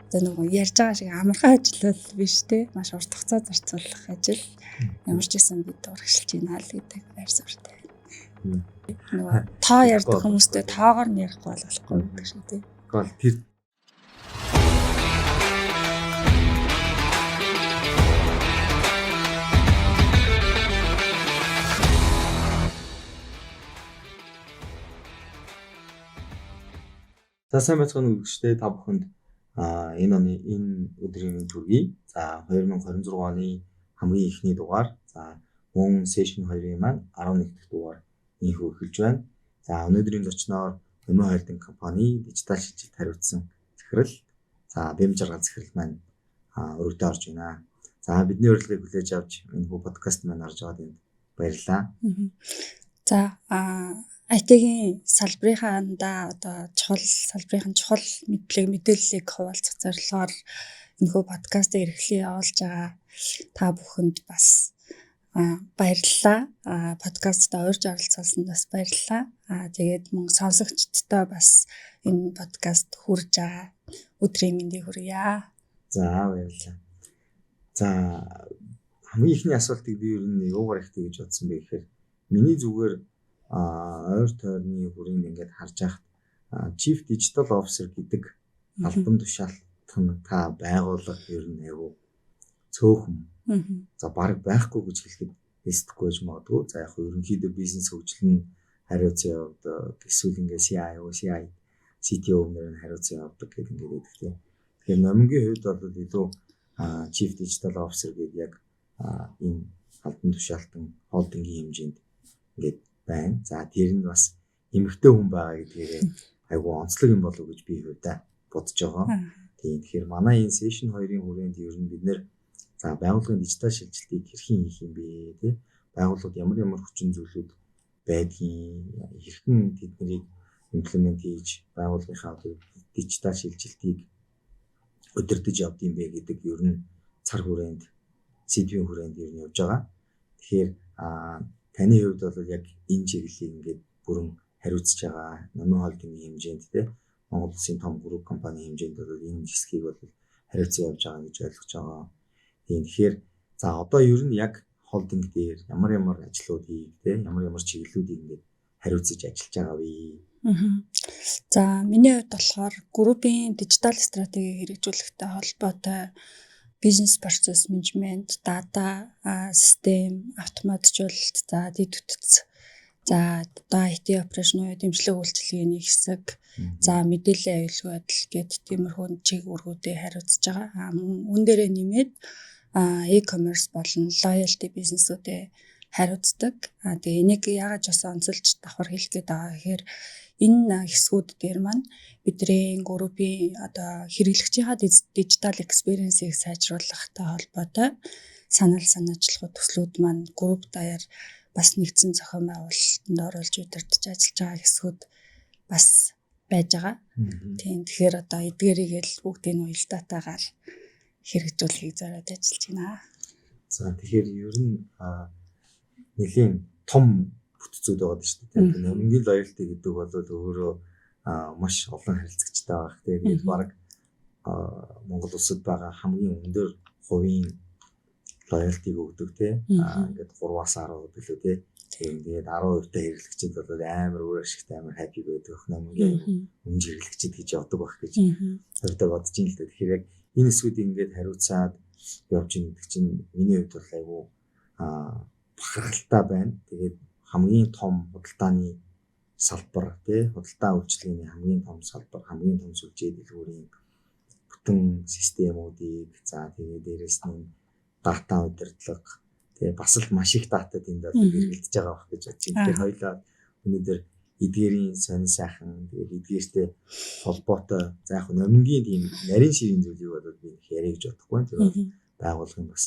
Одоо нөгөө ярьж байгаа шиг амархан ажил бол биш те. Маш урт хугацаа зарцуулах ажил. Ямар ч байсан бид урагшилж байна л гэдэг байр суурьтай. Нөгөө тоо ярьдаг хүмүүстэй тоогоор нь ярихгүй бол болохгүй гэдэг шиг тий. Гол тэр За, сайн байцгаана уу, үзэгчдээ. Та бүхэнд энэ оны энэ өдрийн мэнд хүргэе. За, 2026 оны хамгийн эхний дугаар. За, мөн session 2-ын маань 11 дахь дугаар инхүү эхэлж байна. За, өнөөдрийн зочноор Номин Холдинг компани дижитал шилжилт хариуцсан захирал, за, Бэм Жаргал захирал маань өргөдөө орж байна. За, бидний урилгыг хүлээж авч энэ подкаст маань орж байгаад энд баярлалаа. За, IT-ийн салбарынхаа одоо чухал салбарын чухал мэдлэг мэдээллийг хуваалцах зорилгоор энэхүү подкастыг эрхлэн явуулж байгаа та бүхэнд бас баярлалаа. Подкастт урьж оролцуулсанд бас баярлалаа. Тэгээд мөн сонсогчдод бас энэ подкаст хүрж байгаа өдрийн мэндийг хүргье. За, баярлалаа. За, хамгийн эхний асуултыг би ер нь юугаар эхлэе гэж бодсон бэ гэхээр миний зүгээр ойр тойрны хүрээнд ингээд харж байхад Chief Digital Officer гэдэг албан тушаалтан та байгууллага ер нь айгүй цөөхөн. За, баг байхгүй гэж хэлэхэд хэлсдэхгүй байж магадгүй. За, яг хөө ерөнхийдөө бизнес хөгжил нь хариуцсан явдаг. Эсвэл ингээд CIO, CI, CTO нэр нь хариуцсан явдаг гэдэг ингээд байдаг тийм. Тэгэхээр Номингийн хувьд бол илүү Chief Digital Officer гэдэг яг энэ албан тушаалтан холдингийн хэмжээнд ингээд байна. За, тэр нь бас эмэгтэй хүн байгаа гэдгээрээ айгүй онцлог юм болов уу гэж би хувьдаа бодож байгаа. Тийм, тэгэхээр манай энэ session 2-ын хүрээнд ер нь бид нэр за байгууллагын дижитал шилжилтийг хэрхэн хийх юм бэ, тий? Байгууллагад ямар ямар хүчин зүйлүүд байдгийг, хэрхэн тэднийг implement хийж байгууллагынхаа дижитал шилжилтийг удирдах явд юм бэ гэдэг ер нь цар хүрээнд, сэдвийн хүрээнд ер нь явж байгаа. Тэгэхээр таны хувьд бол яг энэ чиглэлийг ингээд бүрэн хариуцж байгаа Номин Холдингийн хэмжээнд, те, Монгол улсын том групп компани хэмжээнд бол энэ хэсгийг бол хариуцсан явж байгаа гэж ойлгож байгаа. Тийм, тэгэхээр за одоо ер нь яг холдинг дээр ямар ямар ажлуудыг, те, ямар ямар чиглэлүүдийг ингээд хариуцаж ажиллаж байгаа вэ? За, миний хувьд болохоор группийн дижитал стратегийг хэрэгжүүлэхтэй холбоотой бизнес процесс менежмент, дата систем, автоматжуулалт, за дэд бүтц, за одоо IT operation буюу дэмжлэг үйлчилгээний хэсэг, за мэдээллийн аюулгүй байдал гэд тиймэрхүү чиг үүргүүдийг хариуцж байгаа. Мөн үүн дээрээ нэмээд e-commerce болон loyalty бизнесүүдээ хариуцдаг. Тэгээ энийг яагаад ч бас онцолж давхар хэлэх гээд байгаа гэхээр энэ хэсгүүд дээр маань бидний группийн одоо хэрэглэгчийнхаа дижитал experience-ийг сайжруулахтай холбоотой санал санаачлах төслүүд маань групп даяар бас нэгдсэн зохион байгуулалтанд оруулж удирдах ажиллаж байгаа хэсгүүд бас байж байгаа. Тийм, тэгэхээр одоо эдгээрийг л бүгдийг нь уялдаатайгаар хэрэгжүүлэхийг зориод ажиллаж байна. За, тэгэхээр ер нь нэлийн том бүтцүүд байгаа шүү дээ. Номингийн loyalty гэдэг бол өөрөө маш олон харилцагчтай байх. Тэгээд баг Монгол улсад байгаа хамгийн өндөр хувийн loyalty-г өгдөг, тий. Ингээд 3-аас 10 билүү, тий. Тийм, тэгээд 10% та хэрэглэгчид бол амар өөр ашигтай, амар happy байдаг ах, Номингийн үнж хэрэглэгчид гэж явдаг байх гэж хувьдаа бодож ин л дээ. Тэгэхээр яг энэ хэсгүүдийг ингээд хариуцаад явж ийн гэдэг чинь миний хувьд бол айгүй бахархалтай байна. Тэгээд хамгийн том худалдааны салбар, тий, худалдаа үйлчилгээний хамгийн том салбар, хамгийн том сүлжээ дэлгүүрийн бүтэн системүүдийг, за тэгээд дээрэс нь дата удирдлага, тэгээ бас л маш их дата тэнд бол хэрэглэж байгаа байх гэж бодож байна. Тэгэхээр хоёлаа өнөөдөр эдгээрийн сонин сайхан, тэгээд эдгээртэй холбоотой, за яг Номингийн тийм нарийн ширийн зүйлийг бол би их яриа гэж бодохгүй. Тэр бол байгууллагын бас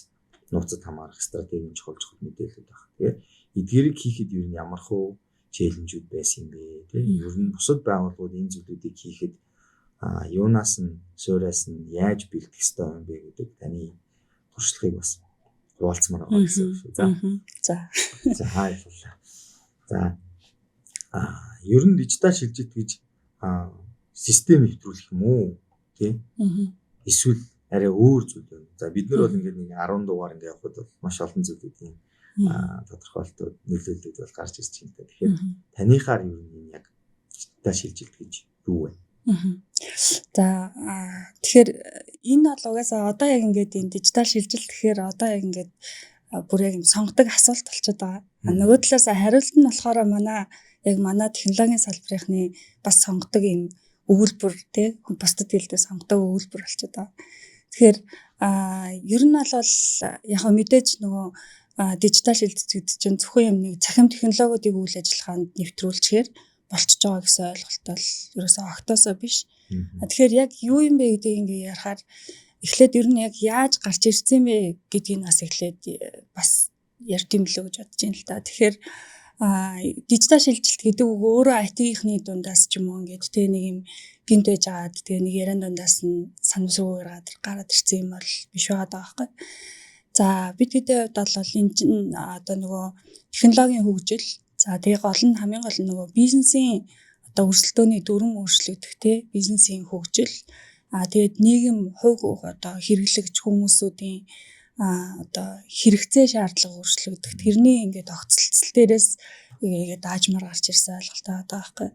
нууцад хамаарах стратегийн чухал чухал мэдээлэлүүд байна. Тэгээд эдгээрийг хийхэд ер нь ямар хуу challenge үүд байсан юм бэ? Тийм, ер нь бусад байгууллагууд энэ зүйлүүдийг хийхэд юунаас нь суураас нь яаж бэлтгэх ёстой юм бэ гэдэг таны туршлагыг бас хуваалцмаар байгаа гэсэн үг шүү. За. За. За, баярлалаа. За, ер нь дижитал шилжилт гэж систем нэвтрүүлэх юм уу? Тий? Эсвэл арай өөр зүйл байна. За, бид нар бол ингээд нэг 10 дугаар ингээд явхад бол маш олон зүйлүүдийн тодорхойлолтууд, нөлөөллүүд бол гарч ирж байна л да. Тэгэхээр таныхаар юу нь яг дижитал шилжилт гэж юу вэ? За, тэгэхээр энэ бол угаасаа одоо яг ингээд энэ дижитал шилжилт гэхээр одоо яг ингээд бүр яг юм сонгодог асуулт болчиход байгаа. Нөгөө талаас хариулт нь болохоор манай технологийн салбарынхны бас сонгодог юм өгүүлбэр, тий, бусдад хэлдээ сонгодог өгүүлбэр болчиход байгаа. Тэгэхээр ер нь бол яг мэдээж нөгөө дижитал шилжилт гэдэг чинь зөвхөн юм нэг цахим технологиудыг үйл ажиллагаанд нэвтрүүлчихээр болчихж байгаа гэсэн ойлголт бол ерөөсөө огтоосоо биш. Тэгэхээр яг юу юм бэ гэдгийг ингээ ярихаар эхлээд ер нь яг яаж гарч ирсэн бэ гэдгийг бас эхлээд бас ярьд юм лөө гэж бодож байна л да. Тэгэхээр дижитал шилжилт гэдэг үг өөрөө IT-ийнхний дундаас ч юм уу ингээд тэ нэг юм гинт байж агаад тэгээ нэг яриан дундаас нь санамсаргүйгээр гараад ирсэн юм бол биш байгаа даа байхгүй. За, бид хэдийн хувьд бол энэ чинь одоо нөгөө технологийн хөгжил, за, тэгээ гол нь, хамгийн гол нь нөгөө бизнесийн одоо өрсөлдөөний дүрэм өөрчлөгдөх, те, бизнесийн хөгжил, тэгээд нийгэм, хувь одоо хэрэглэгч хүмүүсүүдийн одоо хэрэгцээ шаардлага өөрчлөгдөх, тэрний ингээд огцолцол дээрээс ингээд аажмаар гарч ирсэн ойлголт байгаа байхгүй.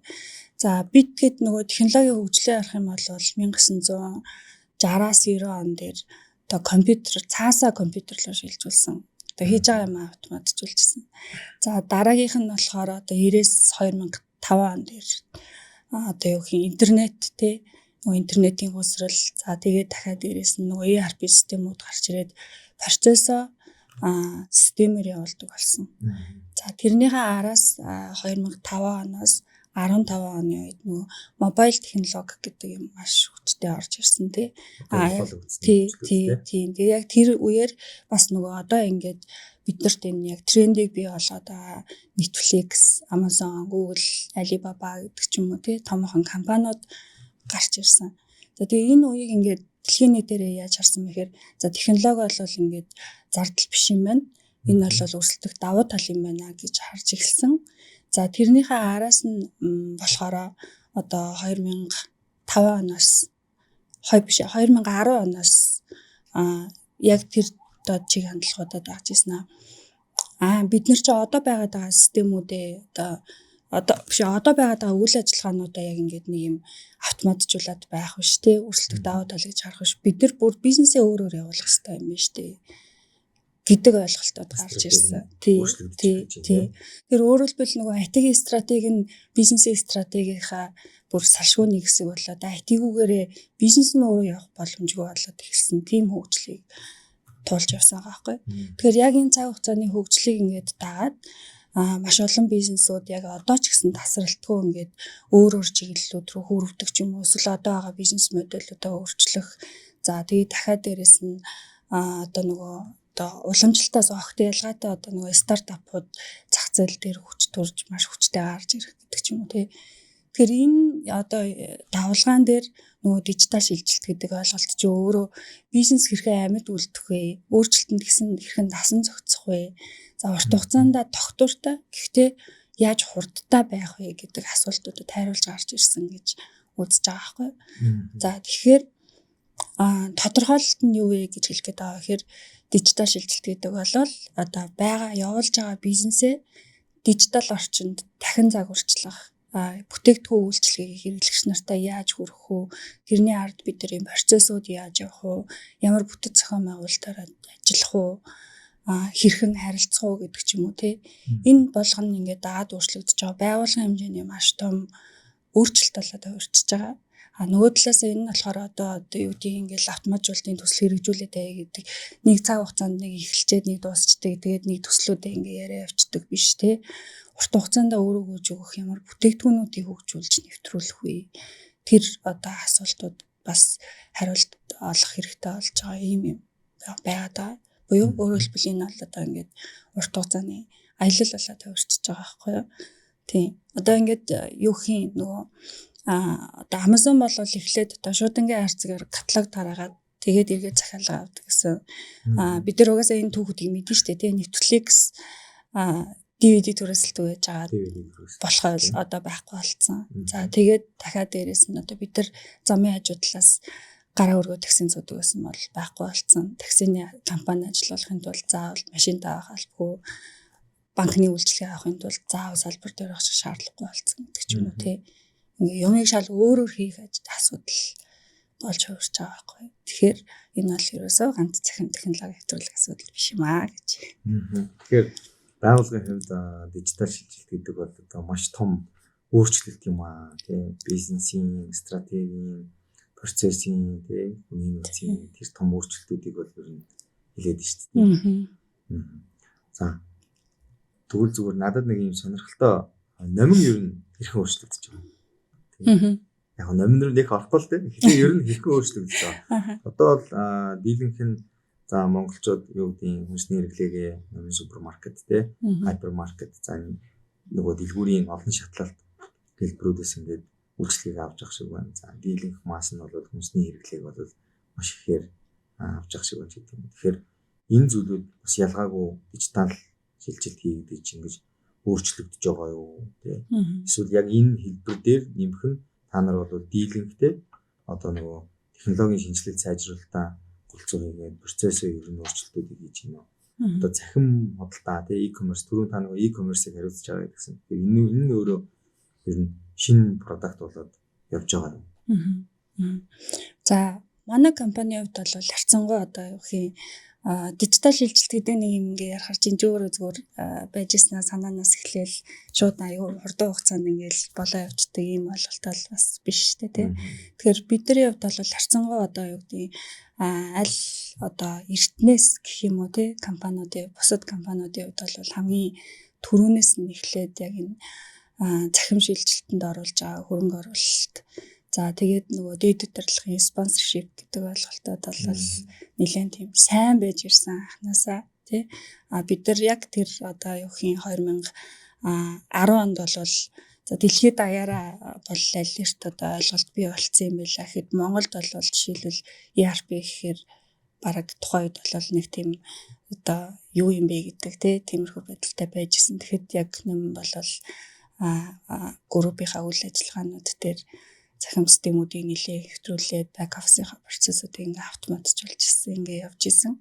За, бид тэгэд нөгөө технологийн хөгжлөө ярих юм бол 1960-аас 90 он дээр одоо компьютер цаасаа компьютер руу шилжүүлсэн. Одоо хийж байгаа юм автоматжуулжсэн. За, дараагийнх нь болохоор одоо 90-ээс 2005 он дээр одоо юу гэх юм, интернет, те, нөгөө интернетийн хөөсрөл, за, тэгээд дахиад дээрээс нь нөгөө ERP системүүд гарч ирээд процессоо системээр явуулдаг болсон. За, тэрнийхээ араас 2005 оноос 15 оны үед нөгөө mobile технологи гэдэг юм маш хүчтэй орж ирсэн, тий. Тий. Тэгээ яг тэр үеэр бас нөгөө одоо ингээд биднэрт энэ яг трендийг бий болгоод байгаа Netflix, Amazon, Google, Alibaba гэдэг ч юм уу, тий, томоохон компаниуд гарч ирсэн. За, тэгээ энэ үеийг ингээд дэлхийн нийтээрээ яаж харсан бэ гэхээр, за, технологи бол ингээд зардал биш юм байна. Энэ бол өрсөлдөх давуу тал юм байна гэж харж эхэлсэн. За, тэрнийхээ араас нь болохоор одоо 2005 оноос, 2 биш, 2010 оноос яг тэр одоо чиг хандлагуудад авч ирсэн аа. Бид нар чи одоо байгаад байгаа системүүдээ одоо биш, одоо байгаад байгаа үйл ажиллагаануудаа яг ингээд нэг юм автоматжуулаад байх биш, те, өрсөлдөх давуу тал гэж харах биш. Бид нар бүр бизнесээ өөрөөр явуулах хэрэгтэй юм байна шүү дээ гэдэг ойлголтууд гарч ирсэн. Тий. Тэр өөрөөр хэлбэл нөгөө IT-ийн стратеги нь бизнесийн стратегийнхаа бүр салшгүй нэг хэсэг болоод, IT-гүүгээрээ бизнес нь өөрөө явах боломжгүй болоод эхэлсэн. Тийм хөгжлийг туулж явсан байгаа байхгүй. Тэгэхээр яг энэ цаг хугацааны хөгжлийг ингээд дагаад маш олон бизнесүүд яг одоо ч гэсэн тасралтгүй ингээд өөр өөр чиглэлүүд рүү хөрвдөг ч юм уу, эсвэл одоо байгаа бизнес модельудаа өөрчлөх. За, тэгээд дахиад дээрэс нь одоо нөгөө одоо уламжлалтаас огт ялгаатай одоо нөгөө стартапууд зах зээл дээр хүч төрж маш хүчтэй гарч ирэх гэдэг ч юм уу, тий. Тэгэхээр энэ одоо давлгаан дээр нөгөө дижитал шилжилт гэдэг ойлголт чи өөрөө бизнес хэрхэн амьд үлдэх вэ? Өөрчлөлтөнд гэсэн хэрхэн дасан зохицох вэ? За, урт хугацаанд тогтвортой, гэхдээ яаж хурдтай байх вэ гэдэг асуултуудад хариулж гарч ирсэн гэж үзэж байгаа байхгүй. За, тэгэхээр тодорхойлолт нь юу вэ гэж хэлэх гээд байгаа. Тэгэхээр дижитал шилжилт гэдэг бол одоо байгаа явуулж байгаа бизнесээ дижитал орчинд дахин загварчлах, бүтээгдэхүүн үйлчилгээг хэрэглэгч нартай яаж хүргэх үү, тэрний ард бид нар юм процессууд яаж явах уу, ямар бүтэц зохион байгуулалтаар ажиллах уу, хэрхэн харилцах уу гэдэг ч юм уу, тий. Энэ болгоно ингээд дагаад өөрчлөгдөж байгаа. Байгууллагын хэмжээний маш том өөрчлөлт болоод хувирчиж байгаа. А нөгөө талаас энэ нь болохоор одоо юу гэдгийг, ингээл автоматжуулалтын төсөл хэрэгжүүлээд байя гэдэг нэг цаг хугацаанд нэг эхэлчээд, нэг дуусчдаг, тэгээд нэг төслүүдээ ингээ яриа явцдаг биш, те. Урт хугацаанд өөрөөгөө өгөх ямар бүтээгдэхүүнүүдийг хөгжүүлж нэвтрүүлэх вэ? Тэр одоо асуултууд бас хариулт олох хэрэгтэй болж байгаа юм юм байгаа даа. Буюу өөрөөр хэлбэл энэ бол одоо ингээд урт хугацааны аялал болоод хувирчиж байгаа байхгүй юу? Тийм. Одоо ингээд юу хийн, нөгөө одоо Amazon бол эхлээд одоо шуудангийн хайрцагаар каталог тараагаад, тэгээд эргээд захиалга авдаг гэсэн. Бид нар угаасаа энэ түүхүүдийг мэднэ шүү дээ, тийм. Netflix DVD түрээсэлдэг байж байгаа болохоо одоо байхгүй болцсон. За, тэгээд дахиад дээрэс нь одоо бид нар замын хажуу талаас Гараа өргөө таксин зүүдэг гэсэн бол байхгүй болсон. Таксины компани ажиллуулахын тулд заавал машин авах албагүй, банкны үйлчилгээ авахын тулд заавал салбар дээр очих шаардлагагүй болсон гэдэг ч юм уу, тий. Ингээ юмыг шал өөрөөр хийх асуудал болж хувирч байгаа байхгүй. Тэгэхээр энэ бол ерөөсөө ганц цахим технологи хэвтрүүлэх асуудал биш юм аа гэж. Тэгэхээр байгууллагын хувьд дижитал шилжилт гэдэг бол одоо маш том өөрчлөлт юм аа, тий. Бизнесийн, стратегийн, процессын, тий, хүний нөөцийн тэр том өөрчлөлтүүдийг бол ер нь хэлээд шүү дээ. За, тэгвэл зүгээр надад нэг юм сонирхолтой, номин ер нь хэрхэн өөрчлөгдөж байгаа. Тийм. Яг номин руу нэг орохгүй л дээ. Тэгэхээр ер нь хэрхэн өөрчлөгдөж байгаа. Одоо бол дийлэнх нь, за, монголчууд юу гэдгийг хүнсний хэрэглээгээ номын супермаркет, те, хайпермаркет, за, нөгөө дэлгүүрийн олон шатлалт хэлбэрүүдээс ингээд үйлчлэгийг авч явах шиг байна. За, дийлэнх масс нь бол хүнсний хэрэглээг бол маш ихээр авч явах шиг байна гэдэг юм. Тэгэхээр энэ зүйлүүд бас ялгаагүй дижитал шилжилт хийгдэж ингэж өөрчлөгдөж байгаа юу, тий? Эсвэл яг энэ хэлбэр дээр нэмэх нь та нар бол дийлэнхтэй одоо нөгөө технологийн шинжилэлт сайжруулалтаа голцоо хийгээд процессыг ер нь өөрчлөлтүүдийг хийж байна уу? Одоо цахим худалдаа, тий, e-commerce, түрүүн та нөгөө e-commerce-ыг хариуцж байгаа гэсэн. Тэгэхээр энэ нь өөрөө ер нь шинэ product болоод явж байгаа юм. За, манай компанийн хувьд бол харьцангуй одоо юу гэх юм, дижитал шилжилт гэдэг нэг юм ингээ ярахар чинь өөрөө зүгээр байж ирсэн санаанаас эхлээл шууд аюу хурдан хугацаанд ингээл болоо явцдаг ийм ойлголт бол бас биш шүү дээ, тий. Тэгэхээр бидний хувьд бол харьцангуй одоо юу гэдгийг аль одоо эртнээс гэх юм уу, тий, компаниудын, бусад компаниудын хувьд бол хамгийн түрүүнээс нь эхлээд яг энэ цахим шилжилтэнд оруулж байгаа хөрөнгө оруулалт. За, тэгээд нөгөө дээд удирдлагын sponsorship гэдэг ойлголтод бол нэлээд тийм сайн байж ирсэн анхнаасаа, тий. А бид нар яг тэр одоо юу гэх юм, 2010 онд бол, за, дэлхийд даяараа бол аль эрт одоо ойлголт бий болцсон юм байлаа гэхэд Монголд бол жишээлбэл ERP гэхээр бараг тухайн үед бол нэг тийм одоо юу юм бэ гэдэг, тий, тиймэрхүү байдалтай байж исэн. Тэгэхэд яг нэм бол группийнхаа үйл ажиллагаанууд дээр цахим системүүдийг нэлээ хэвтрүүлээд back office-ийн процессуудыг ингээ автоматжуулж ирсэн, ингээ явж исэн.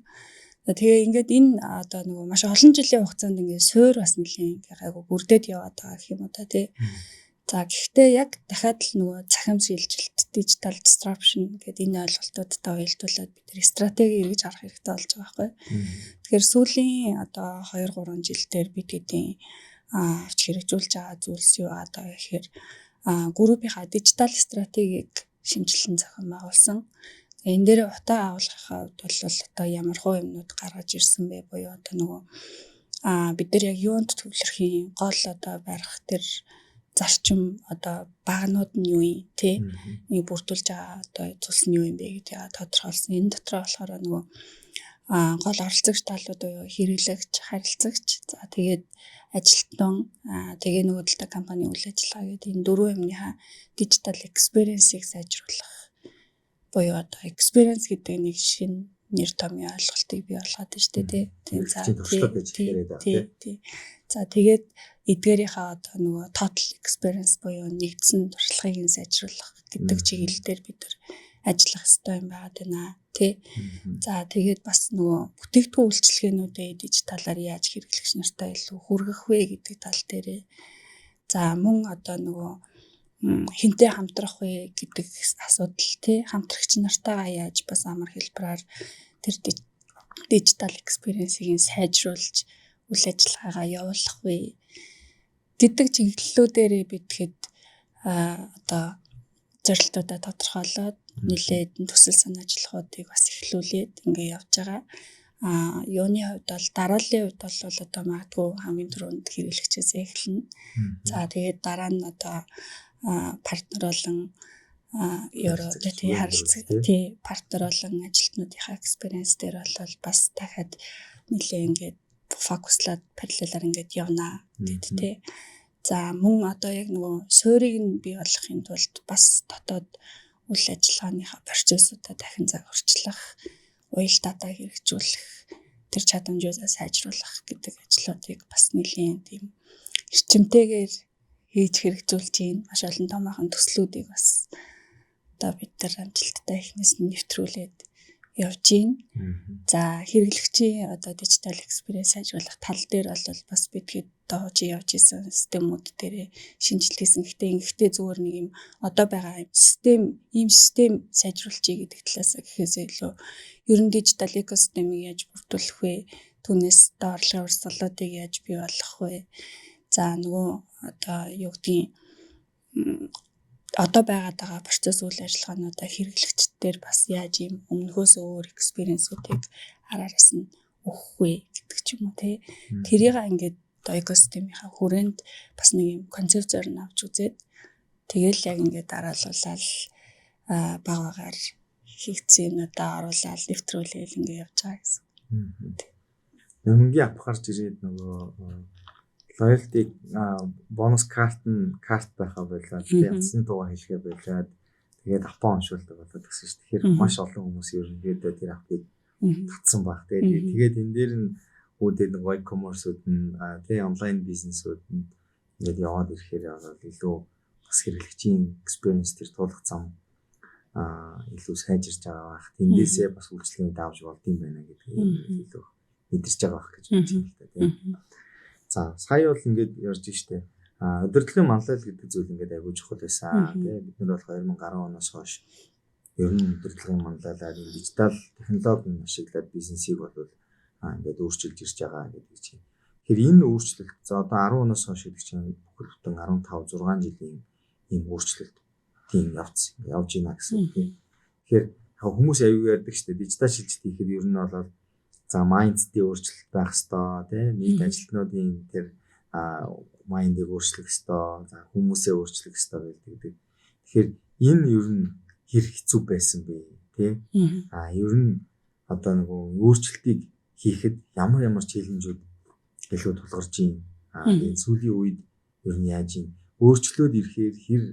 Тэгээ ингээд энэ одоо нөгөө маш олон жилийн хугацаанд ингээ суур бас нэлээ ингээ гайгүй бүрдээд яваад байгаа гэх юм уу та, тий. За, гэхдээ яг дахиад л нөгөө цахим шилжилт, digital disruption гэдэг энэ ойлголтуудтай уялдуулаад бид нар стратеги эргэж харах хэрэгтэй болж байгаа байхгүй. Тэгэхээр сүүлийн одоо 2 3 жил дээр бид хэдийн авч хэрэгжүүлж байгаа зүйлс юу одоо гэхээр группийнхаа дижитал стратегийг шинжилэн зохион байгуулсан. Энэ дээр утаа агуулгахаа хувьд бол одоо ямар хуу юмнууд гаргаж ирсэн бэ буюу одоо нөгөө бид нар яг юунд төвлөрөх юм, гол одоо барих тэр зарчим одоо баганууд нь юу юм, те, нэг бүрдүүлж байгаа одоо зүйлс нь юу юм бэ гэдгийг тодорхойлсон. Энэ дотроо болохоор нөгөө гол оролцогч талууд буюу хэрэглэгч, харилцагч, за, тэгээд ажилтнан, тэгээ нөгөө талдаа компани үйл ажиллагаа гэдэг энэ дөрвөн юмныхаа digital experience-ийг сайжруулах буюу одоо experience гэдэг нэг шинэ нэр томьёо ойлголтыг бий болгоод байна шүү дээ, тий. Тийм, за, тий. За, тэгээд эдгээрийнхаа одоо нөгөө total experience буюу нэгдсэн туршлагыг нь сайжруулах гэдэг чиглэл дээр бид нар ажиллах хэрэгтэй юм байгаа даа, тий. За, тэгээд бас нөгөө бүтээгдэхүүн үйлчилгээнүүдээ дижиталаар яаж хэрэглэгч нартай илүү хүргэх вэ гэдэг тал дээрээ, за, мөн одоо нөгөө хэнтэй хамтрах вэ гэдэг асуудал, тий, хамтрагч нартайгаа яаж бас амар хэлбэрээр тэр digital experience-ийг сайжруулж үйл ажиллагаагаа явуулах вэ гэдэг чиглэлүүдээрээ бид хэд одоо зорилтуудаа тодорхойлоод нэлээд төсөл санаачлагуудыг бас эхлүүлээд ингээ явж байгаа. А юуны хувьд бол, дарааллын хувьд бол одоо магадгүй хамгийн түрүүнд хэрэглэгчээс эхэлнэ. За, тэгээд дараа нь одоо партнер болон евро тий харилцаг, тий, партнер болон ажилтнуудынхаа experience дээр бол бас дахиад нэлээ ингээд focus лаад параллелаар ингээд явна гэд, тий. За, мөн одоо яг нөгөө суурийг нь бий болгохын тулд бас дотоод үйл ажиллагааныхаа процессуудаа дахин загварчлах, уялдаатаа хэрэгжүүлэх, тэр чадамжуудаа сайжруулах гэдэг ажлуудыг бас нэлийн тийм эрчимтэйгээр хийж хэрэгжүүлж байна. Маш олон томоохон төслүүдийг бас Одоо бид нар амжилттай эхнээс нь нэвтрүүлээд явж гин. За, хэрэглэгчийн одоо digital experience сайжруулах тал дээр бол бас бид хэд доож явж исэн системүүд дээр шинжилэл хийсэн. Гэхдээ ингэхдээ зүгээр нэг юм одоо байгаа юм систем, ийм систем сайжруулчихъя гэдэг талаас гэхээсээ илүү ер нь digital ecosystem-ыг яаж бүрдүүлэх вэ? Түүнээс одоо орлогын урсгалуудыг яаж бий болгох вэ? За, нөгөө одоо юу гэдгийг одоо байгаад байгаа процесс, үйл ажиллагаануудаа хэрэглэгчдээр бас яаж ийм өмнөхөөс өөр experience-үүдийг араараас нь өгөх вэ гэдэг ч юм уу, тий. Тэрийг ингээд одоо экосистемийнхаа хүрээнд бас нэг юм концепцээр нь авч үзээд, тэгэл яг ингээд дараалуулаад баг багаар хийгдсэн юмнуудаа оруулаад, нэвтрүүлээл ингээд явж байгаа гэсэн. Мөнгөний app гарч ирээд нөгөө loyalty бонус карт нь карт байхаа болоод, тэгээ утасны дугаар хэлэхээ болоод, тэгээд app аа уншуулдаг болоод гэсэн чинь тэгэхээр маш олон хүмүүс ерөнхийдөө тэр app ыг татсан баг. Тэгээд энэ дээр нь үүдээ нөгөө e-commerce-үүд нь, тэгээ онлайн бизнесүүд нь ингээд яваад ирэхээр бол илүү бас хэрэглэгчийн experience, тэр туулах зам илүү сайжирч байгаа байх. Тэндээсээ бас үйлчилгээний давж болд юм байна гэдгийг илүү мэдэрч байгаа байх гэж бодож байна л да, тийм. За, сая бол ингээд ярьж штэ. Удирдлагын манлайл гэдэг зүйл ингээд айгүй чухал байсан. Тийм, бид нар бол 2010 оноос хойш ер нь удирдлагын манлайлаар дижитал технологиг ашиглаад бизнесийг бол ингээд өөрчилж ирж байгаа гэдэг чинь. Тэгэхээр энэ өөрчлөлт, за, одоо 10 оноос хойш гэдэг чинь бүхэл бүтэн 15 6 жилийн ийм өөрчлөлт тийм явц явж байна гэсэн үг, тийм. Тэгэхээр хүмүүс аюу ярьдаг шүү дээ. Дижитал шилжилт хийхэд ер нь бол за mindset ийн өөрчлөлт байх хэвээр, тийм, нийт ажилтнуудын тэр mind ыг өөрчлөх хэвээр, за хүмүүсээ өөрчлөх хэвээр байдаг. Тэгэхээр энэ ер нь хэр хэцүү байсан бэ, тий? Ер нь одоо нөгөө өөрчлөлтийг хийхэд ямар ямар challenge үүд илүү тулгарч байна? Энэ сүүлийн үед ер нь яаж юм? Өөрчлөөд ирэхээр хэр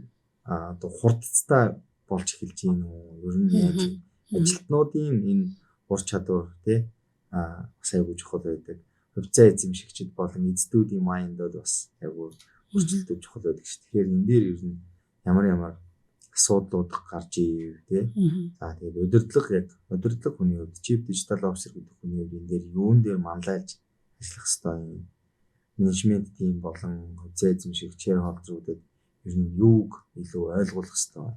одоо хурдцтай болж эхэлж байна уу? Ер нь яаж юм? Ажилтнуудын энэ ур чадвар, тий, бас айгүй чухал байдаг. Хувьцаа эзэмшигчид болон эздүүдийн mind ууд бас айгүй өөрчлөлтүүд чухал байдаг ш. Тэгэхээр энэ дээр ер нь ямар ямар асуудлууд гарч ив, тий? За, тэгээд удирдлага, яг удирдлага хүний хувьд, chief digital officer гэдэг хүний хувьд энэ дээр юун дээр манлайлж ажиллах хэвээр юм? Менежмент team болон хувьцаа эзэмшигч shareholder уудад ер нь юуг илүү ойлгуулах хэвээр?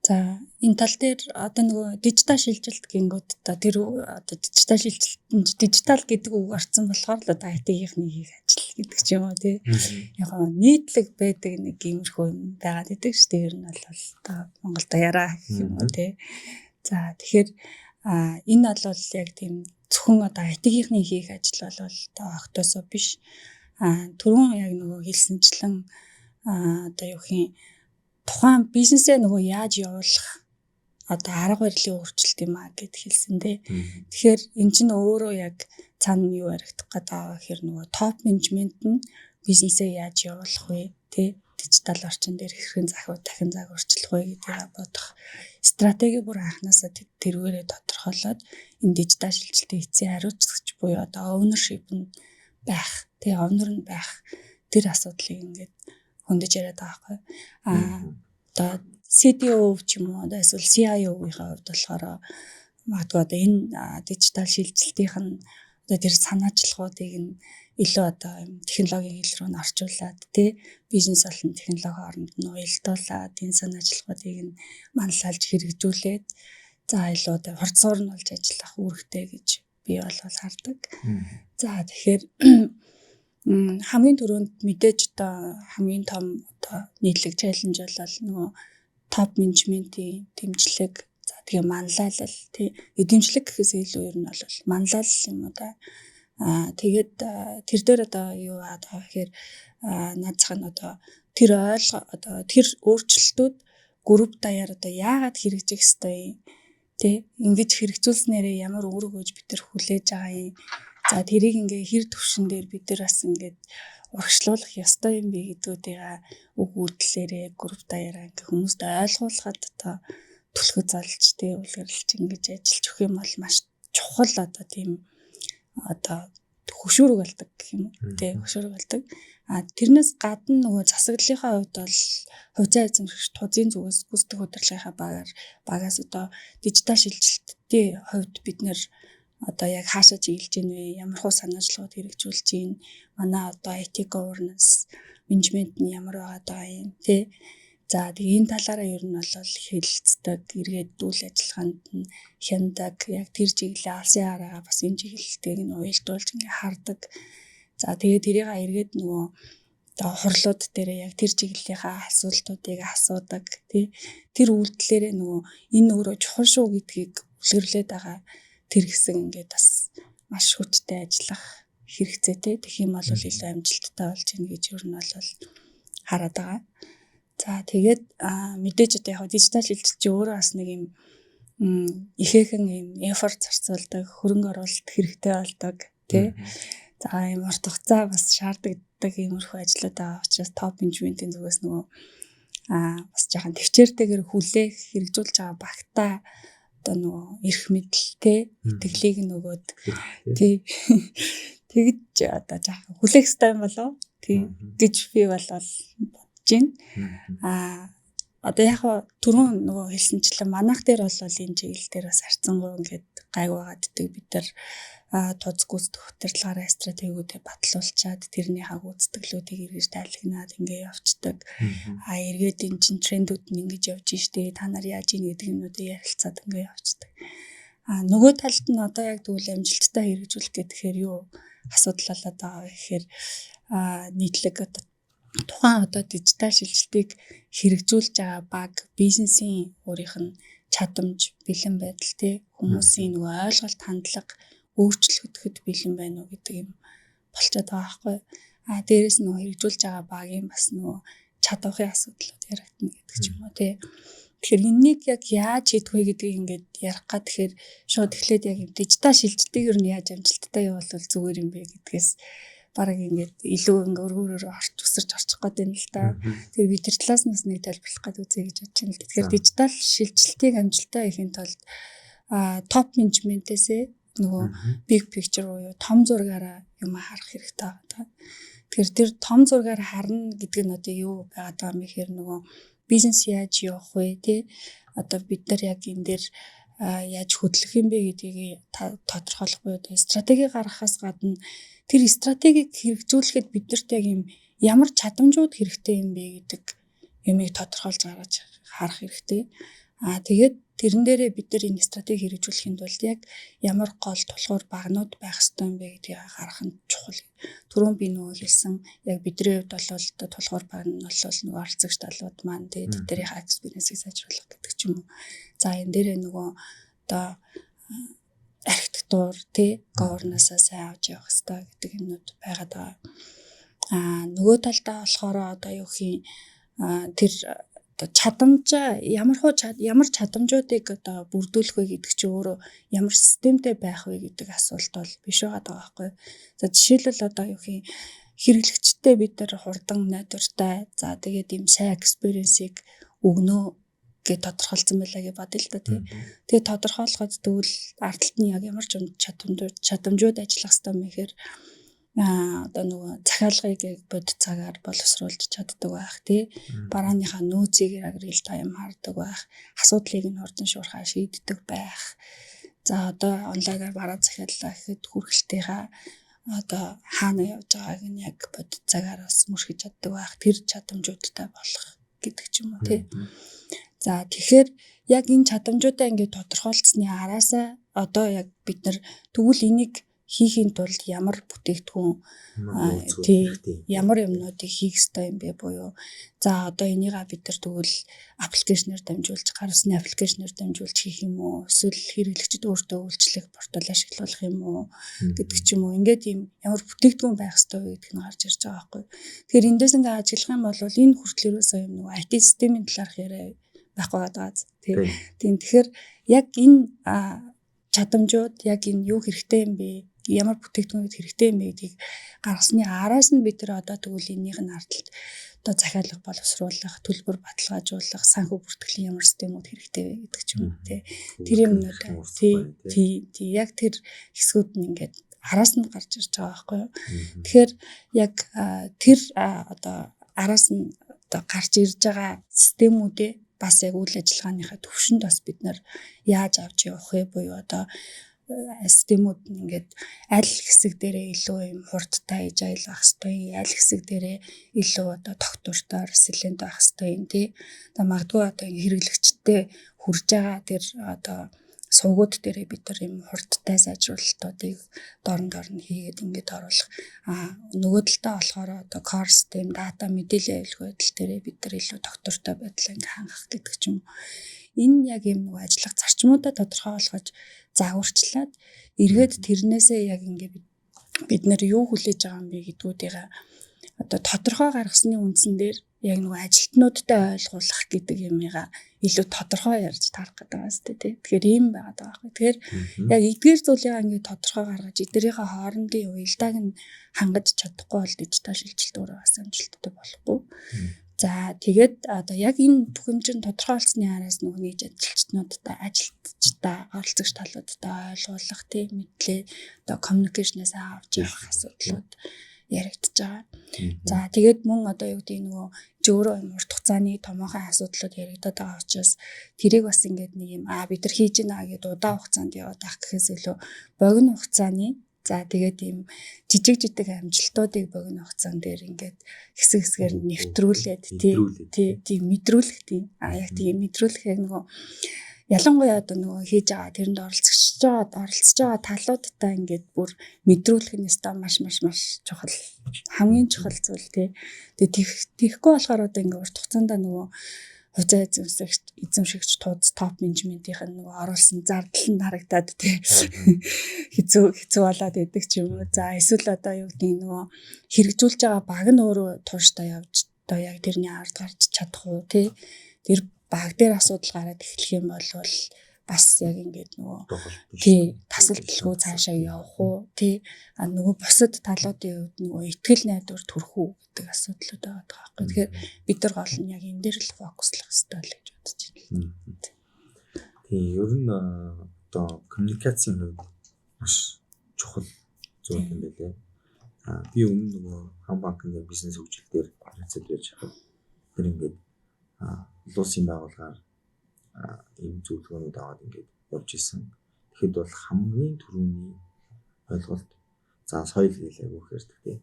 За, энэ тал дээр одоо нөгөө дижитал шилжилт гингүүд одоо тэр одоо дижитал шилжилт нь дижитал гэдэг үг орсон болохоор л одоо IT-ийнхний хийх ажил гэдэг ч юм уу, тий. Яг нийтлэг байдаг нэг иймэрхүү юм байгаад идэг шүү дээ. Ер нь бол одоо Монголд яраа гэх юм уу, тий. За, тэгэхээр энэ бол яг тийм зөвхөн одоо IT-ийнхний хийх ажил бол одоо огтоосоо биш. Түрүүн яг нөгөө хэлсэнчлэн одоо юу хин тухайн бизнесээ нөгөө яаж явуулах одоо арга барилын өөрчлөлт юм а гэд хэлсэн дээ. Тэгэхээр эн чинь өөрөө яг цаана юу яригдах гэдэг байгаа гэхээр нөгөө топ менежмент нь бизнесээ яаж явуулах вэ, тэ, дижитал орчин дээр хэрхэн захиу дахин цаг өөрчлөх вэ гэдгийг бодох стратеги бүр анханасаа тэрвэрээ тодорхойлоод, энэ дижитал шилжилтийн эцсийн хариуцлагч буюу одоо ownership нь байх, тэгээ owner нь байх тэр асуудлыг ингээд хөндөж яриад байгаа байхгүй. Одоо CDO ч юм уу, одоо эсвэл CIO-гийн хувьд болохоор магадгүй одоо энэ дижитал шилжилтийнх нь одоо тэр санаачлагуудыг нь илүү одоо юм технологийн хэл рүү нь орчуулад, тий, бизнес болон технологи хооронд нь уялдуулаад, энэ санаачлагуудыг нь манлайлж хэрэгжүүлээд, за илүү одоо хурд суурь нь болж ажиллах үүрэгтэй гэж би бол хардаг. За, тэгэхээр хамгийн түрүүнд мэдээж одоо хамгийн том одоо нийтлэг challenge бол нөгөө топ менежментийн дэмжлэг, за тэгээ манлайлал, тий, дэмжлэг гэхээс илүү ер нь бол манлайлал юм уу да. Тэгээд тэр дээр одоо юу яагаад байгаа гэхээр наад зах нь одоо тэр ойлго, одоо тэр өөрчлөлтүүд групп даяар одоо яагаад хэрэгжих ёстой юм, тий, ингэж хэрэгжүүлснээрээ ямар үүрэг өгж бид нар хүлээж байгаа юм, за тэрийг ингээ хэр төвшин дээр бид нар бас ингээд урагшлуулах ёстой юм бэ гэдгүүдийг үг үйлдэлээрээ групп даяараа ингээ хүмүүст ойлгуулахад одоо түлхэж залж, тий, үлгэрлэж ингэж ажиллаж өгөх юм бол маш чухал одоо тийм одоо хөшүүрэг болдог гэх юм уу. Тэ, хөшүүрэг болдог. А тэрнээс гадна нөгөө засаглалынхаа хувьд бол хувьцаа эзэмшигч ТУЗ-ын зүгээс гүйцэтгэх удирдлагынхаа багаас одоо дижитал шилжилтийн хувьд бид нэр одоо яг хаашаа чиглэж гин вэ? Ямар хуу санаачлагууд хэрэгжүүлж гин? Манай одоо IT governance менежмент нь ямар байгаа даа юм, тий? За, тэгээ энэ талаараа ер нь бол хэлэлцдэг, эргээд үйл ажиллагаанд нь хяндаг, яг тэр чиглэлээ алсын хараагаа бас энэ чиглэлтэйг нь уялдуулж ингээ хардаг. За, тэгээ тэрийг эргээд нөгөө одоо хурлууд дээр яг тэр чиглэлийнхаа асуултуудыг асуудаг, тий? Тэр үйлдэлээрээ нөгөө энэ өөрөө чухал шүү гэдгийг үлгэрлээд байгаа тэр хэсэг ингээд бас маш хүчтэй ажиллах хэрэгцээтэй. Тэгэх юм бол илүү амжилттай болж гин гэж ер нь бол хараад байгаа. За, тэгээд мэдээж одоо яг дижитал шилжилт чи өөрөө бас нэг юм ихээхэн юм effort зарцуулдаг, хөрөнгө оруулалт хэрэгтэй болдог, тий. За, ийм урт хугацаа бас шаардлагатай иймэрхүү ажлууд байгаа учраас топ менежментийн зүгээс нөгөө бас жаахан төвчээртэйгээр хүлээх, хэрэгжүүлж байгаа багтаа одоо нөгөө эрх мэдэлтэй итгэлийг нь өгөөд, тий, тэгж одоо жаахан хүлээх ёстой юм болов тий гэж би бол бодож байна. Одоо яг түрүүн нөгөө хэлсэнчлэн манайх дээр бол энэ чиглэл дээр бас харьцангуй ингээд гайгүй байгаад ддэг. Бид нар ТУЗ гүйцэтгэх удирдлагаараа стратегиудыг батлуулчаад, тэрнийхээ гүйцэтгэлүүдийг эргэж тайлагнаад ингээ явцдаг. Эргээд энэ чин трендүүд нь ингэж явж штэ, та нар яаж ийн гэдэг юмнуудыг ярилцаад ингээ явцдаг. Нөгөө талд нь одоо яг тэгвэл амжилттай хэрэгжүүлэх гэхээр юу асуудал болоод байгаа вэ гэхээр нийтлэг одоо тухайн одоо дижитал шилжилтийг хэрэгжүүлж байгаа баг бизнесийн өөрийнх нь чадамж, бэлэн байдал, тий, хүмүүсийн нөгөө ойлголт, хандлага өөрчлөгдөхөд бэлэн байна уу гэдэг юм болчиход байгаа байхгүй. Дээрээс нь нөгөө хэрэгжүүлж байгаа багийн бас нөгөө чадварын асуудлууд яригдана гэдэг ч юм уу, тий. Тэгэхээр энэнийг яг яаж хийдэх вэ гэдгийг ингээд ярих га тэгэхээр шууд эхлээд яг юм дижитал шилжилтийг ер нь яаж амжилттай явуулвал зүгээр юм бэ гэдгээс бараг ингээд илүү ингээ өргөөрөөр орч өсөрч орчих гээд байна л да. Тэгэхээр би тэр талаас нь бас нэг тайлбарлах гээд үзье гэж бодож байна л. Тэгэхээр дижитал шилжилтийг амжилттай хийхин тулд топ менежментээсээ нөгөө big picture буюу том зургаараа юм харах хэрэгтэй байгаа. Тэгэхээр тэр том зургаар харна гэдэг нь одоо юу байгаад байгаа юм бэ гэхээр нөгөө бизнес яаж явах вэ, тий, одоо бид нар яг энэ дээр яаж хөдлөх юм бэ гэдгийг тодорхойлох буюу стратеги гаргахаас гадна тэр стратегийг хэрэгжүүлэхэд биднэрт яг юм ямар чадамжууд хэрэгтэй юм бэ гэдэг юмыг тодорхойлж гаргаж харах хэрэгтэй. Тэгээд тэрэн дээрээ бид нар энэ стратеги хэрэгжүүлэхийн тулд яг ямар гол тулгуур багнууд байх ёстой юм бэ гэдгийг гаргах нь чухал. Түрүүн би нөгөө хэлсэн, яг бидний хувьд бол одоо тулгуур баг нь бол нөгөө оролцогч талууд маань, тэгээд тэднийхээ experience-ийг сайжруулах гэдэг ч юм уу. За, энэ дээрээ нөгөө одоо архитектур, тий, governance-аа сайн авч явах ёстой гэдэг юмнууд байгаад байгаа. Нөгөө талдаа болохоор одоо юу гэх юм, тэр одоо чадамжаа ямар хуу ямар чадамжуудыг одоо бүрдүүлэх вэ гэдэг чинь өөрөө ямар системтэй байх вэ гэдэг асуулт бол биш байгаа даа байхгүй. За, жишээлбэл, одоо юу гэх юм, хэрэглэгчтэй бид нар хурдан, найдвартай, за тэгээд ийм сайн experience-ийг өгнө гэж тодорхойлсон байлаа гэж бодъё л да, тий. Тэгээд тодорхойлоход тэгвэл ард талд нь яг ямар ч чадамжууд ажиллах хэрэгтэй юм гэхээр одоо нөгөө захиалгыг яг бодит цагаар боловсруулж чаддаг байх, тий. Барааныхаа нөөцийг яг real time хардаг байх, асуудлыг нь хурдан шуурхаа шийддэг байх. За, одоо онлайнаар бараа захиаллаа гэхэд хүргэлтийнхаа одоо хаана явж байгааг нь яг бодит цагаар бас мөршиж чаддаг байх. Тэр чадамжуудтай болох гэдэг ч юм уу, тий. За, тэгэхээр яг энэ чадамжуудаа ингээд тодорхойлцсны араасаа одоо яг бид нар тэгвэл энийг хийхийн тулд ямар бүтээгдэхүүн, тий, ямар юмнуудыг хийх ёстой юм бэ буюу за одоо энийгээ бид нар тэгвэл application ээр дамжуулж, гар утасны application ээр дамжуулж хийх юм уу, эсвэл хэрэглэгчид өөртөө үйлчлэх портал ашиглах юм уу гэдэг ч юм уу, ингээд ийм ямар бүтээгдэхүүн байх ёстой вэ гэдг нь гарч ирж байгаа байхгүй. Тэгэхээр эндээс ингээд ажиглах юм бол энэ хүртэл ерөөсөө юм нөгөө IT системийн талаарх яриа байхгүй байгаа. Тийм, тэгэхээр яг энэ чадамжууд, яг энэ юу хэрэгтэй юм бэ, ямар бүтээгдэхүүнүүд хэрэгтэй юм бэ гэдгийг гаргасны араас нь бид нар одоо тэгвэл энэнийх нь ард талд одоо захиалга боловсруулах, төлбөр баталгаажуулах, санхүү бүртгэлийн ямар системүүд хэрэгтэй вэ гэдэг ч юм уу, тий. Тэр юмнууд, тий, тий, тий, яг тэр хэсгүүд нь ингээд араас нь гарч ирж байгаа байхгүй юу. Тэгэхээр яг тэр одоо араас нь одоо гарч ирж байгаа системүүдээ бас яг үйл ажиллагааныхаа төвшөнд бас бид нар яаж авч явах вэ буюу одоо системүүд нь ингээд аль хэсэг дээрээ илүү юм хурдтай agile байх хэвээр, аль хэсэг дээрээ илүү одоо тогтвортой, resilient байх хэвээр юм, тий. Одоо магадгүй одоо хэрэглэгчтэй хүрж байгаа тэр одоо сувгууд дээрээ бид нар юм хурдтай сайжруулалтуудыг дорн дорн хийгээд ингээд оруулах. А нөгөө талдаа болохоор одоо core system, data, мэдээллийн аюулгүй байдал дээрээ бид нар илүү тогтвортой байдлаа ингээ хангах гэдэг ч юм уу. Энэ яг юм нөгөө ажиллах зарчмуудаа тодорхой болгож загварчлаад, эргээд тэрнээсээ яг ингээ бид нар юу хүлээж байгаа юм бэ гэдгүүдийг одоо тодорхой гаргасны үндсэн дээр яг нөгөө ажилтнуудтай ойлгуулах гэдэг юмыгаа илүү тодорхой ярьж таарах гэдэг байгаа сте, тий. Тэгэхээр ийм байгаад байгаа байхгүй. Тэгэхээр яг эдгээр зүйлийг ингээд тодорхой гаргаж, эдгээрийнхээ хоорондын уялдааг нь хангаж чадахгүй бол дижитал шилжилт өөрөө бас амжилттай болохгүй. За, тэгээд одоо яг энэ бүхэн чинь тодорхой болсны араас нөгөө нийт ажилчнуудтай, ажилтчдаа, оролцогч талуудтай ойлгуулах, тий, мэдлээ одоо communication-аас авч явах асуудлууд яригдж байгаа. За, тэгээд мөн одоо юу гэдэг, нөгөө чи өөрөө юм урт хугацааны томоохон асуудлууд яригдаад байгаа учраас тэрийг бас ингээд нэг юм бид нар хийж гинэ гэдээ удаан хугацаанд яваад ах гэхээс илүү богино хугацааны, за, тэгээд ийм жижиг жижиг амжилтуудыг богино хугацаан дээр ингээд хэсэг хэсгээр нэвтрүүлээд, тий тий тийм мэдрүүлэх, тийм яг тийм мэдрүүлэх, яг нөгөө ялангуяа одоо нөгөө хийж байгаа тэрэнд оролцож байгаа талуудтай ингээд бүр мэдрүүлэх нь ёстой маш маш маш чухал, хамгийн чухал зүйл, тий. Тэгээ тэгэхгүй болохоор одоо ингээд урт хугацаанд нөгөө хувьцаа эзэмшигч тууз, топ менежментийнх нь нөгөө оруулсан зардал нь харагдаад, тий, хэцүү хэцүү болоод идэг ч юм уу. За, эсвэл одоо юу гэдгийг нөгөө хэрэгжүүлж байгаа баг нь өөрөө тууштай явж одоо яг тэрний ард гарч чадах уу, тий. Тэр баг дээр асуудал гараад эхлэх юм бол бас яг ингээд нөгөө, тий, тасалдалгүй цаашаа явах уу, тий, а нөгөө бусад талуудын хувьд нөгөө итгэл найдвар төрөх үү гэдэг асуудлууд байгаа байхгүй. Тэгэхээр бид нар гол нь яг энэ дээр л focus лох хэрэгтэй л гэж бодож байна. Тий, ер нь одоо коммуникацийн хувьд маш чухал зүйл юм байлээ. А би өмнө нөгөө Хам банкны бизнес хөгжил дээр харилцаад байж байхад тэр ингээд улсын байгууллагаар ийм зөвлөгөөнүүд аваад ингээд явж исэн. Тэгэхэд бол хамгийн түрүүний ойлголт, за, соёл гээл айгүйх ярьдаг, тий.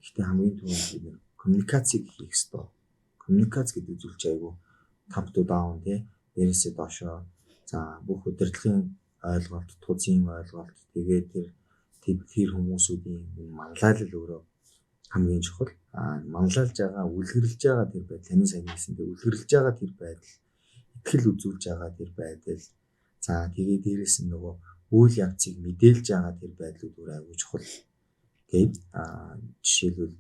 Гэхдээ хамгийн түрүүнд бид нэр коммуникацийг хийх ёстой. Коммуникац гэдэг зүйл чи айгүй top to down, тий. Дээрээсээ доошоо, за, бүх удирдлагын ойлголт, тузын ойлголт, тэгээд тэр тэр хүмүүсүүдийн манлайлал өөрөө хамгийн чухал. А манлайлж байгаа, үлгэрлэж байгаа тэр байдал, таны сайн хэлсэн тэр үлгэрлэж байгаа тэр байдал, итгэл үзүүлж байгаа тэр байдал, за, тэгээ дээрэс нь нөгөө үйл явцыг мэдээлж байгаа тэр байдлууд өөр айгүй чухал. Тэгээд жишээлбэл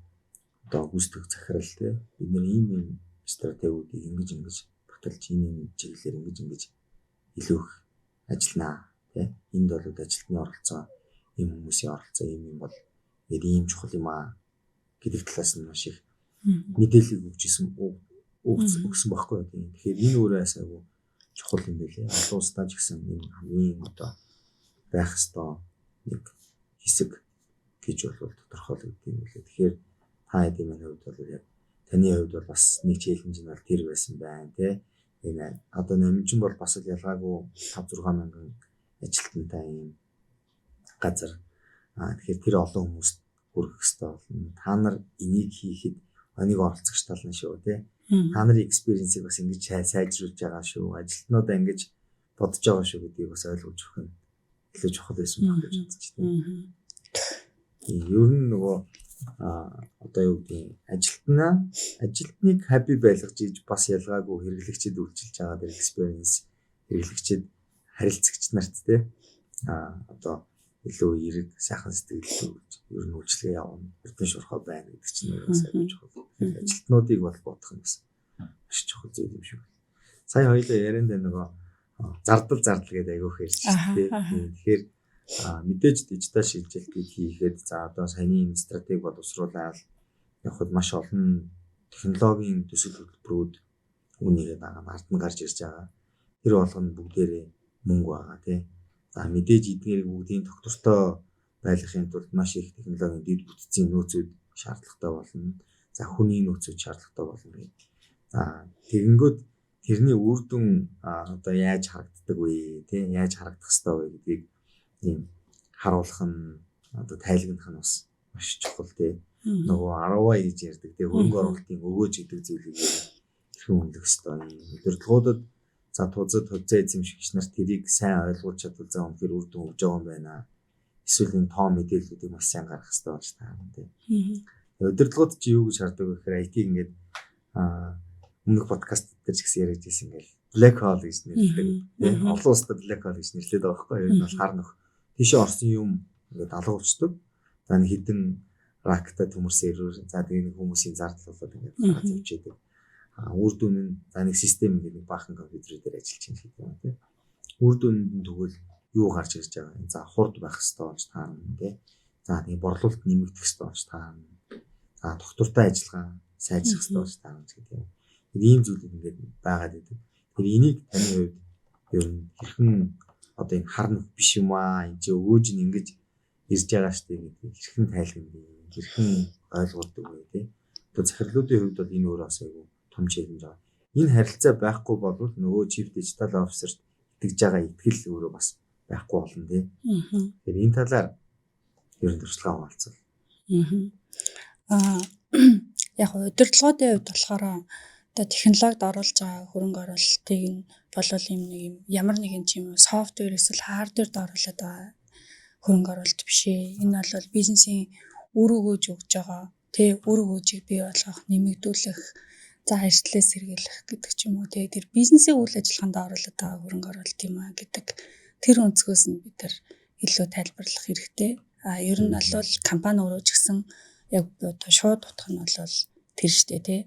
одоо гүйцэтгэх захирал, те, бид нэр ийм ийм стратегиудыг ингэж ингэж баталж, энэ энэ чиглэлээр ингэж ингэж илүү их ажилланаа, те, энд бол ажилтны оролцоо, ийм хүмүүсийн оролцоо ийм юм бол ингээд ийм чухал юм аа гэдэг талаас нь маш их мэдээлэл өгч исэн, өгсөн байхгүй юу. Тэгэхээр энэ өөрөө айгүй чухал юм байлээ. Олон улсдаа ч гэсэн энэ хамгийн одоо байх ёстой нэг хэсэг гэж бол тодорхойлогдсон юм билээ. Тэгэхээр та хэдийн миний хувьд бол яг таны хувьд бол бас нэг challenge нь бол тэр байсан байна, тий. Энэ одоо намжин бол бас л ялгаагүй 5 6 мянган ажилтнтай юм газар. А тэгэхээр тэр олон хүмүүст хүргэх ёстой болно. Та нар энийг хийхэд энийг оролцогч тал нь шүү, тий. Та нарын experience ийг бас ингэж сайжруулж байгаа шүү. Ажилтнуудаа ингэж бодож байгаа шүү гэдгийг бас ойлгож өгөх нь илүү чухал байсан байх гэж бодож байна. Тийм, ер нь нөгөө одоо юу гэдгийг ажилтныг happy байлгаж иж бас ялгаагүй хэрэглэгчид үйлчилж байгаа тэр experience, хэрэглэгчид, харилцагч нарт, те, одоо илүү эерэг сайхан сэтгэл ер нь үйлчилгээ явна, эрдэнэ шуурхай байна гэдэг чинь бас аюул чухал. Ажилтнуудыг бол бодох нь бас маш чухал зүйл юм шиг. Сая хоёлаа яриандаа нөгөө зардал зардал гэдэг айгүйх ярьж шүү дээ. Тэгэхээр мэдээж дижитал шилжилтийг хийхэд, за, одоо саяны энэ стратеги боловсруулаад явхад маш олон технологийн төсөл хөтөлбөрүүд үүнийгээ дагаад ард нь гарч ирж байгаа. Тэр болгоно бүгдээрээ мөнгө байгаа, тий. За, мэдээж эдгээрийг бүгдийн тогтвортой байлгахын тулд маш их технологийн дэд бүтцийн нөөцүүд шаардлагатай болно. За хүний нөөцүүд шаардлагатай болно гэх. За тэгэнгүүт тэрний үр дүн одоо яаж харагддаг вэ, тий, яаж харагдах ёстой вэ гэдгийг ийм харуулах нь, одоо тайлбарлах нь бас маш чухал, тий. Нөгөө ROI гэж ярьдаг, тий, хөрөнгө оруулалтын өгөөж гэдэг зүйлийг хэрхэн үнэлэх ёстой юм. Удирдлагуудад, за тузад хувьцаа эзэмшигч нар тэрийг сайн ойлгуулж чадвал за үнэхээр үр дүн өгж байгаа юм байна. Эсвэл энэ тоо мэдээллүүдийг маш сайн гаргах ёстой болж таарна, тий. Удирдлагууд чи юу гэж хардаг вэ гэхээр IT ингээд өмнөх подкаст дээр ч гэсэн яриад байсан, ингээл black hole гэж нэрлэдэг. Тийм, олон улсад black hole гэж нэрлэдэг байгаа байхгүй юу? Ер нь бол хар нөх. Тийшээ орсон юм ингээд алга болчдөг. За нэг хідэн ракета төмөрсөн эрүүр, за тэгээ нэг хүмүүсийн зардал болоод ингээд гараад явж идэг. А үр дүн нь за нэг систем ингээд нэг баахан компьютер дээр ажиллаж байна гэдэг юм, тийм. Үр дүнд нь тэгвэл юу гарч ирж байгаа юм? За хурд байх хэрэгтэй болж таарна, тийм. За тэгээ борлуулалт нэмэгдэх хэрэгтэй болж таарна. За доктортой ажиллагаа сайжрах хэрэгтэй болж таарна гэдэг юм. Тэр ийм зүйлүүд ингээд байгаад идэг. Тэр энийг таны хувьд ер нь хэрхэн одоо энэ хар нүх биш юм аа, энэ чи өгөөж нь ингэж ирж байгаа штэ гэдгийг хэрхэн тайлбарлах юм, хэрхэн ойлгуулдаг вэ, тий? Одоо захирлуудын хувьд бол энэ өөрөө бас айгүй том challenge байгаа. Энэ харилцаа байхгүй болвол нөгөө chief digital officer-т итгэж байгаа итгэл өөрөө бас байхгүй болно, тий. Тэгэхээр энэ талаар ер нь туршлагаа хуваалцвал. Яг удирдлагуудын хувьд болохоор одоо технологид оруулж байгаа хөрөнгө оруулалтыг нь болвол юм нэг юм ямар нэгэн ч юм уу software эсвэл hardware д оруулаад байгаа хөрөнгө оруулалт биш ээ. Энэ бол бизнесийн үр өгөөж өгж байгаа, тэ, үр өгөөжийг бий болгох, нэмэгдүүлэх, за эрсдлээс сэргийлэх гэдэг ч юм уу, тэ, тэр бизнесийн үйл ажиллагаанд оруулаад байгаа хөрөнгө оруулалт юм а гэдэг тэр өнцгөөс нь бид нар илүү тайлбарлах хэрэгтэй. А ер нь бол компани өөрөө ч гэсэн яг одоо шууд утга нь бол тэр штэ, тий.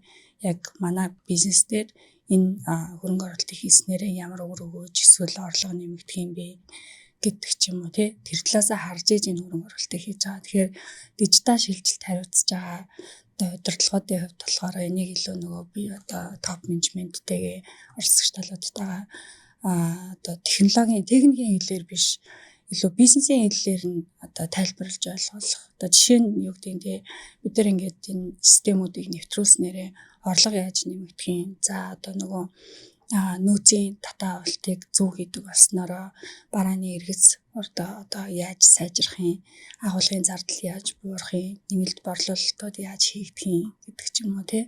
Яг манай бизнес дээр энэ хөрөнгө оруулалтыг хийснээрээ ямар үр өгөөж эсвэл орлого нэмэгдэх юм бэ гэдэг ч юм уу, тий. Тэр талаасаа харж иж энэ хөрөнгө оруулалтыг хийж байгаа. Тэгэхээр дижитал шилжилт хариуцж байгаа одоо удирдлагуудын хувьд болохоор энийг илүү нөгөө би одоо топ менежменттэйгээ оролцогч талуудтайгаа одоо технологийн, техникийн хэлээр биш, илүү бизнесийн хэллээр нь одоо тайлбарлаж ойлгох. Одоо жишээ нь юу гэдэг нь, те, бид нар ингээд энэ системүүдийг нэвтрүүлснээрээ орлого яаж нэмэгдэх юм. За одоо нөгөө нөөцийн татаа авалтыг зөв хийдэг болсноороо барааны эргэц одоо яаж сайжрах юм, агуулгын зардал яаж буурах юм, нэмэлт борлуулалтууд яаж хийгдэх юм гэдэг ч юм уу, тий.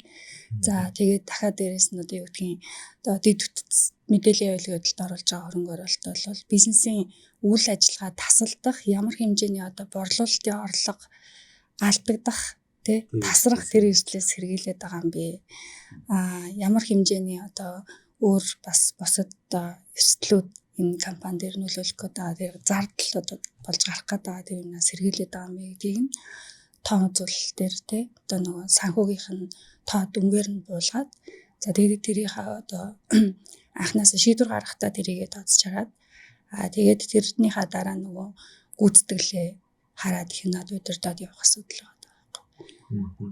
За тэгээд дахиад дээрэс нь одоо юу гэдгийг, одоо дэд бүтц мэдээллийн аюулгүй байдалд оруулж байгаа хөрөнгө оруулалт бол бизнесийн үйл ажиллагаа тасалдах, ямар хэмжээний одоо борлуулалтын орлого алдагдах, тий, тасрах тэр эрсдлээс сэргийлээд байгаа юм бэ. Ямар хэмжээний одоо өөр бас бусад одоо эрсдлүүд энэ компани дээр нөлөөлөх гээд байгаа, тэр зардал одоо болж гарах гээд байгаа тэр юмнаас сэргийлээд байгаа юм бэ гэдгийг нь тоон үзүүлэлт дээр, тий, одоо нөгөө санхүүгийнх нь тоо дүнгээр нь буулгаад, за тэгээд тэрийнхээ одоо анхнаасаа шийдвэр гаргахтаа тэрийгэ тооцож хараад, тэгээд тэрнийхээ дараа нөгөө гүйцэтгэлээ хараад хянаад удирдаад явах асуудал байгаа байхгүй.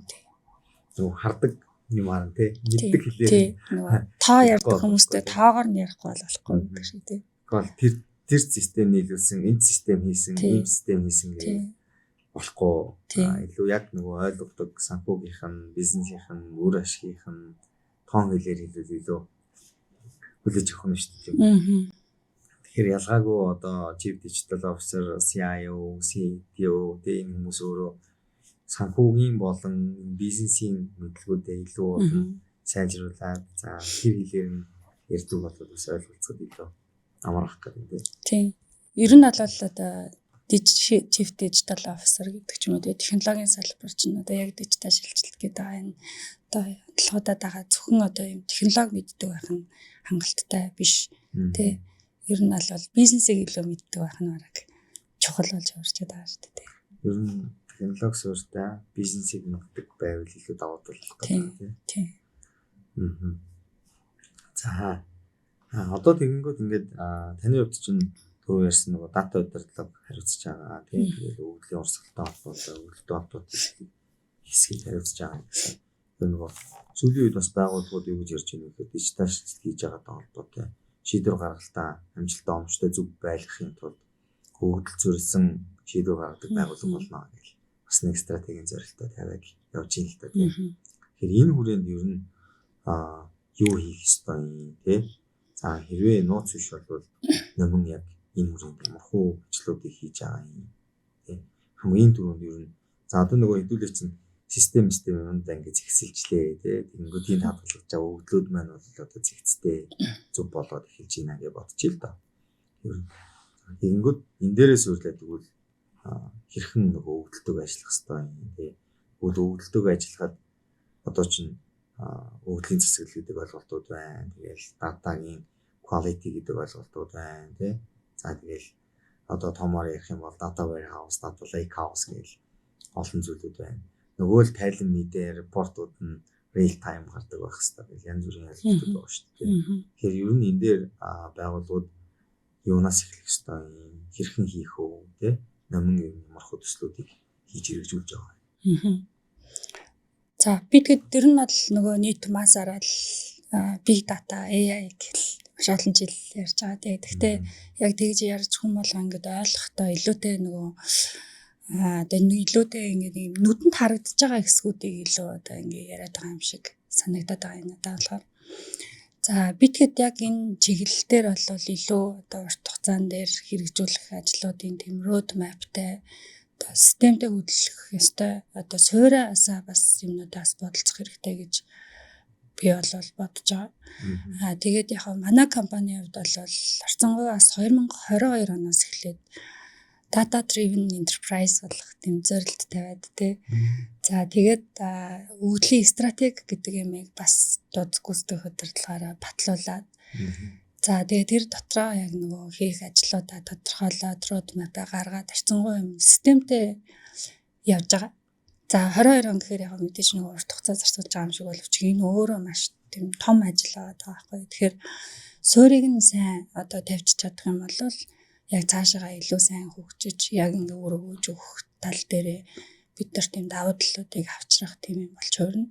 Нөгөө хардаг юм аа, тий, мэддэг хэлээр. Тий, нөгөө тоо ярьдаг хүмүүстэй тоогоор нь ярихгүй бол болохгүй гэдэг шиг, тий. Гэхдээ тэр тэр систем нийлүүлсэн, энэ систем хийсэн, ийм систем хийсэн гэх болохгүй, илүү яг нөгөө ойлгодог санхүүгийнх нь, бизнесийнх нь, үр ашигийнх нь тоон хэлээр хэлвэл илүү хүлээж авах нь шүү дээ. Тэгэхээр ялгаагүй одоо Chief Digital Officer, CIO, CTO тэгээ энэ хүмүүс өөрөө санхүүгийн болон бизнесийн мэдлэгүүдээ илүү болон сайжруулад, за тэр хэлээр нь ярьдаг бол бас ойлголцоход илүү амарх гэдэг, тийм. Тийм. Ер нь бол одоо Chief Digital Officer гэдэг ч юм уу, технологийн салбар чинь одоо яг дижитал шилжилт гэдэг байгаа энэ одоо онцлогоодод байгаа зөвхөн одоо юм технологи мэддэг байх нь хангалттай биш, тий. Ер нь бол бизнесийг илүү мэддэг байх нь бараг чухал болж хувирч байгаа шүү дээ. Ер нь технологи суурьтай бизнесийг мэддэг байвал илүү давуу тал болох гэдэг, тий. Тийм. За. Одоо тэгэнгүүт ингээд таны хувьд чинь түрүү ярьсан нөгөө дата удирдлага хариуцж байгаа, тийм, тэгээд өгөгдлийн урсгалтай холбоотой, өгөгдөлтэй холбоотой хэсгийг хариуцж байгаа гэсэн. Тэр нөгөө сүүлийн үед бас байгууллагууд юу гэж ярьж байна вэ гэхээр дижитал шилжилт хийж байгаатай холбоотой шийдвэр гаргалтаа амжилттай, оновчтой, зөв байлгахын тулд өгөгдөл суурилсан шийдвэр гаргадаг байгууллага болно гэх бас нэг стратегийн зорилттой тавиад явж ийн л та тийм. Тэгэхээр энэ хүрээнд ер нь юу хийх ёстой юм тий. За, хэрвээ нууц биш бол Номин яг энэ хүрээнд ямар хуу ажлуудыг хийж байгаа юм тий. Хамгийн түрүүнд ер нь за одоо нөгөө хэдүүлээ чинь систем систем юмд ингээд зэгсэлжлээ тий. Тэгэнгүүт тийм хадгалж байгаа өгөгдлүүд маань бол одоо зэгцтэй зөв болоод эхэлж байна гэж бодчих л доо. Ер нь тэгэнгүүт энэ дээрээ суурилаад тэгвэл хэрхэн нөгөө өгөгдөлтөг ажиллах ёстой юм тий. Тэгвэл өгөгдөлтөг ажиллахад одоо чинь өгөгдлийн засаглал гэдэг ойлголтууд байна. Тэгээл датагийн quality гэдэг ойлголтууд байна тий. За, тэгээл одоо томоор ярих юм бол data warehouse, data lake house гэл олон зүйлүүд байна. Нөгөө л тайлан мэдээ report ууд нь real time гардаг байх хэрэгтэй гэл янз бүрийн ойлголтууд байгаа шүү дээ. Тэгэхээр ер нь энэ дээр байгууллагууд юунаас эхлэх ёстой юм, хэрхэн хийх үү тий, Номин ер нь ямар хөө төслүүдийг хийж хэрэгжүүлж байгаа юм. За, би тэгэд тэр нь бол нөгөө нийт масаараа л big data, AI гэл маш олон жил ярьж байгаа тий. Гэхдээ яг тэгж ярьж хүн болго ингээд ойлгохдоо илүүтэй нөгөө тэгээ илүүтэй ингээд юм нүдэнд харагдаж байгаа хэсгүүдийг илүү одоо ингээд яриад байгаа юм шиг санагдаад байгаа юм надад болохоор. За, би тэгэд яг энэ чиглэл дээр бол илүү одоо урт хугацаан дээр хэрэгжүүлэх ажлуудын тийм road map тай, одоо системтэй хөдлөх ёстой, одоо суураасаа бас юмнуудаас бодолцох хэрэгтэй гэж би бол бодож байгаа. Тэгээд яг манай компанийн хувьд бол харьцангуй бас 2022 оноос эхлээд data driven enterprise болох тийм зорилт тавиад тий. За, тэгээд өгөгдлийн стратеги гэдэг юмыг бас дууд гүйцэтгэх удирдлагаараа батлуулаад, за, тэгээд тэр дотроо яг нөгөө хийх ажлуудаа тодорхойлоод, road map-аа гаргаад харьцангуй юм системтэй явж байгаа. За, 22 он гэхээр яг мэдээж нэг урт хугацаа зарцуулж байгаа юм шиг боловч энэ өөрөө маш тийм том ажил байгаа байхгүй. Тэгэхээр суурийг нь сайн одоо тавьж чадах юм бол яг цаашаага илүү сайн хөгжиж, яг ингээ өргөж өгөх тал дээрээ бид нар тийм давуу талуудыг авчрах тийм юм болж хувирна.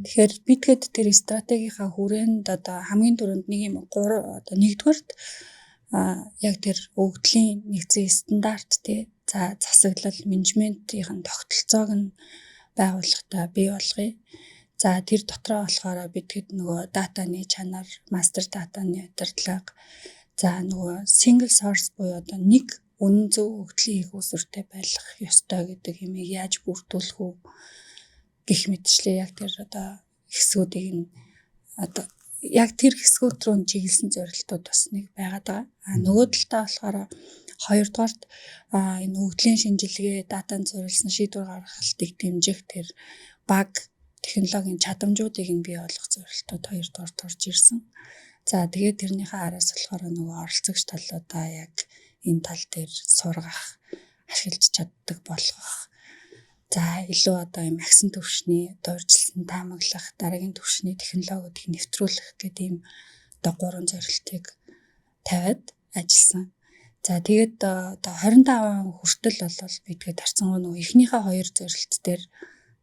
Тэгэхээр би тэгэд тэр стратегийнхаа хүрээнд одоо хамгийн түрүүнд нэг юм гурав, одоо нэгдүгээрт яг тэр өгөгдлийн нэгдсэн стандарт тий, за, засаглал, менежментийн тогтолцоог нь байгууллагатаа бий болгоё. За, тэр дотроо болохоор бид хэд нөгөө датаны чанар, master датаны удирдлага, за, нөгөө single source буюу одоо нэг үнэн зөв өгөгдлийн эх үүсвэртэй байх ёстой гэдэг юмыг яаж бүрдүүлэх үү гэх мэтчлээ яг тэр одоо хэсгүүдийг нь одоо яг тэр хэсгүүд рүү чиглэсэн зорилтууд бас нэг байгаад байгаа. А нөгөө талдаа болохоор хоёрдугаарт энэ өгөгдлийн шинжилгээ, датанд суурилсан шийдвэр гаргалтыг дэмжих тэр баг технологийн чадамжуудыг нь бий болгох зорилтууд хоёрдугаарт орж ирсэн. За, тэгээд тэрнийхээ араас болохоор нөгөө оролцогч талуудаа яг энэ тал дээр сургах, ашиглаж чаддаг болгох. За, илүү одоо юм агсан төвшний одоо урьдчилсан таамаглах, дараагийн төвшний технологиудыг нэвтрүүлэх гэдэг ийм одоо гурван зорилтыг тавиад ажилласан. За, тэгээд одоо 25 он хүртэл бол би тэгээд харьцангуй нөгөө эхнийхээ хоёр зорилт дээр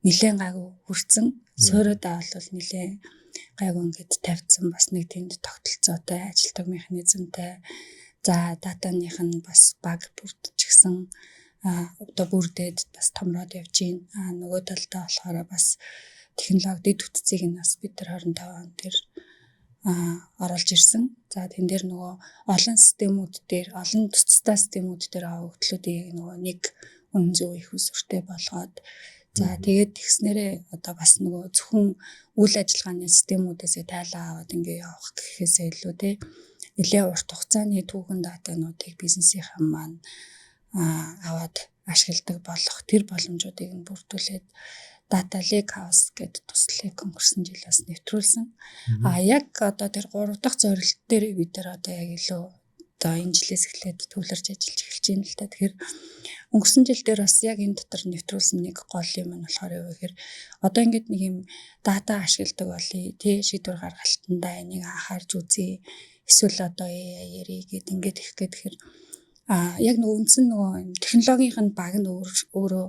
нэлээд гайгүй хүрсэн. Суурьудаа бол нэлээд гайгүй ингээд тавьдсан, бас нэг тэнд тогтолцоотой, ажилтдаг механизмтай. За, датаных нь бас баг бүрдчихсэн, одоо бүрдээд бас томроод явж байна. А нөгөө талдаа болохоор бас технологи дэд бүтцийг нь бас бид нар 25 он дээр оруулж ирсэн. За, тэн дээр нөгөө олон системүүд дээр, олон тусдаа системүүд дээр өгөгдлүүдийг нөгөө нэг үнэн зөв эх үүсвэртэй болгоод, за, тэгээд тэгснээрээ одоо бас нөгөө зөвхөн үйл ажиллагааны системүүдээсээ тайлан аваад ингээ явах гэхээсээ илүү те нэлээ урт хугацааны түүхэн датануудыг бизнесийнхэн маань аваад ашигладаг болох тэр боломжуудыг нь бүрдүүлээд Data Lake House гэдэг туслалыг өнгөрсөн жил бас нэвтрүүлсэн. А яг одоо тэр гурав дахь зорилт дээр бид нар одоо яг илүү одоо энэ жилээс эхлээд төвлөрч ажиллаж эхэлж байна л да. Тэгэхээр өнгөрсөн жил дээр бас яг энэ дотор нэвтрүүлсэн нэг гол юм нь болохоор юу гэхээр одоо ингээд нэг юм дата ашигладаг болъё тий, шийдвэр гаргалтандаа энийг анхаарч үзье, эсвэл одоо AI ярий гэд ингээд их гэхээр яг нөгөө үндсэн нөгөө технологийн нь баг нь өөрөө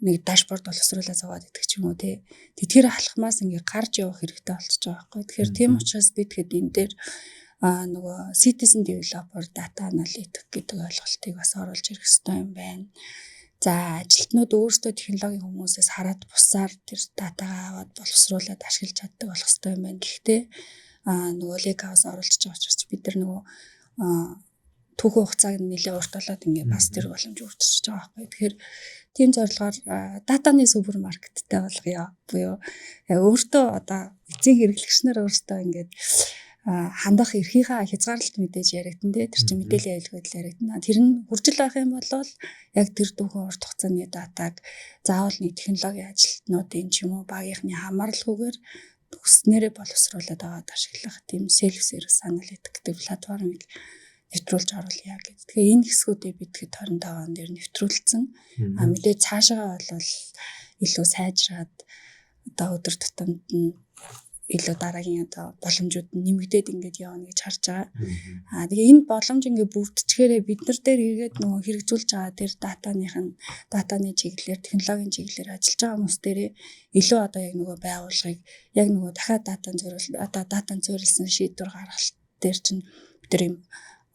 нэг dashboard боловсруулаад зовоод идэх ч юм уу тий. Тэдгээр алхмаас ингээ гарч явах хэрэгтэй болчихж байгаа байхгүй. Тэгэхээр тийм учраас бид хэд энэ дээр Нөгөө citizen developer, data analytic гэдэг ойлголтыг бас оруулж ирэх хэрэгтэй юм байна. За, ажилтнууд өөрсдөө технологийн хүмүүсээс хараад бусаар тэр датагаа аваад боловсруулад ашиглаж чаддаг болох хэрэгтэй юм байна. Гэхдээ нөгөө lake house оруулж байгаа учраас бид нар нөгөө түүхэн хугацааг нь нэлээд урт болоод ингээд бас тэр боломж үүсчихэж байгаа байхгүй. Тэгэхээр тийм зорилгоор датаны супермаркеттай болгоё. Буюу яг өөртөө одоо эцсийн хэрэглэгч нар өөртөө ингээд хандах эрхийнхаа хязгаарлалт мэдээж яригдан дээ. Тэр чинь мэдээллийн аюулгүй байдал яригдана. Тэр нь хүржил байх юм бол яг тэр түүхэн урт хугацааны датаг заавал нэг технологийн ажилтнуудын ч юм уу багийнхны хамааралгүйгээр хүснээрээ боловсруулад аваад ашиглах тийм self service analytic гэдэг платформыг нэвтрүүлж оруулъя гэдэг. Тэгэхээр энэ хэсгүүдийг бид хэд 25 он дээр нэвтрүүлсэн. Мэдээж цаашаа бол илүү сайжраад, одоо өдөр тутамд нь илүү дараагийн одоо боломжууд нь нэмэгдээд ингээд явна гэж харж байгаа. Тэгээ энэ боломж ингээд бүрдчихээрээ бид нар дээр эргээд нөгөө хэрэгжүүлж байгаа тэр датаных нь датаны чиглэлээр, технологийн чиглэлээр ажиллаж байгаа хүмүүс дээрээ илүү одоо яг нөгөө байгууллагыг яг нөгөө дахиад датан зориул одоо датан суурилсан шийдвэр гаргалт дээр чинь бид нар юм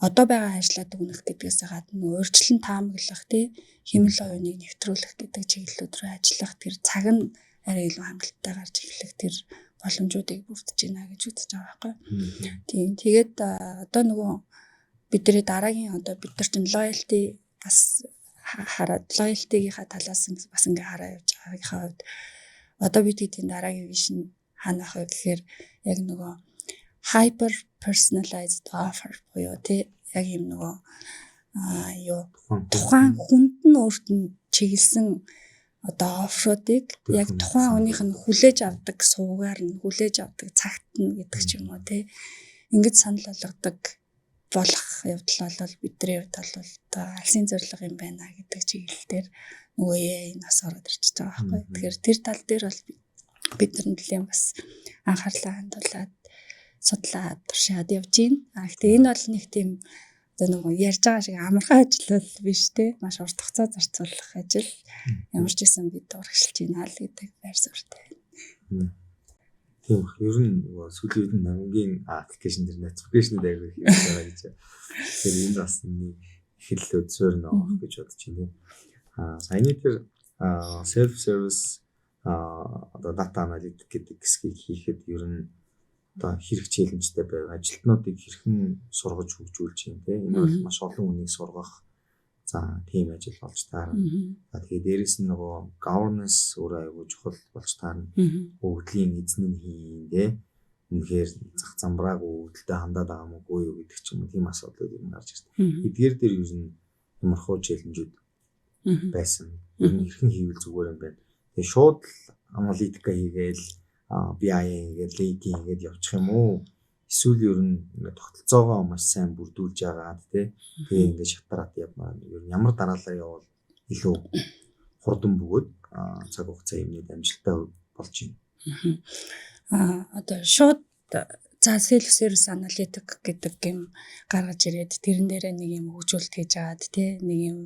одоо байгаа ажлаа дүгнэх гэдгээс гадна урьдчилан таамаглах, тий, хиймэл оюуныг нэвтрүүлэх гэдэг чиглэлүүд рүү ажиллах тэр цаг нь арай илүү хангалттай гарч эхлэх тэр боломжуудыг бүрдэж байна гэж үзэж байгаа байхгүй. Тийм. Тэгээд одоо нөгөө бидний дараагийн одоо бид нар чинь loyalty бас хараад, loyalty-гийнхаа талаас бас ингээ хараа явж байгаагийнхаа хувьд одоо бид хэдийн дараагийн vision хаана байх вэ гэхээр яг нөгөө hyper personalized offer буюу, тий, яг юм нөгөө юу тухайн хүнд нь өөрт нь чиглэсэн одоо offer уудыг яг тухайн хүнийх нь хүлээж авдаг сувгаар нь, хүлээж авдаг цагт нь гэдэг ч юм уу, тий, ингэж санал болгодог болох явдал бол бидний хувьд бол одоо алсын зорилго юм байна гэдэг чиглэл дээр нөгөө AI нас ороод ирчихэж байгаа байхгүй. Тэгэхээр тэр тал дээр бол бид нар нэлээд бас анхаарлаа хандуулад, судлаад, туршаад явж байна. Гэхдээ энэ бол нэг тийм одоо нөгөө ярьж байгаа шиг амархан ажил бол биш, те, маш урт хугацаа зарцуулах ажил. Ямар ч байсан бид урагшилж байна л гэдэг байр суурьтай байна. Тийм бах. Ер нь нөгөө сүүлийн үед намгийн application дээр notification аягүй хийж байгаа гэж. Тэгэхээр энэ бас нэг эхлэл суурь нөх гэж бодож байна. Саяны тэр self service одоо data analytic гэдэг хэсгийг хийхэд ер нь одоо хэрэг challenge тэй байв. Ажилтнуудыг хэрхэн сургаж хөгжүүлж юм те. Энэ бол маш олон хүнийг сургах, за, тийм ажил болж таарна. За, тэгээ дээрэс нь нөгөө governance өөрөө аягүй чухал болж таарна. Өгөгдлийн эзэн нь хийн те. Үнэхээр зах замбрааг өгөгдөлтэй хандаад байгаа юм уу юу гэдэг ч юм уу, тийм асуудлууд юм гарч ирсэн. Эдгээр дээр ер нь ямархуу challenge үүд байсан? Ер нь хэрхэн хийвэл зүгээр юм бэ? Тэгээ шууд аналитика хийгээл, BI хийгээд, lake хийгээд явчих юм уу? Эсвэл ер нь ингээд тогтолцоогоо маш сайн бүрдүүлж агаад, тий, тэгээ ингээд шатараад явмаар, ер нь ямар дараалал явбал илүү хурдан бөгөөд цаг хугацаа юмнууд амжилттай болж байна? Одоо шууд за self service analytic гэдэг юм гаргаж ирээд, тэрэн дээрээ нэг юм хөгжүүлэлт хийж агаад, тий, нэг юм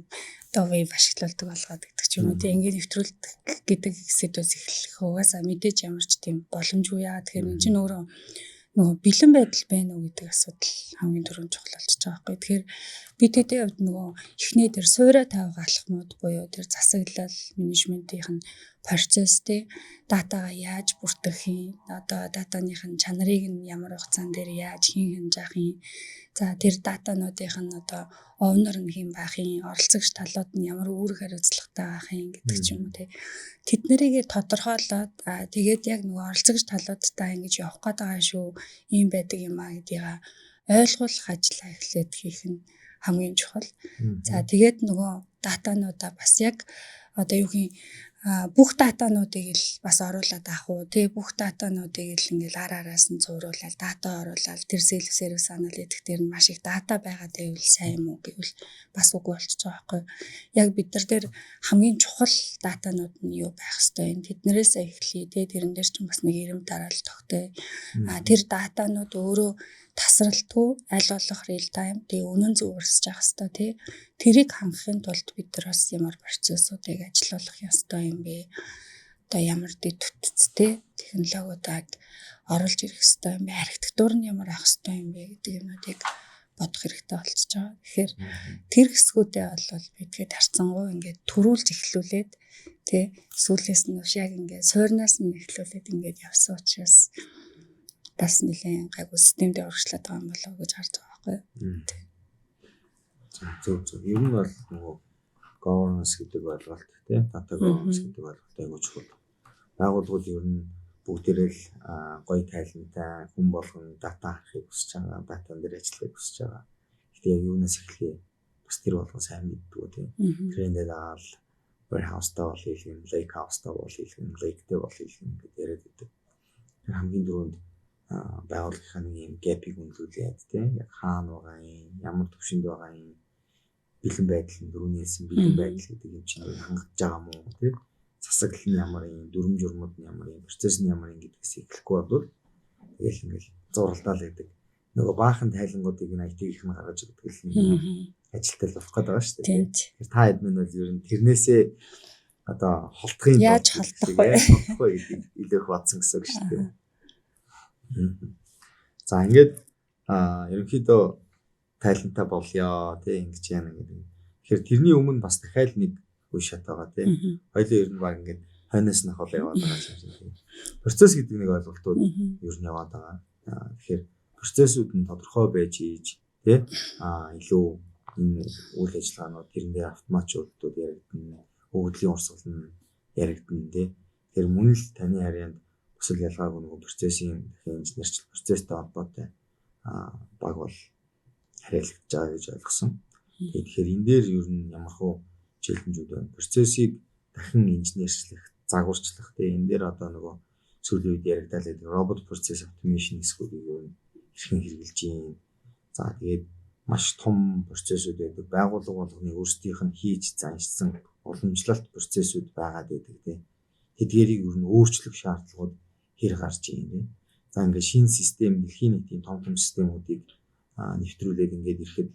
одоо веб ашиглуулдаг болгоод гэдэг ч юм уу, тий, ингээд нэвтрүүлдэг гэдэг сэдвээс эхлэх угаасаа мэдээж ямар ч тийм боломжгүй. Яа тэгэхээр энэ чинь өөрөө нөгөө бэлэн байдал байна уу гэдэг асуудал хамгийн түрүүнд чухал болчихж байгаа байхгүй. Тэгэхээр бид тэдний хувьд нөгөө эхнээ тэр сууриа тавих алхмууд буюу тэр засаглал, менежментийн нь процесс, тий, датагаа яаж бүртгэх юм, одоо датаных нь чанарыг нь ямар хугацаан дээр яаж хийн хянаж юм, за, тэр датануудынх нь одоо owner нь хэн байх юм, оролцогч талууд нь ямар үүрэг хариуцлагатай байх юм гэдэг ч юм уу, тий. Тэд нарыг тодорхойлоод, тэгээд яг нөгөө оролцогч талуудтай ингэж явах гээд байгаа шүү, ийм байдаг юм а гэдгийг ойлгуулах ажлаа эхлээд хийх нь хамгийн чухал. За, тэгээд нөгөө датануудаа бас яг одоо юу гин бүх датануудыг л бас оруулаад авах уу, тий, бүх датануудыг л ингээл ар араас нь цууруулаад, дата оруулаад, тэр self service analytic дээр нь маш их дата байгаа гэвэл сайн юм уу гэвэл бас үгүй болчихж байгаа байхгүй. Яг бид нар дээр хамгийн чухал датанууд нь юу байх хэвтэй юм, тэднэрээс эхлэе, тий. Тэрэн дээр чинь бас нэг ирэм дараалал тогтоё. Тэр датанууд өөрөө тасралтгүй, аль болох real time, тэгээ үнэн зөв урсж явах хэвтэй, тий. Тэрийг хангахын тулд бид нар бас ямар процессуудыг ажилуулах ёстой юм бэ? Одоо ямар дэд бүтцтэй технологиудад оруулж ирэх ёстой юм бэ? Архитектур нь ямар байх ёстой юм бэ гэдэг юмнуудыг бодох хэрэгтэй болчихж байгаа. Тэгэхээр тэр хэсгүүдээ бол би тэгээд харьцангуй ингээд түрүүлж эхлүүлээд, тий, сүүлээс нь яг ингээд суурнаас нь эхлүүлээд ингээд явсан учраас бас нэлээд гайгүй системдээ урагшлаад байгаа юм болов уу гэж харж байгаа байхгүй юу. За, зөв зөв. Ер нь бол нөгөө governance гэдэг ойлголт, тий, data governance гэдэг ойлголт айгүй чухал. Байгууллагууд ер нь бүгдээрээ л гоё тайлантай, хүн болгон дата харахыг хүсэж байгаа, датан дээр ажиллахыг хүсэж байгаа. Гэхдээ яг юунаас эхлэхээ бас тэр болгон сайн мэддэг, тий. Трендэд дагаал warehouse-та бол хийлгэн, lake house-та бол хийлгэн, lake-тэй бол хийлгэн гэдээ яриад байдаг. Тэр хамгийн түрүүнд байгууллагынхаа нэг юм gap-ыг үнэлүүлээд, тий, яг хаана байгаа юм, ямар түвшинд байгаа юм, бэлэн байдал нь, дөрөвний хэлсэн бэлэн байдал гэдэг юм чинь хангаж байгаа юм уу, тий, засаглал нь ямар юм, дүрэм журмууд нь ямар юм, процесс нь ямар юм гэдгээс эхлэхгүй бол тэгэл ингээл зуралдаал гэдэг. Нөгөө баахан тайлангуудыг нь IT-ийнх нь гаргаж өгдөг л нэг ажилтал болох гээд байгаа шүү дээ. Тэгэхээр та хэд бол ер нь тэрнээсээ одоо холдохын Яаж холдох вэ? Холдох вэ гэдгийг илүү их бодсон гэсэн үг шүү дээ. За, ингээд ерөнхийдөө тайлантай болёо, тий, ингэж яана гэдэг. Тэгэхээр тэрний өмнө бас дахиад нэг үе шат байгаа, тий. Хоёлоо ер нь баг ингээд хойноос нь хол яваад байгаа юм шиг, тий. Процесс гэдэг нэг ойлголтууд ер нь яваад байгаа. Тэгэхээр процессууд нь тодорхой байж ийж, тий, илүү энэ үйл ажиллагаанууд тэрэн дээр автоматжуулалтууд яригдана, өгөгдлийн урсгал нь яригдана, тий. Тэгэхээр мөн л таны харьяанд бусад ялгаагүй нөгөө процессын инженерчил, процесстэй холбоотой баг бол харьяалагдж байгаа гэж ойлгосон. Тэгэхээр энэ дээр ер нь ямар хуу challenge үүд байна? Процессыг дахин инженерчлэх, загварчлах, тэгээ энэ дээр одоо нөгөө сүүлийн үед яригдаад байдаг robot process automation хэсгүүдийг ер нь хэрхэн хэрэглэж байна? За, тэгээд маш том процессууд байдаг. Байгууллага болгоны өөрсдийнх нь хийж заншсан уламжлалт процессууд байгаад байдаг, тийм. Тэдгээрийг ер нь өөрчлөх шаардлагууд хэр гарч ийн, тийм. За, ингээд шинэ систем, дэлхийн нийтийн том том системүүдийг нэвтрүүлээд ингээд ирэхэд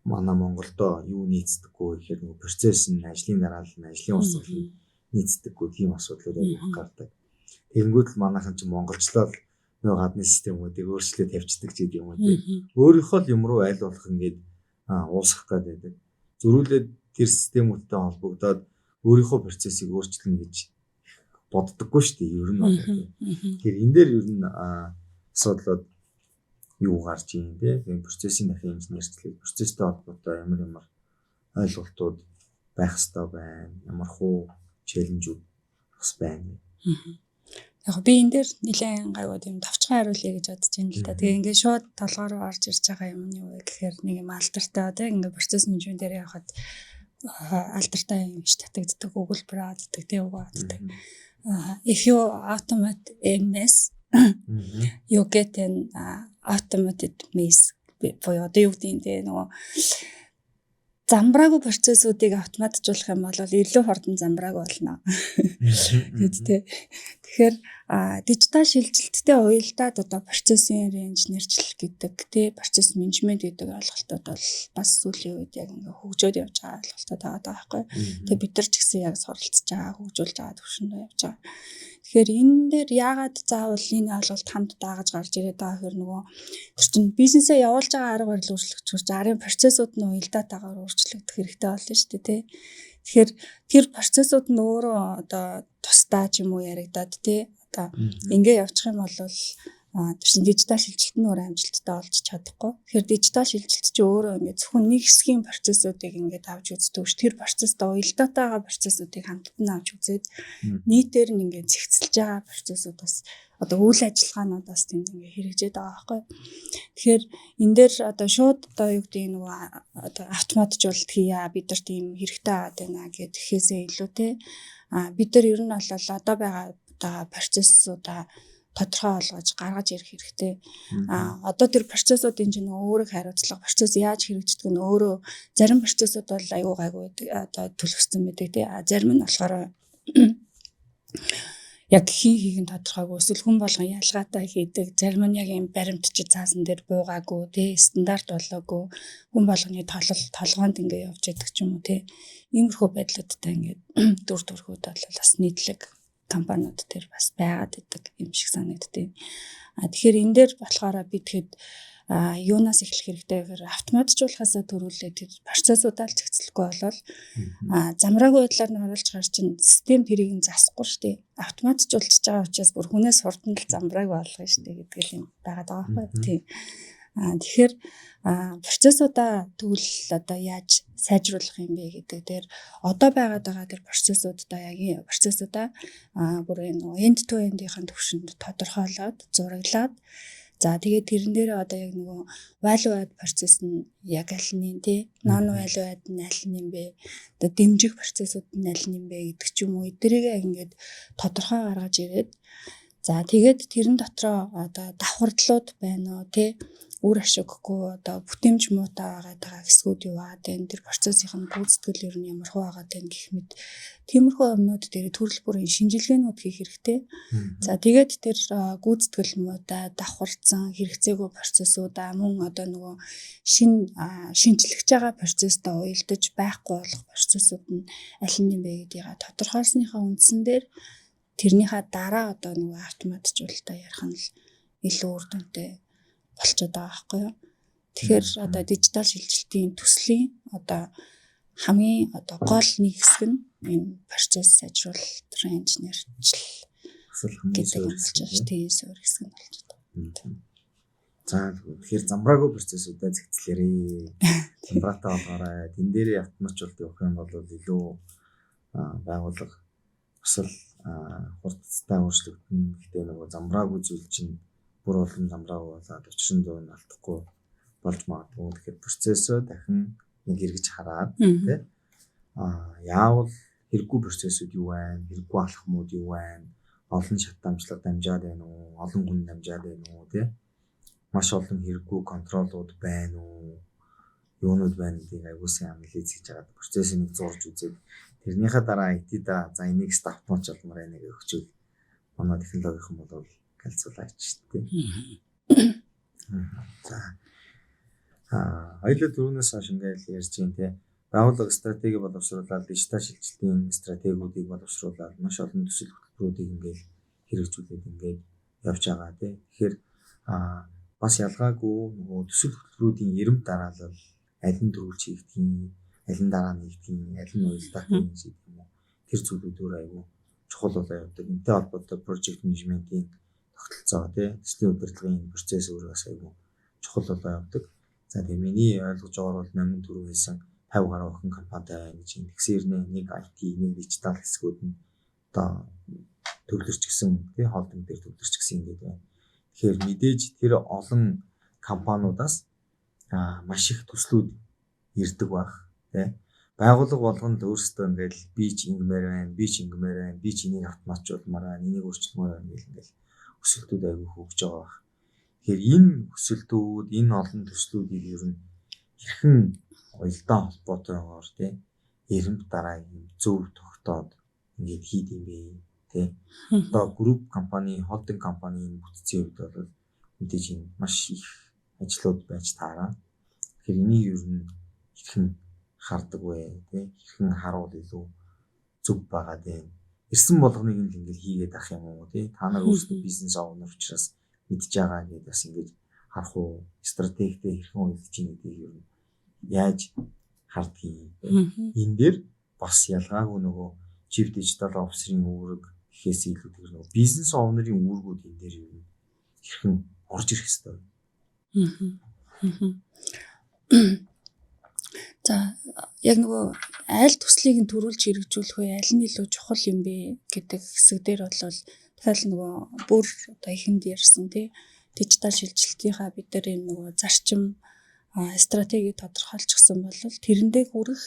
манай Монголдо юу нийцдэггүй гэхээр нөгөө процесс нь, ажлын дараалал нь, ажлын урсгал нь нийцдэггүй, тийм асуудлууд аягүй гардаг. Тэгэнгүүт л манайхан ч монголчлол нөгөө гадны системүүдийг өөрчлөлт тавьчихдаг ч гэдэг юм уу, тийм. Өөрийнхөө л юм руу аль болох ингээд уусгах гээд байдаг. Зөрүүлээд тэр системүүдтэй холбогдоод өөрийнхөө процессыг өөрчилнө гэж боддоггүй шүү дээ. Ер нь бол. Тэгэхээр энэ дээр ер нь асуудлууд юу гарч ийн, те? Тийм, процессын дахин инженерчлэг, процесстэй холбоотой ямар ямар ойлголтууд байх ёстой байна? Ямар хуу challenge үүд бас байна? Яг би энэ дээр нэлээд гайгүй тийм товчхон хариулъя гэж бодож байна л да. Тэгээ ингээд шууд толгой руу орж ирж байгаа юм нь юу вэ гэхээр нэг юм алдартай, тийм, ингээд процесс менежмент дээр явахад алдартай юм биш татагддаг өгүүлбэр авдаг, тийм, үг авдаг. If you automate a mess, you get an automated mess буюу одоо юу гэдэг юм те, нөгөө замбраагүй процессуудыг автоматжуулах юм бол илүү хурдан замбраагүй болно гэд, тэ. Тэгэхээр дижитал шилжилттэй уялдаад одоо процессын инженерчлэл гэдэг, тэ, процесс менежмент гэдэг ойлголтууд бол бас сүүлийн үед яг ингээ хөгжөөд явж байгаа ойлголтууд байгаа байхгүй. Тэгээ бид нар ч гэсэн яг суралцж байгаа, хөгжүүлж байгаа төвшөндөө явж байгаа. Тэгэхээр энэ дээр яагаад заавал энэ ойлголт хамт даагаж гарч ирээд байгаа гэхээр нөгөө тэр чинь бизнесээ явуулж байгаа арга барил өөрчлөгдөж, арын процессууд нь уялдаатайгаар өөрчлөгдөх хэрэгтэй болно шүү дээ, тий. Тэгэхээр тэр процессууд нь өөрөө одоо тусдаа ч юм уу яригадаад, тий, одоо ингээ явчих юм бол тэр чинь дижитал шилжилт нь өөр амжилттай болж чадахгүй. Тэгэхээр дижитал шилжилт чинь өөрөө ингээд зөвхөн нэг хэсгийн процессуудыг ингээд авч үздэг ш. Тэр процесстой уялдаатай байгаа процессуудыг хамтд нь авч үзээд нийтээр нь ингээд зэгцэлж байгаа процессууд бас одоо үйл ажиллагаанууд бас тэнд ингээд хэрэгжээд байгаа байхгүй. Тэгэхээр энэ дээр одоо шууд одоо юу гэдэг, нөгөө одоо автоматжуулалт хийя, бид нар тийм хэрэгтэй аваад байна гэхэсээ илүү, те, бид нар ер нь бол одоо байгаа одоо процессуудаа тодорхой болгож гаргаж ирэх хэрэгтэй. Одоо тэр процессуудын чинь өөрөө хариуцлага, процесс яаж хэрэгждэг нь өөрөө зарим процессууд бол аюу гайгүй одоо төлөвшсөн байдаг, тий. А зарим нь болохоор яг хийн хийх нь тодорхойгүй, эсвэл хүн болгон ялгаатай хийдэг. Зарим нь яг юм баримтчид цаасан дээр буугаагүй, тий, стандарт болоогүй, хүн болгоны толол толгоонд ингээ явж яадаг ч юм уу, тий. Иймэрхүү байдлуудтай ингээд дүр төрхүүд бол бас нийтлэг Компаниуд дээр бас байгаад идэг юм шиг санагддаг. Тэгэхээр энэ дээр болохоор би тэгэхэд юунаас эхлэх хэрэгтэй гэхээр автоматжуулахаасаа түрүүлээ тэр процессуудаа л зохицлохгүй болол замраагүй байдлаар нь оруулж гар чинь систем тэрийг нь засахгүй шүү дээ. Автоматжуулчихж байгаа учраас бүр хүнээс хурдан л замбрааг болгоно шүү дээ гэдэг юм байгаад байгаа байхгүй тийм. Тэгэхээр процессуудаа тэгвэл одоо яаж сайжруулах юм бэ гэдэг дээр одоо байгаад байгаа тэр процессуудаа яг процессуудаа бүр энэ end to end-ийн түвшинд тодорхойлоод, зураглаад, за тэгээд тэрэн дээр одоо яг нөгөө value add процесс нь яг аль нь, тий, non value add нь аль нь юм бэ, одоо дэмжих процессууд нь аль нь юм бэ гэдэг ч юм уу, эдгээрээ ингээд тодорхой гаргаж ирээд, за тэгээд тэрэн дотроо одоо давхардлууд байна уу, тий, үр ашиггүй, одоо бүтээмж муутай байгаа байгаа хэсгүүд юу байгаа тань, тэр процессын гүйцэтгэл ер нь ямар хуу байгаа тань гэх мэт тиймэрхүү юмнууд дээр төрөл бүрийн шинжилгээнүүд хийх хэрэгтэй. За тэгээд тэр гүйцэтгэл муутай, давхарцсан, хэрэгцээгүй процессуудаа, мөн одоо нөгөө шинчлэгч байгаа процесстой уялдаж байхгүй болох процессууд нь аль нь юм бэ гэдгийг тодорхойлсныхаа үндсэн дээр тэрнийхээ дараа одоо нөгөө автоматжуулалтаа ярих нь л илүү үр дүнтэй болчиход байгаа байхгүй юу. Тэгэхээр одоо дижитал шилжилтийн төслийн одоо хамгийн одоо гол нэг хэсэг нь энэ процесс сайжруулалтын инженерчил гэдэг юм болж байгаа шүү. Тийм, суурь хэсэг нь болж байна. За, тэгэхээр замбраагүй процессуудаа зэгцлээрээ. Замбраатай болгоорой. Тэн дээрээ автоматжуулалт явах юм бол илүү байгууллага бас л хурдтай өөрчлөгдөнө. Гэхдээ нөгөө замбраагүй зүйл чинь бүр улам замбраагүй болоод учир нь зүүн алдахгүй болж магадгүй. Тэгэхээр процессоо дахин нэг эргэж хараад, тий, яавал хэрэггүй процессууд юу байна, хэрэггүй алхмууд юу байна, олон шат дамжлага дамжаад байна уу, олон хүн дамжаад байна уу, тий, маш олон хэрэггүй control ууд байна уу, юунууд байна гэдгийг аягүй сайн анализ хийж агаад, процессыг нэг зурж үзээд, тэрнийхээ дараа IT-да за энийг автоматжуулмаар байна гэж өгчүүл манай технологийнхан бол галзуулаач тий. За, хоёулаа түрүүнээс хойш ингээл ярьж байна, тий. Байгууллага стратеги боловсруулаад, дижитал шилжилтийн стратегиудыг боловсруулаад, маш олон төсөл хөтөлбөрүүдийг ингээл хэрэгжүүлээд ингээд явж байгаа, тий. Тэгэхээр бас ялгаагүй нөгөө төсөл хөтөлбөрүүдийн эрэмб дараалал аль нь түрүүлж хийгдгийг, аль нь дараа нь хийгдгийг, аль нь уялдаатай юм шиг юм уу. Тэр зүйлүүд өөр айгүй чухал болоо явдаг. Энтэй холбоотой project management-ийн тогтолцоо, тий, төслийн удирдлагын процесс өөр бас айгүй чухал болоо явдаг. За, тэгээ миний ойлгож байгаагаар бол номин түрүү хэлсэн 50 гаруй охин компанитай байна гэж юм. Тэгсэн хэрнээ нэг IT, нэг дижитал хэсгүүд нь одоо төвлөрч гисэн, тий, холдинг дээр төвлөрч гисэн ингээд байна. Тэгэхээр мэдээж тэр олон компаниудаас маш их төслүүд ирдэг байх, тий. Байгууллага болгоно л өөрсдөө ингээл би ч ингэмээр байна, би ч ингэмээр байна, би ч энийг автоматжуулмаар байна, энийг өөрчилмөр байна гэл ингээл хүсэлтүүд айгүй хөгжиж байгаа байх. Тэгэхээр энэ хүсэлтүүд, энэ олон төслүүдийг ер нь хэрхэн уялдаа холбоотойгоор, тий, эрэмб дараа юм зөв тогтоод ингээд хийд юм бэ, тий. Одоо group компани, холдинг компанийн бүтцийн хувьд бол мэдээж энэ маш их ажлууд байж таараа. Тэгэхээр энийг ер нь хэрхэн хардаг вэ, тий, хэрхэн харуул илүү зөв байгаа дээ. Ирсэн болгоныг нь л ингээд хийгээд ах юм уу, тий. Та нар өөрсдөө бизнес owner учраас мэдж байгаа гэдээ бас ингээд харах уу, стратегтэй хэрхэн уялдаж ийн гэдгийг ер нь яаж хардгийг. Энэ дээр бас ялгаагүй нөгөө chief digital officer-ын үүрэг гэхээс илүү тэр нөгөө бизнес owner-ын үүргүүд энэ дээр ер нь хэрхэн орж ирэх хэвээр байна. За, яг нөгөө аль төслийг нь түрүүлж хэрэгжүүлэх вэ, аль нь илүү чухал юм бэ гэдэг хэсэг дээр бол дахиад нөгөө бүр одоо эхэнд ярьсан, тий, дижитал шилжилтийнхаа бид нар энэ нөгөө зарчим, стратеги тодорхойлчихсан бол тэрэндээ хүрэх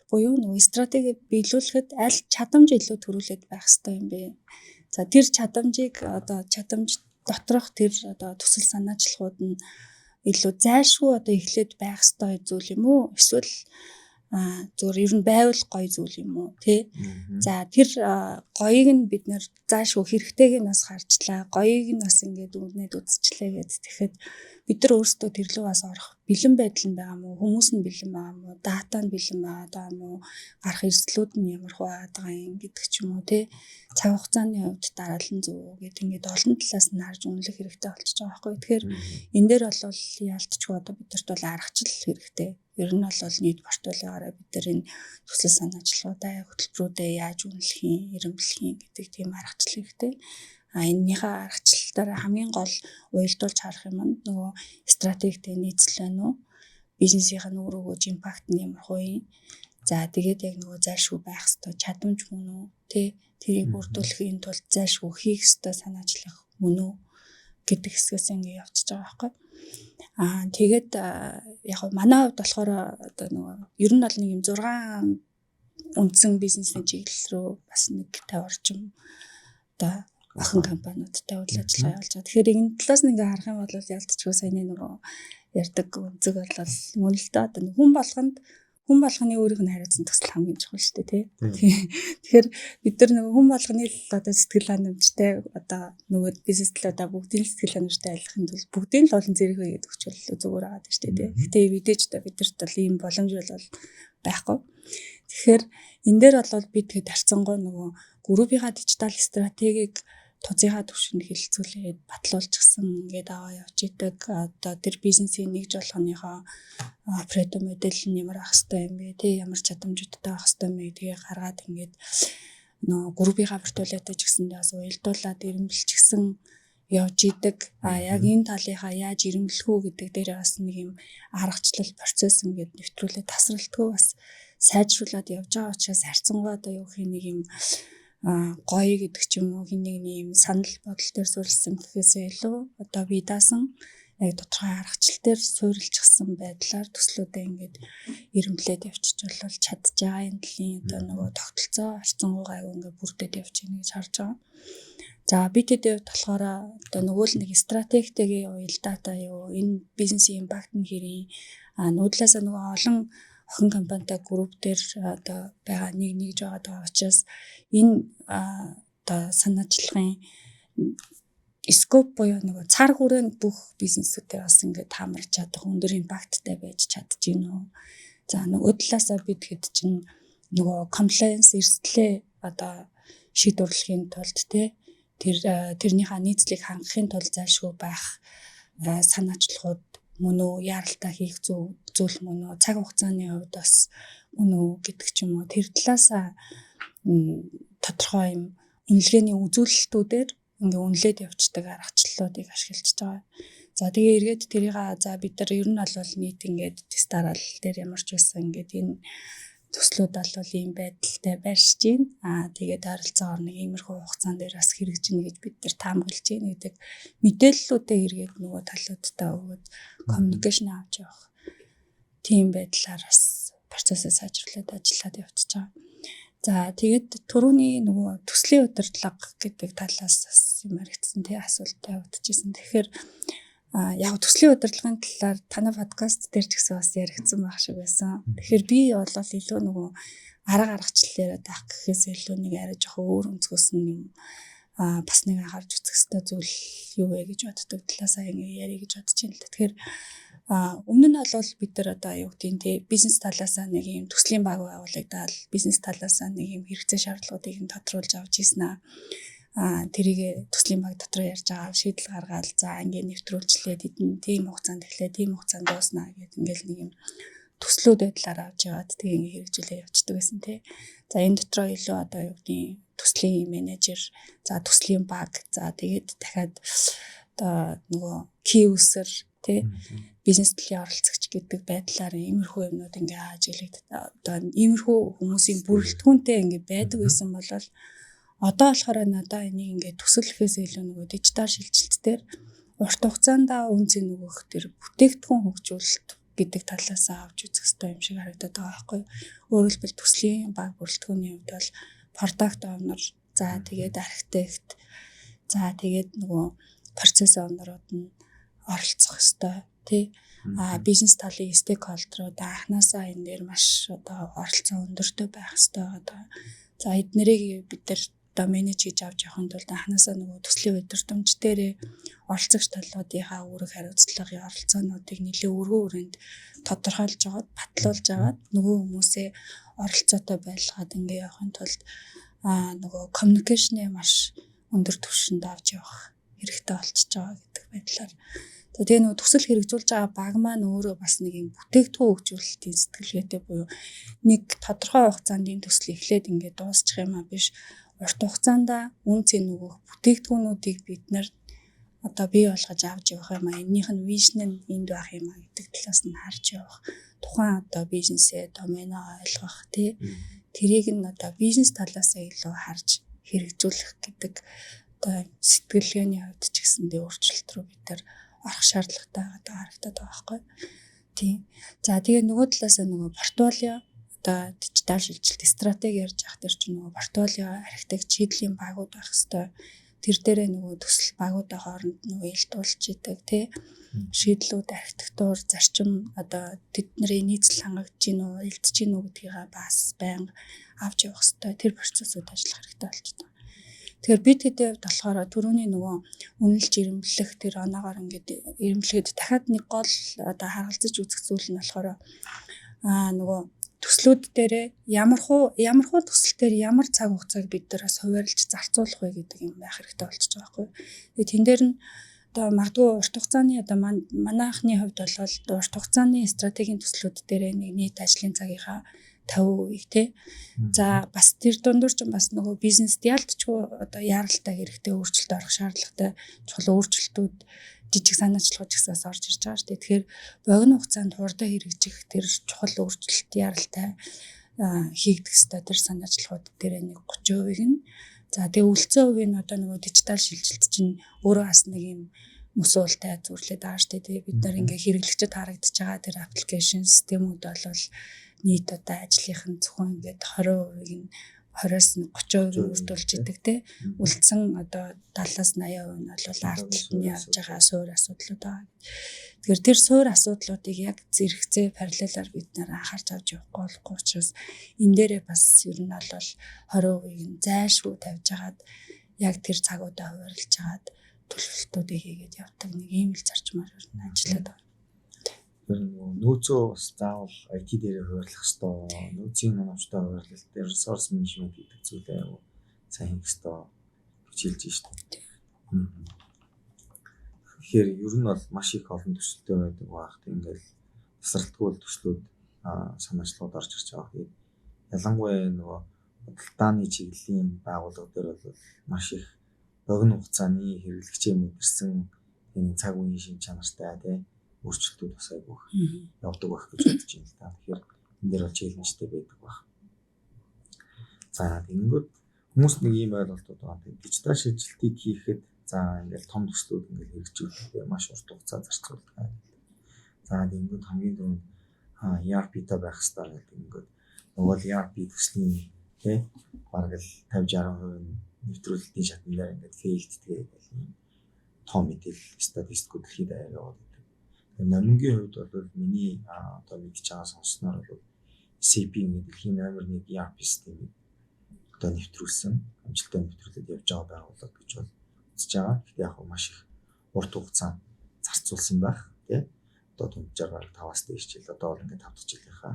буюу нөгөө стратеги биелүүлэхэд аль чадамж илүү түрүүлээд байх ёстой юм бэ? За, тэр чадамжийг одоо чадамж доторх тэр одоо төсөл санаачлагууд нь илүү зайлшгүй одоо эхлээд байх ёстой зүйл юм уу? Эсвэл зүгээр ер нь байвал гоё зүйл юм уу, тий? За, тэр гоёыг нь бид нэр заашгүй хэрэгтэйг нь бас харчлаа. Гоёыг нь бас ингээд үнэд үзчихлээ гэд. Тэгэхэд бид нар өөрсдөө тэр лүү бас орох Бэлэн байдал нь байгаа юм уу? Хүмүүс нь бэлэн байгаа юм уу? Data нь бэлэн байгаа юм уу? Гарах эрсдлүүд нь ямар хуу байгаа юм гэдэг ч юм уу, те. Цаг хугацааны хувьд дараалан зөв үү гэдэг ингээд олон талаас нь харж үнэлэх хэрэгтэй болчихж байгаа байхгүй. Тэгэхээр энэ дээр бол яалтчгүй одоо бидэрт бол аргачлал хэрэгтэй. Ер нь бол нийт портфолиогоороо бид нар энэ төсөл санаачлагуудаа, хөтөлбөрүүдээ яаж үнэлэх юм, эрэмблэх юм гэдэг тийм аргачлал хэрэгтэй. А энэнийхээ аргачлалтаараа хамгийн гол уялдуулж харах юм нь нөгөө стратегтэй нийцэл байна уу? Бизнесийн нүүр өгөөж impact нь ямар хуу юм? За, тэгээд яг нөгөө зайлшгүй байх ёстой чадамж мөн үү? Тэ, тэрийг бүрдүүлэхийн тулд зайлшгүй хийх ёстой санаачлах мөн үү гэдэг хэсгээс ингэ явчихж байгаа байхгүй. Аа, тэгээд яг манай хувьд болохоор одоо нөгөө ер нь бол нэг юм 6 үндсэн бизнесийн чиглэл рүү бас нэг 50 орчим одоо охин компаниудтай үйл ажиллагаа явуулж байгаа. Тэгэхээр энэ талаас нь ингээ харах юм бол ялтчгүй саяны нөгөө ярьдаг өнцөг бол мөн л дээ. Одоо хүн болгонд, хүн болгоны өөрийнх нь хариуцсан төсөл хамгийн чухал шүү дээ, тий. Тэгэхээр бид нар нөгөө хүн болгоны л одоо сэтгэл ханамжтай, одоо нөгөө бизнес талуудаа бүгдийн сэтгэл ханамжтай айлахын тулд бүгдийн л олон зэрэг хийгээд өгчвөл зүгээр байгаа шүү дээ, тий. Гэтэ мэдээж одоо бидэрт бол ийм боломж бол байхгүй. Тэгэхээр энэ дээр бол бид тэгэд харьцангуй нөгөө группийнхаа дижитал стратегийг тузынхаа түвшинд хэлэлцүүлээд батлуулчихсан, ингээд аваа явж идэг. Одоо тэр бизнесийн нэгж болгоныхоо оператор модель нь ямар ах хэвтэй юм бэ, тий, ямар чадамжуудтай байх хэвтэй юм бэ гэдгийг гаргаад, ингээд нөгөө группийнхаа портфолиотой ч гэсэндээ бас уялдуулаад эрэмбэлчихсэн явж идэг. А яг энэ талынхаа яаж эрэмблэх үү гэдэг дээр бас нэг юм аргачлал процесс ингээд нэвтрүүлээд тасралтгүй бас сайжруулад явж байгаа учраас харьцангуй одоо юу гэх нэг юм гоё гэдэг ч юм уу, хин нэг юм санал бодол дээр суурилсан гэхээсээ илүү одоо бие даасан яг тодорхой аргачлал дээр суурилчихсан байдлаар төслүүдээ ингээд эрэмблээд явчих бол чадж байгаа. Энэ төрлийн одоо нөгөө тогтолцоо харьцангуй гайгүй ингээд бүрдээд явж гинэ гэж харж байгаа. За, BTD хувьд болохоор одоо нөгөө л нэг стратегтэйгээ уялдаатай юу, энэ бизнесийн impact нь хэрийн, а нүүдлээсээ нөгөө олон охин компанитай групп дээр одоо байгаа, нэг нэгж байгаа учраас энэ одоо санаачлагын scope буюу нөгөө цар хүрээнд бүх бизнесүүдээ бас ингээд таамарч чадах өндөр impact тай байж чадж гин үү. За, нөгөө талаасаа бид хэд чинь нөгөө compliance эрсдлээ одоо шийдвэрлэхийн тулд, те, тэр тэрнийхээ нийцлийг хангахын тулд зайлшгүй байх санаачлагууд мөн үү, яаралтай хийх зүйл мөн үү, цаг хугацааны хувьд бас мөн үү гэдэг ч юм уу, тэр талаасаа тодорхой юм үнэлгээний үзүүлэлтүүдээр ингээ үнэлээд явцдаг аргачлалуудыг ашиглаж байгаа. За, тэгээ эргээд тэрийг за бид нар ер нь бол нийт ингээд тест дараалал дээр ямар ч байсан ингээд энэ төслүүд бол ийм байдалтай байршиж байна. Аа, тэгээд ойролцоогоор нэг иймэрхүү хугацаан дээр бас хэрэгжинэ гэж бид нар таамаглаж байна гэдэг мэдээллүүдээ эргээд нөгөө талуудтай өгөөд communication авч явах тийм байдлаар бас процессыг сайжруулад ажиллаад явчихж байгаа. За, тэгээд түрүүний нөгөө төслийн удирдлага гэдэг талаас бас юм яригдсан, тий, асуулт тавигдчихсэн. Тэгэхээр яг төслийн удирдлагын талаар танай подкаст дээр ч гэсэн бас яригдсан байх шиг байсан. Тэгэхээр би бол илүү нөгөө арга аргачлал яриад байх гэхээс илүү нэг арай жоохон өөр өнцгөөс нь юм бас нэг анхаарч үзэх ёстой зүйл юу вэ гэж боддог талаасаа ингэ ярих гэж бодож байна л да. Тэгэхээр өмнө нь бол бид нар одоо юу гэдгийг, те, бизнес талаасаа нэг юм төслийн баг байгуулагдаад, бизнес талаасаа нэг юм хэрэгцээ шаардлагуудыг нь тодруулж авч ийсэн аа. Тэрийг төслийн баг дотор ярьж байгаа, шийдэл гаргаал, за ингээд нэвтрүүлчлээ, тэдэн тийм хугацаанд эхлэе, тийм хугацаанд дууснаа гэд ингээл нэг юм төслүүд байдлаар авч яваад, тэгээ ингээ хэрэгжүүлээ явцдаг байсан, тий. За, энэ дотроо илүү одоо юу гэдгийг төслийн менежер, за төслийн баг, за тэгээд дахиад одоо нөгөө key user, тий, бизнес төлөлийн оролцогч гэдэг байдлаар иймэрхүү юмнууд ингээ ажиглагдаад, одоо иймэрхүү хүмүүсийн бүрэлдэхүүнтэй ингээ байдаг байсан бол одоо болохоор надаа энийг ингээ төсөл гэхээс илүү нөгөө дижитал шилжилт дээр урт хугацаанд үн цэн өгөх тэр бүтээгдэхүүн хөгжүүлэлт гэдэг талаас авч үзэх хэрэгтэй юм шиг харагдаад байгаа байхгүй юу. Өөрөөр хэлбэл, төслийн баг бүрэлдэхүүний хувьд бол product owner, за тэгээд архитект, за тэгээд нөгөө процесс owner-ууд нь оролцох ёстой, тий. А бизнес талын stakeholder ууд анханасаа энэ дээр маш одоо оролцоо өндөртэй байх ёстой байгаа. За, эднэрийг бид нар одоо manage хийж авч явахын тулд анханасаа нөгөө төслийн удирдамж дээрээ оролцогч талуудынхаа үүрэг хариуцлагын оролцоонуудыг нэлээд өргөн хүрээнд тодорхойлж агаад, батлуулж агаад, нөгөө хүмүүсээ оролцоотой байлгаад ингээ явахын тулд нөгөө communication-ыг маш өндөр түвшинд авч явах хэрэгтэй болчихж байгаа гэдэг байдлаар. Тэгээ нөгөө төсөл хэрэгжүүлж байгаа баг маань өөрөө бас нэг юм бүтээгдэхүүн хөгжүүлэлтийн сэтгэлгээтэй буюу нэг тодорхой хугацаанд энэ төсөл эхлээд ингээд дуусчих юм а биш, урт хугацаанд үнэ цэн өгөх бүтээгдэхүүнүүдийг бид нар одоо бий болгож авч явах юм а, энэнийх нь vision нь энд байх юм а гэдэг талаас нь харж явах, тухайн одоо бизнесээ, доменоо ойлгох, тий, тэрийг нь одоо бизнес талаасаа илүү харж хэрэгжүүлэх гэдэг одоо сэтгэлгээний хувьд ч гэсэндээ өөрчлөлт рүү бид нар орох шаардлагатай байгаа харагдаад байгаа байхгүй. Тийм. За, тэгээ нөгөө талаасаа нөгөө портфолио, одоо дижитал шилжилт стратеги ярьж явах тэр чинь нөгөө портфолио, архитект, шийдлийн багууд байх хэвээр. Тэр дээрээ нөгөө төсөл багуудаа хооронд нөгөө ялтуулж идэг, тий, шийдлүүд, архитектур, зарчим, одоо тэдний нийцэл хангагдж гин үү, элдэж гин үү гэдгийг бас байнга авч явах хэвээр, тэр процессыг ажиллах хэрэгтэй болчихдог. Тэгэхээр бид хэдийн хувьд болохоор түрүүний нөгөө үнэлж эрэмблэх тэр оноогоор ингээд эрэмблэхэд дахиад нэг гол одоо харгалзаж үзэх зүйл нь болохоор нөгөө төслүүд дээрээ ямар хуу төсөл дээр ямар цаг хугацааг бид нар бас хуваарлж зарцуулах вэ гэдэг юм байх хэрэгтэй болчихж байгаа байхгүй. Тэгээ тэн дээр нь одоо магадгүй урт хугацааны, одоо манайхны хувьд бол урт хугацааны стратегийн төслүүд дээр нэг нийт ажлын цагийнхаа 50%-ийг, тий. За, бас тэр дундуур ч бас нөгөө бизнест яалтчгүй одоо яаралтай хэрэгтэй өөрчлөлт орох шаардлагатай чухал өөрчлөлтүүд, жижиг санаачлагууд ч гэсэн бас орж ирж байгаа шүү дээ. Тэгэхээр богино хугацаанд хурдан хэрэгжих тэр чухал өөрчлөлт, яаралтай хийгдэх ёстой тэр санаачлагууд дээр нэг 30%-ийг нь, за, тэгээ үлдсэн хувийг нь одоо нөгөө дижитал шилжилт чинь өөрөө бас нэг юм мөсөөлтэй зүрлээд байгаа шүү дээ. Тэгээ бид нар ингээ хэрэглэгчид харагдаж байгаа тэр application системүүд бол нийт одоо ажлынх нь зөвхөн ингээд 20%-ийг нь, 20-оос 30% үрдүүлж идэг, те. Үлдсэн одоо 70-аас 80% нь бол ард талд нь явж байгаа суур асуудлууд байгаа. Тэгэхээр тэр суур асуудлуудыг яг зэрэгцээ параллелаар бид нар анхаарч авч явахгүй болохгүй учраас энэ дээрээ бас ер нь бол 20%-ийг нь зайлшгүй тавьж агаад, яг тэр цагуудаа хуваарлаж агаад төлөвлөлтүүдийг хийгээд явдаг нэг ийм л зарчмаар ер нь ажиллаад байна. Тэр нөгөө нөөцөө бас заавал IT дээрээ хуваарлах хэвээр, нөөцийн оновчтой хуваарлалт дээр resource management гэдэг зүйлээ аягүй сайн хийх хэвээр гэж хэлж штэ. Тэгэхээр ер нь бол маш их олон төсөлтэй байдаг байх. Ингээл тасралтгүй төслүүд, санаачлагууд орж ирж байгаа. Тэгээд ялангуяа нөгөө худалдааны чиглэлийн байгууллага дээр бол маш их богино хугацааны хэрэглэгчээ мэдэрсэн энэ цаг үеийн шинж чанартай, тий, өөрчлөлтүүд бас айгүйх явдаг байх гэж бодож байна л да. Тэгэхээр энэ дээр бол challenge тэй байдаг байх. За, тэгэнгүүт хүмүүс нэг ийм ойлголтууд байгаа. Тэгээд дижитал шилжилтийг хийхэд, за, ингээл том төслүүд ингээл хэрэгжүүлэхдээ маш урт хугацаа зарцуулдаг. За, тэгэнгүүт хамгийн түрүүнд ERP-тай байх хэрэгтэй гэдэг. Ингээд нөгөө л ERP төслийн, тий, бараг л 50 60% нь нэвтрүүлэлтийн шатн дээр ингээд failed тэгээд ийм том мэдээлэл, статистикүүд дэлхийд даяар яваад байдаг. Тэгээ Номингийн хувьд бол миний одоо мэдж байгаа, сонссноор бол SAP ингээд дэлхийн номер 1 ERP системийг одоо нэвтрүүлсэн, амжилттай нэвтрүүлээд явж байгаа байгууллага гэж бол үзэж байгаа. Гэхдээ яг маш их урт хугацаанд зарцуулсан байх, тий. Одоо дунджаар бараг 5-аас дээш жил, одоо бол ингээд 5 дахь жилийнхаа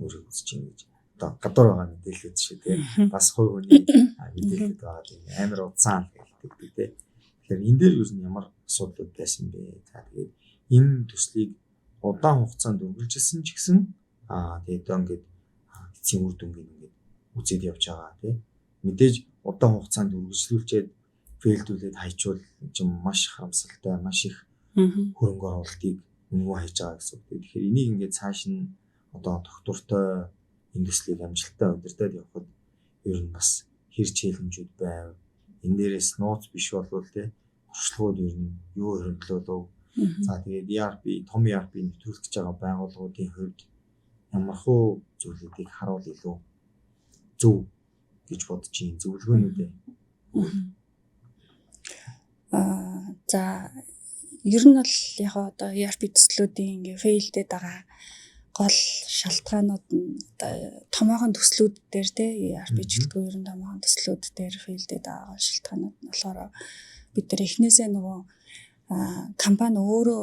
өөрийг үзэж байна гэж одоо гадуур байгаа мэдээлэлүүд шүү, тий. Бас хувь хүний мэдээлэлүүд байгаа тийм амар удаан гэдэг, тий. Тэгэхээр энэ дээр юу нь ямар асуудлууд байсан бэ? За, тэгээд энэ төслийг удаан хугацаанд үргэлжилсэн ч гэсэн тэгээд одоо ингээд эцсийн үр дүнгийг ингээд үзээд явж байгаа, тий. Мэдээж удаан хугацаанд үргэлжлүүлчихэд fail дүүлээд хайчвал чинь маш харамсалтай, маш их хөрөнгө оруулалтыг үнэгүй хайж байгаа гэсэн үг. Тэгэхээр энийг ингээд цааш нь одоо тогтвортой энэ төслийг амжилттай удирдах явахад ер нь бас хэр challenge үүд байв? Энэ дээрээс нууц биш болвол, тий, туршлагууд ер нь юу хоригдлуулав? За, тэгээд ERP, том ERP нэвтрүүлэх гэж байгаа байгууллагуудын хувьд ямархуу зүйлүүдийг харуул илүү зөв гэж бодож байна, зөвлөгөөнүүдээ? За, ер нь бол яг одоо ERP төслүүдийн ингээ fail дээд байгаа Гол шалтгаанууд нь одоо томоохон төслүүд дээр, те, ERP жилтгүй ер нь томоохон төслүүд дээр fail дээд байгаа гол шалтгаанууд нь болохоор бид нар эхнээсээ нөгөө компани өөрөө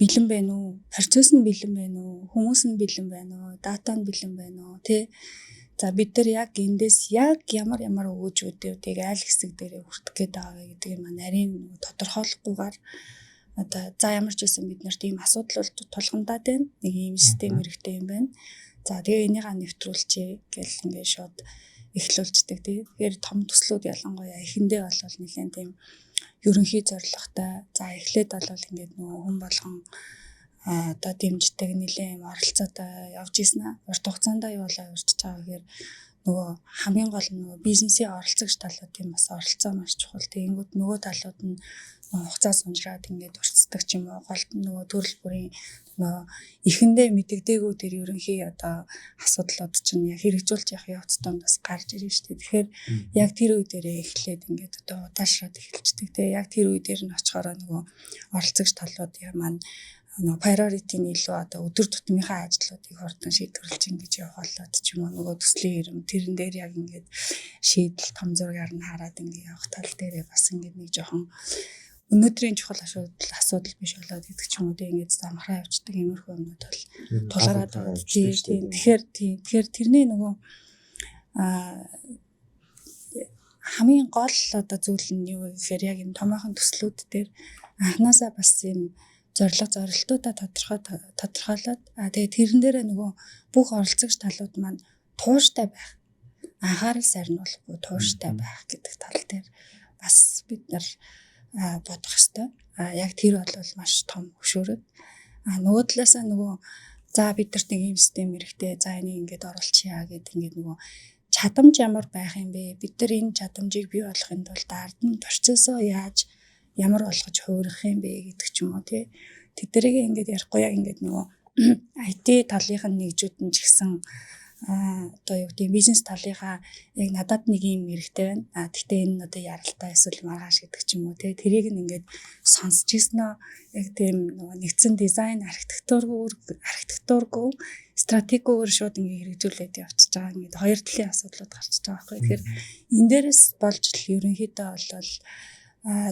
бэлэн байна уу? Процесс нь бэлэн байна уу? Хүмүүс нь бэлэн байна уу? Дата нь бэлэн байна уу? Тэ? За, бид нар яг эндээс яг ямар ямар өгөөжүүдийг аль хэсэг дээрээ хүртэх гээд байгаа вэ гэдгийг маань нарийн тодорхойлохгүйгээр одоо за ямар ч байсан бид нарт ийм асуудал бол тулгамдаад байна. Нэг ийм систем хэрэгтэй юм байна. За, тэгээ энийгээ нэвтрүүлчихье гэл ингээд шууд эхлүүлждэг, тий. Тэгэхээр том төслүүд ялангуяа эхэндээ бол нэлээд тийм ерөнхий зорилготой. За, эхлээд бол ингээд нөгөө хүн болгон одоо дэмждэг, нэлээд юм оролцоотой явж ийсэн аа. Урт хугацаанд юу болоо урьдчиж байгаа гэхээр нөгөө хамгийн гол нь нөгөө бизнесийн оролцогч талуудын бас оролцоо маш чухал. Тэгэнгүүт нөгөө талууд нь хугацаа сунжраад ингээд уртцдаг ч юм уу, голд нь нөгөө төрөл бүрийн нөгөө эхэндээ мэдэгдээгүй тэр ерөнхий одоо асуудлууд чинь яг хэрэгжүүлж явах явц донд бас гарч ирнэ шүү дээ. Тэгэхээр яг тэр үе дээрээ эхлээд ингээд одоо удаашраад эхэлждэг. Тэгээ яг тэр үе дээр нь очихороо нөгөө оролцогч талууд маань нөгөө priority нь илүү одоо өдөр тутмынхаа ажлуудыг хурдан шийдвэрлэж ингэж явах болоод ч юм уу, нөгөө төслийн хэрэм тэрэн дээр яг ингээд шийдэл том зургаар нь хараад ингээд явах тал дээрээ бас ингээд нэг жоохон өнөөдрийн чухал асуудал биш болоод гэдэг ч юм уу, тийм, ингээд замхраа явцдаг иймэрхүү юмнууд бол тулгараад байгаа. Тийм, тэгэхээр тийм, тэгэхээр тэрний нөгөө хамгийн гол одоо зүйл нь юу вэ гэхээр яг юм томоохон төслүүд дээр анханасаа бас юм зорилго зорилтуудаа тодорхойлоод, тэгээ тэрэн дээрээ нөгөө бүх оролцогч талууд маань тууштай байх, анхаарал сарниулахгүй тууштай байх гэдэг тал дээр бас бид нар бодох ёстой. А яг тэр бол маш том хөшөөрөг. А нөгөө талаасаа нөгөө за бид нарт нэг юм систем хэрэгтэй. За, энийг ингээд оруулчихъя гэдэг ингээд нөгөө чадамж ямар байх юм бэ? Бид нар энэ чадамжийг бий болгохын тулд ард нь процессоо яаж ямар болгож хувиргах юм бэ гэдэг ч юм уу, тий. Тэднийг ингээд ярихгүй яг ингээд нөгөө IT талынх нь нэгжүүд нь ч гэсэн одоо юу гэдэг, бизнес талынхаа яг надад нэг юм хэрэгтэй байна. А тэгтээ энэ нь одоо яралтай эсвэл маргааш гэдэг ч юм уу, тий. Тэрийг нь ингээд сонсч ирсэн яг тийм нөгөө нэгдсэн дизайн архитектургүй, стратегигээр шууд ингээд хэрэгжүүлээд явчихж байгаа. Ингээд хоёр талын асуудлууд гарчиж байгаа байхгүй. Тэгэхээр энэ дээрээс болж л ерөнхийдөө бол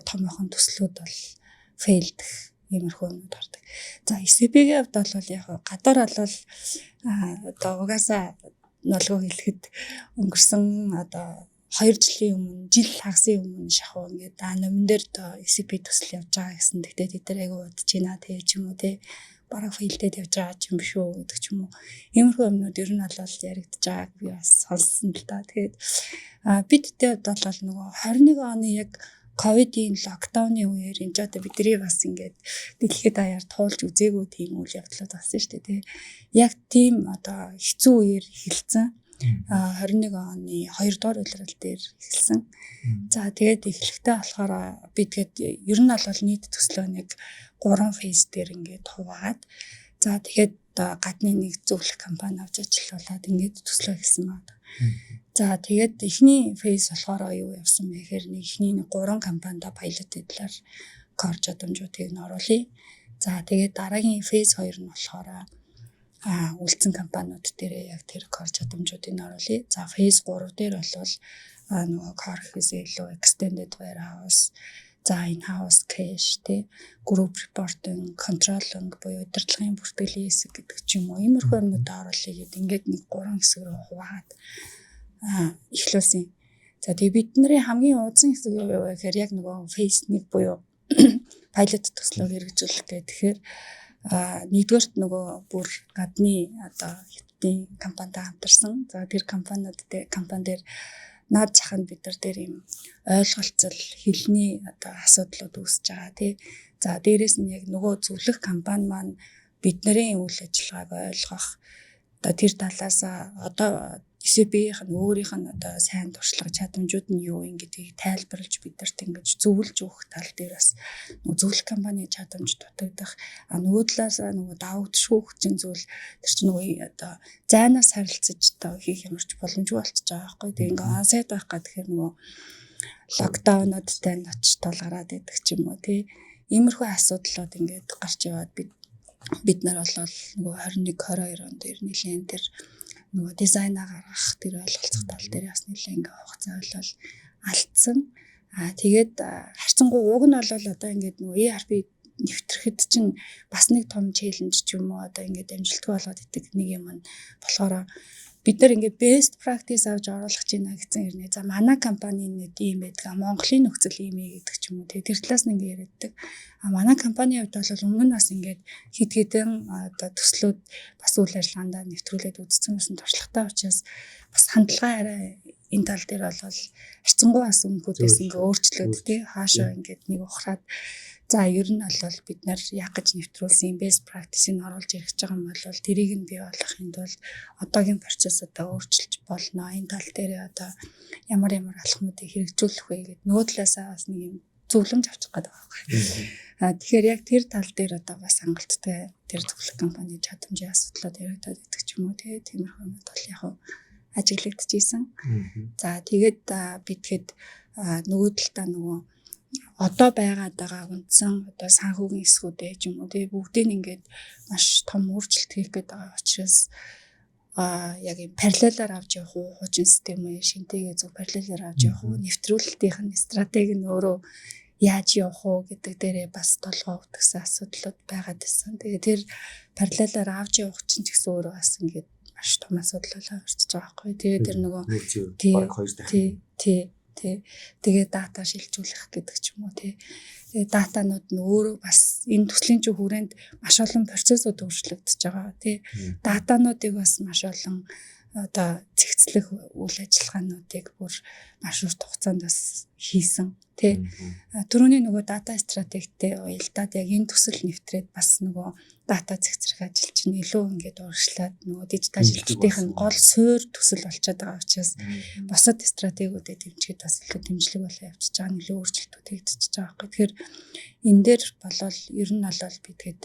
томоохон төслүүд бол fail дэх иймэрхүү юмнууд гардаг. За, SAP-ийн хувьд бол яг гадуур бол одоо угаасаа нолгоо хэлэхэд өнгөрсөн одоо 2 жилийн өмнө, жил хагасын өмнө шахуу ингээд номон дээр одоо SAP төсөл явж байгаа гэсэн. Тэгтээ тэд нар айгу удаж байна те ч юм уу, те, бараг fail дээд явж байгаа юм биш үү гэдэг ч юм уу. Иймэрхүү юмнууд ер нь бол яригдж байгааг би бас сонссон л та. Тэгээд бидтэй бол нөгөө 21 оны яг ковидын lockdown ы үеэр энэ ч одоо бидний бас ингээд дэлхийд даяар туулж үзээгүй тийм үйл явдлууд болсон шүү дээ, тий. Яг тийм одоо хэцүү үеэр эхэлсэн. 21 оны 2 дугаар улирал дээр эхэлсэн. За, тэгээд эхлэхдээ болохоор би тэгээд ер нь бол нийт төслөө нэг 3 phase дээр ингээд хуваагаад, за, тэгээд гадны нэг зөвлөх компани авч ажиллуулад ингээд төслөө эхэлсэн байна. За, тэгээд эхний phase болохоор юу явсан бэ гэхээр нэг эхний нэг 3 компанида pilot талаар core чадамжуудыг нь оруулъя. За, тэгээд дараагийн phase 2 нь болохоор үлдсэн компаниуд дээр яг тэр core чадамжуудыг нь оруулъя. За, phase 3 дээр бол нөгөө core гэхээсээ илүү extended warehouse, за, in-house cash, тий, group reporting, controlling буюу удирдлагын бүртгэлийн хэсэг гэдэг ч юм уу. Иймэрхүү юмнуудаа оруулъя гэдэг ингээд нэг гурван хэсэг рүү хуваагаад эхлүүлсэн. За, тэгээ бидний хамгийн удсан хэсэг юу вэ гэхээр яг нөгөө phase 1 буюу pilot төслөө хэрэгжүүлэх гэх. Тэгэхээр нэгдүгээрт нөгөө бүр гадны одоо хятадын компанитай хамтарсан. За, тэр компаниуд дээр, компани дээр наад зах нь бид нар дээр юм ойлголцол, хэлний одоо асуудлууд үүсэж байгаа, тий. За, дээрэс нь яг нөгөө зөвлөх компани маань бидний үйл ажиллагааг ойлгох одоо тэр талаас одоо SAP-ийнх нь өөрийнх нь одоо сайн туршлага, чадамжууд нь юу юм гэдгийг тайлбарлаж бидэрт ингэж зөвлөж өгөх тал дээр бас нөгөө зөвлөх компани чадамж дутагдах. А нөгөө талаас нөгөө давагдшгүй хүчин зүйл тэр чинь нөгөө одоо зайнаас харилцаж одоо хийх ямарч боломжгүй болчихж байгаа байхгүй. Тэгээ ингээ onsite байх гад тэгэхээр нөгөө lockdown уудтай нь очиж тулгараад байдаг ч юм уу, тий. Иймэрхүү асуудлууд ингээд гарч яваад бид Бид нар бол нөгөө 21 22 он дээр нэлээд тэр нөгөө дизайнаа гаргах, тэр ойлголцох тал дээр бас нэлээд ингээ хугацаа бол алдсан. Тэгээд харьцангуй уг нь бол одоо ингээд нөгөө ERP нэвтрэхэд чинь бас нэг том challenge ч юм уу, одоо ингээд амжилтгүй болгоод идэг нэг юм нь болохоор бид нар ингээд best practice авч оруулах гэж байна гэсэн хэрнээ. За, манай компани нэг ийм байдаг. Монголын нөхцөл ийм ээ гэдэг ч юм уу. Тэгээ тэр талаас нь ингээд яриаддаг. А манай компанийн хувьд бол өмнө нь бас ингээд хэд хэдэн одоо төслүүд бас үйл ажиллагаандаа нэвтрүүлээд үзсэн байсан туршлагатай учраас бас хандлага арай энэ тал дээр бол харьцангуй бас өмнөхүүдээс ингээ өөрчлөөд, тий, хаашаа ингээд нэг ухраад, за, ер нь бол бид нар яг гэж нэвтрүүлсэн best practice-ыг оруулж ирэх гэж байгаа юм бол тэрийг нь бий болгохын тулд одоогийн процесс одоо өөрчилж болно. Энэ тал дээр одоо ямар ямар алхмуудыг хэрэгжүүлэх вэ гэд нөгөө талаасаа бас нэг юм зөвлөмж авчих гэдэг байгаа байхгүй. Тэгэхээр яг тэр тал дээр одоо бас хангалттай тэр зөвлөх компани чадамжийн асуудлууд яригдаад байдаг ч юм уу, тий, тиймэрхүү юмуд бол яг ажиглагдчихсэн. За, тэгээд бид хэд нөгөө талдаа нөгөө одоо байгаад байгаа үндсэн одоо санхүүгийн хэсгүүдээ ч юм уу, тий, бүгдийг ингээд маш том өөрчлөлт хийх гээд байгаа учраас яг юм параллелаар авч явах уу, хуучин системээ шинэтэйгээ зөв параллелаар авч явах уу, нэвтрүүлэлтийнх нь стратеги нь өөрөө яаж явах уу гэдэг дээрээ бас толгой өвдгсөн асуудлууд байгаад байсан. Тэгээ тэр параллелаар авч явах чинь ч гэсэн өөрөө бас ингээд маш том асуудал болоо гарч байгаа байхгүй. Тэгээ тэр нөгөө тий, хоёр дахин тий тий. Тэгээ дата шилжүүлэх гэдэг ч юм уу, тий. Тэгээ датанууд нь өөрөө бас энэ төслийн чинь хүрээнд маш олон процессууд өөрчлөгдөж байгаа, тий. Датануудыг бас маш олон одоо цэгцлэх үйл ажиллагаануудыг бүр маш урт хугацаанд бас хийсэн, тий. Түрүүний нөгөө дата стратегтэй уялдаад яг энэ төсөл нэвтрээд бас нөгөө дата цэгцрэх ажил чинь илүү ингээд урагшлаад нөгөө дижитал шилжилтийн нь гол суурь төсөл болчиход байгаа учраас бусад стратегиудыг дэмжихэд бас илүү дэмжлэг болоо явчихж байгаа нь илүү өөрчлөлтүүд хийгдчихэж байгаа байхгүй. Тэгэхээр энэ дээр болол ер нь болол бид хэд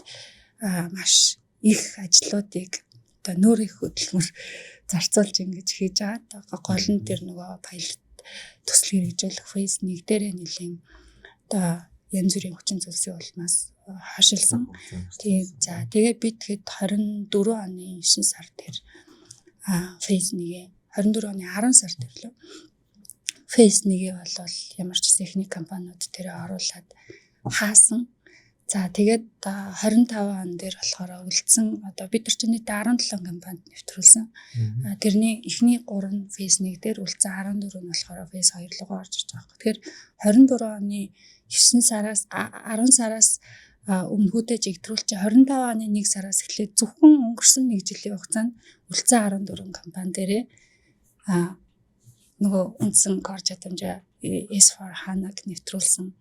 маш их ажлуудыг одоо нөр их хөдөлмөр зарцуулж ингэж хийж байгаа. Гол нь тэр нөгөө pilot төсөл хэрэгжүүлэх phase 1 дээрээ нэлийн одоо янз бүрийн хүчин зүйлсийн улмаас хашилсан. Тийм. За, тэгээ бид тэгэхэд 24 оны 9 сар дээр phase 1-ээ, 24 оны 10 сар дээр лөө phase 1-ээ болвол ямар ч гэсэн эхний компаниуд дээр оруулаад хаасан. За, тэгээд 25 он дээр болохоор үлдсэн одоо бид нар чинь нийтдээ 17 компанид нэвтрүүлсэн. Тэрний эхний 3 phase 1 дээр, үлдсэн 14 нь болохоор phase 2 руугаа орж иж байгаа байхгүй. Тэгэхээр 24 оны 9 сараас 10 сараас өмнөхүүдээ жигдрүүлчих 25 оны 1 сараас эхлээд зөвхөн өнгөрсөн нэг жилийн хугацаанд үлдсэн 14 компани дээрээ нөгөө үндсэн core чадамжаа S4 HANA-г нэвтрүүлсэн.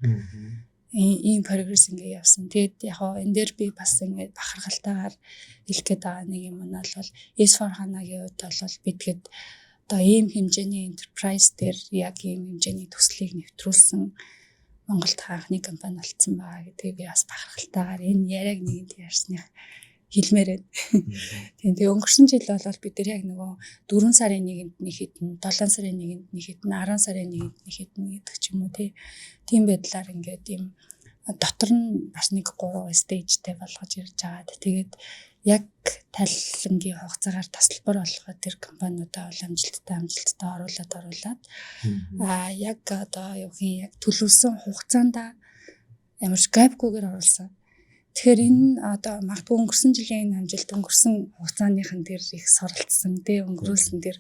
Ийм progress ингээ явсан. Тэгээд яг хоо энэ дээр би бас ингээ бахархалтайгаар хэлэх гээд байгаа нэг юм нь бол S4 HANA-гийн хувьд бол бид хэд одоо ийм хэмжээний enterprise дээр яг ийм хэмжээний төслийг нэвтрүүлсэн Монголд анхны компани болцсон байгаа гэдгийг би бас бахархалтайгаар энэ яриаг нэгэнд ярьсных хэлмээр байна. Тийм, тэгээ өнгөрсөн жил бол бид нар яг нөгөө 4 сарын 1-нд нэг хэдэн, 7 сарын 1-нд нэг хэдэн, 10 сарын 1-нд нэг хэдэн гэдэг ч юм уу, тий. Тийм байдлаар ингээд ийм дотор нь бас нэг 3 stage тэй болгож ирж байгаа. Тэгээд яг тайлангийн хугацаагаар тасалбар болгоод тэр компаниудаа бол амжилттай амжилттай оруулаад яг одоо юу гин яг төлөвлөсөн хугацаанд ямар ч gap гүйгээр оруулсан. Тэгэхээр энэ одоо магадгүй өнгөрсөн жилийн энэ амжилт өнгөрсөн хугацааныхан дээр их суралцсан, тий, өнгөрүүлсэн тэр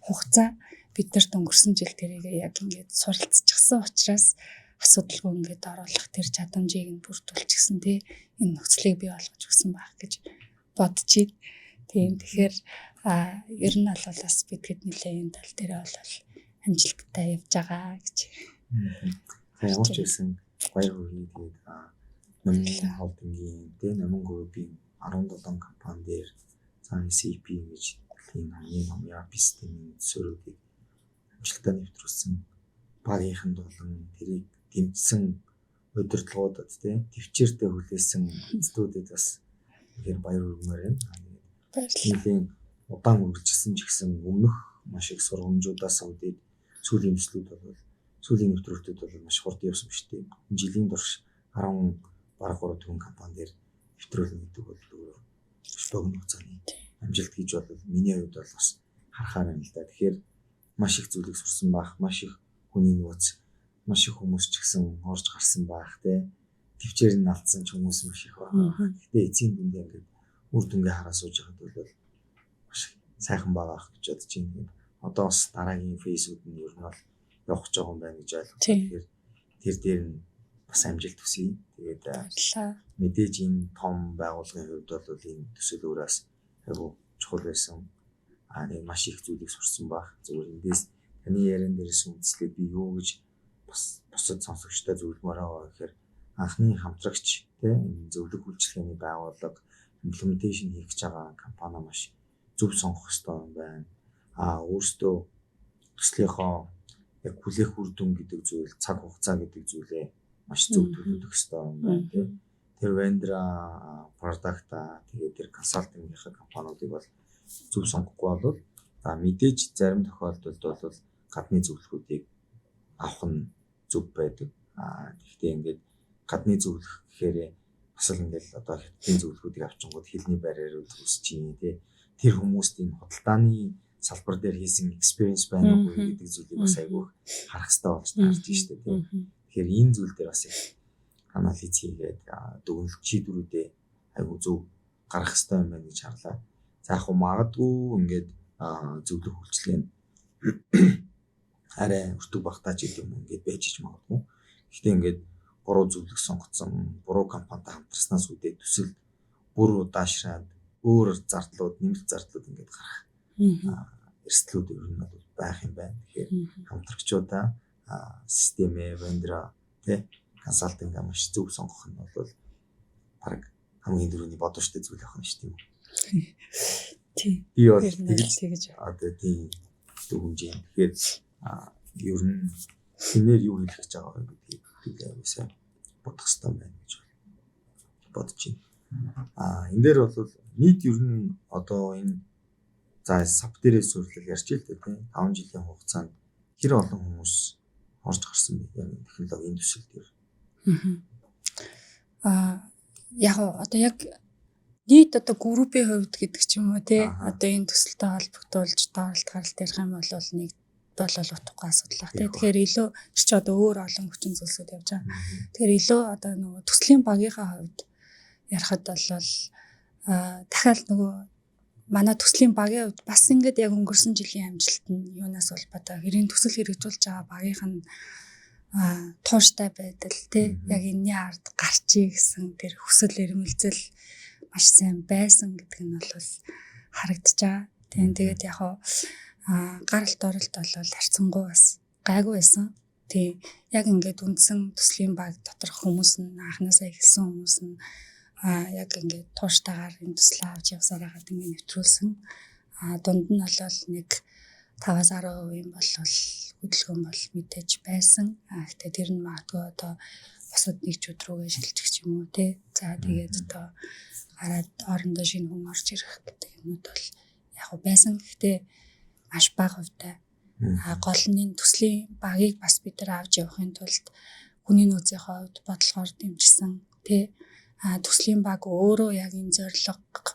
хугацаа биднэрт өнгөрсөн жил тэрийг яг ингээд суралцчихсан учраас асуудалгүй ингээд оруулах тэр чадамжийг нь бүрдүүлчихсэн, тий, энэ нөхцөлийг бий болгож өгсөн байх гэж бодож байна. Тийм, тэгэхээр ер нь бол бас бид хэд нэлээд энэ тал дээр бол амжилттай явж байгаа гэж. Ямар ч байсан баяр хүргэе. Тэгээд Номын холдингийн, тэ, Номин группийн 17 компани дээр за SAP гэж дэлхийн хамгийн том ERP системийн төсөөрүүдийг амжилттай нэвтрүүлсэн багийнханд болон тэрийг дэмжсэн удирдлагуудад, тий, төвчээртэй хүлээсэн эцдүүдэд бас үнэхээр баяр хүргэмээр байна. Баярлалаа. Нэлийн удаан үргэлжилсэн ч гэсэн өмнөх маш их сургамжуудаас үүдээд сүүлийн төслүүд бол, сүүлийн нэвтрүүлтүүд бол маш хурд явсан шүү дээ. Жилийн турш 10 бараг 3 4 компани дээр нэвтрүүлнэ гэдэг бол өөрөө маш богино хугацааны амжилт гэж бол миний хувьд бол бас харахаар байна л да. Тэгэхээр маш их зүйлийг сурсан байх, маш их хүний нөөц, маш их хүмүүс ч гэсэн орж гарсан байх, тий. Төвчээр нь алдсан ч хүмүүс маш их байна. Гэхдээ эцсийн дүндээ ингээд үр дүнгээ хараа сууж байхад бол маш сайхан байгаа ах гэж бодож байна. Одоо бас дараагийн phase үүд нь ер нь бол явах гэж байгаа юм байна гэж ойлголоо. Тэгэхээр тэр дээр нь бас амжилт хүсье. Тэгээд мэдээж энэ том байгууллагын хувьд бол энэ төсөл өөрөөс айгу чухал байсан. Нэг маш их зүйлийг сурсан байх. Зүгээр эндээс таны яриан дээрээс үндэслээд би юу гэж бас бусад сонсогчтой зөвлөмөр байгаа гэхээр анхны хамтрагч, тий, энэ зөвлөх үйлчилгээний байгууллага, implementation хийх гэж байгаа компани маш зөв сонгох ёстой юм байна. Өөрсдөө төслийнхоо яг хүлээх үр дүн гэдэг зүйл, цаг хугацаа гэдэг зүйлээ маш зөв төлөвлөх ёстой юм байна, тий. Тэр vendor, product, тэгээд тэр consulting ийн компаниудыг бол зөв сонгохгүй бол, за, мэдээж зарим тохиолдолд бол гадны зөвлөхүүдийг авах нь зөв байдаг. Тэгэхдээ ингээд гадны зөвлөх гэхээр бас л ингээл одоо хятадын зөвлөхүүдийг авчингууд хэлний барьерууд үүсэж чинь, тий. Тэр хүмүүст энэ худалдааны салбар дээр хийсэн experience байна уу гэдэг зүйлийг бас айгүй харах хэрэгтэй болж таарч штэ, тий. Тэгэхээр энэ зүйл дээр бас их анализ хийгээд дүгнэлт шийдвэрүүдээ айгүй зөв гаргах хэрэгтэй юм байна гэж харлаа. За, яг хөө магадгүй ингээд зөвлөх үйлчилгээ нь арай өртөг багтаа ч гэдэг юм ингээд байж ич магадгүй. Гэхдээ ингээд буруу зөвлөх сонгоцсон, буруу компанитай хамтарснаас үүдээ төсөл бүр удаашраад өөр зардлууд, нэмэлт зардлууд ингээд гарах эрсдлүүд ер нь бол байх юм байна. Тэгэхээр хамтрагчудаа, системээ, vendor оо, тий, consulting маш зөв сонгох нь бол баг хамгийн түрүүний бодвочтой зүйл байх нь шүү дээ. Тий. Би бол тэгж одоо тийм дүгнж юм. Тэгэхээр ер нь хинээр юу хэлэх гэж байгаа вэ гэдгийг би аягүй сайн бодох хэрэгтэй байна гэж бодож байна. Энэ дээр бол нийт ер нь одоо энэ, за, SAP дээрээ суурилал ярьж ил дээ, тийм, 5 жилийн хугацаанд хэр олон хүмүүс орж гарсан бэ? Яг энэ технологийн төсөл дээр. Яг одоо яг нийт одоо группийн хувьд гэдэг ч юм уу, тий, одоо энэ төсөлтэй холбогдуулж дооролт гаралт ярих юм бол нэг болол утгагүй асуудал баг, тий. Тэгэхээр илүү чи одоо өөр олон хүчин зүйлсүүд явж байгаа. Тэгэхээр илүү одоо нөгөө төслийн багийнхаа хувьд ярихад бол дахиад нөгөө манай төслийн багийн хувьд бас ингээд яг өнгөрсөн жилийн амжилт нь юунаас улбаатай хэрийн төсөл хэрэгжүүлж байгаа багийнх нь тууштай байдал, тий, яг энэний ард гарчий гэсэн тэр хүсэл эрмэлзэл маш сайн байсан гэдэг нь бол харагдаж байгаа. Тийм, тэгээд яг гаралт оролт бол харьцангуй бас гайгүй байсан. Тий, яг ингээд үндсэн төслийн баг доторх хүмүүс нь, анханасаа эхэлсэн хүмүүс нь яг ингээд тууштайгаар энэ төслөө авч явсаар хагаад ингээд нэвтрүүлсэн. Дунд нь бол нэг 5-аас 10% бол хөдөлгөөн бол мэдээж байсан. Гэхдээ тэр нь магадгүй одоо бусад нэгжүүд рүүгээ шилжих ч юм уу, тий. За, тэгээд одоо гараад орондоо шинэ хүн орж ирэх гэдэг юмнууд бол яг байсан. Гэхдээ маш бага хувьтай. Гол нь энэ төслийн багийг бас бид нар авч явахын тулд хүний нөөцийн хувьд бодлогоор дэмжсэн, тий. Төслийн баг өөрөө яг энэ зорилго,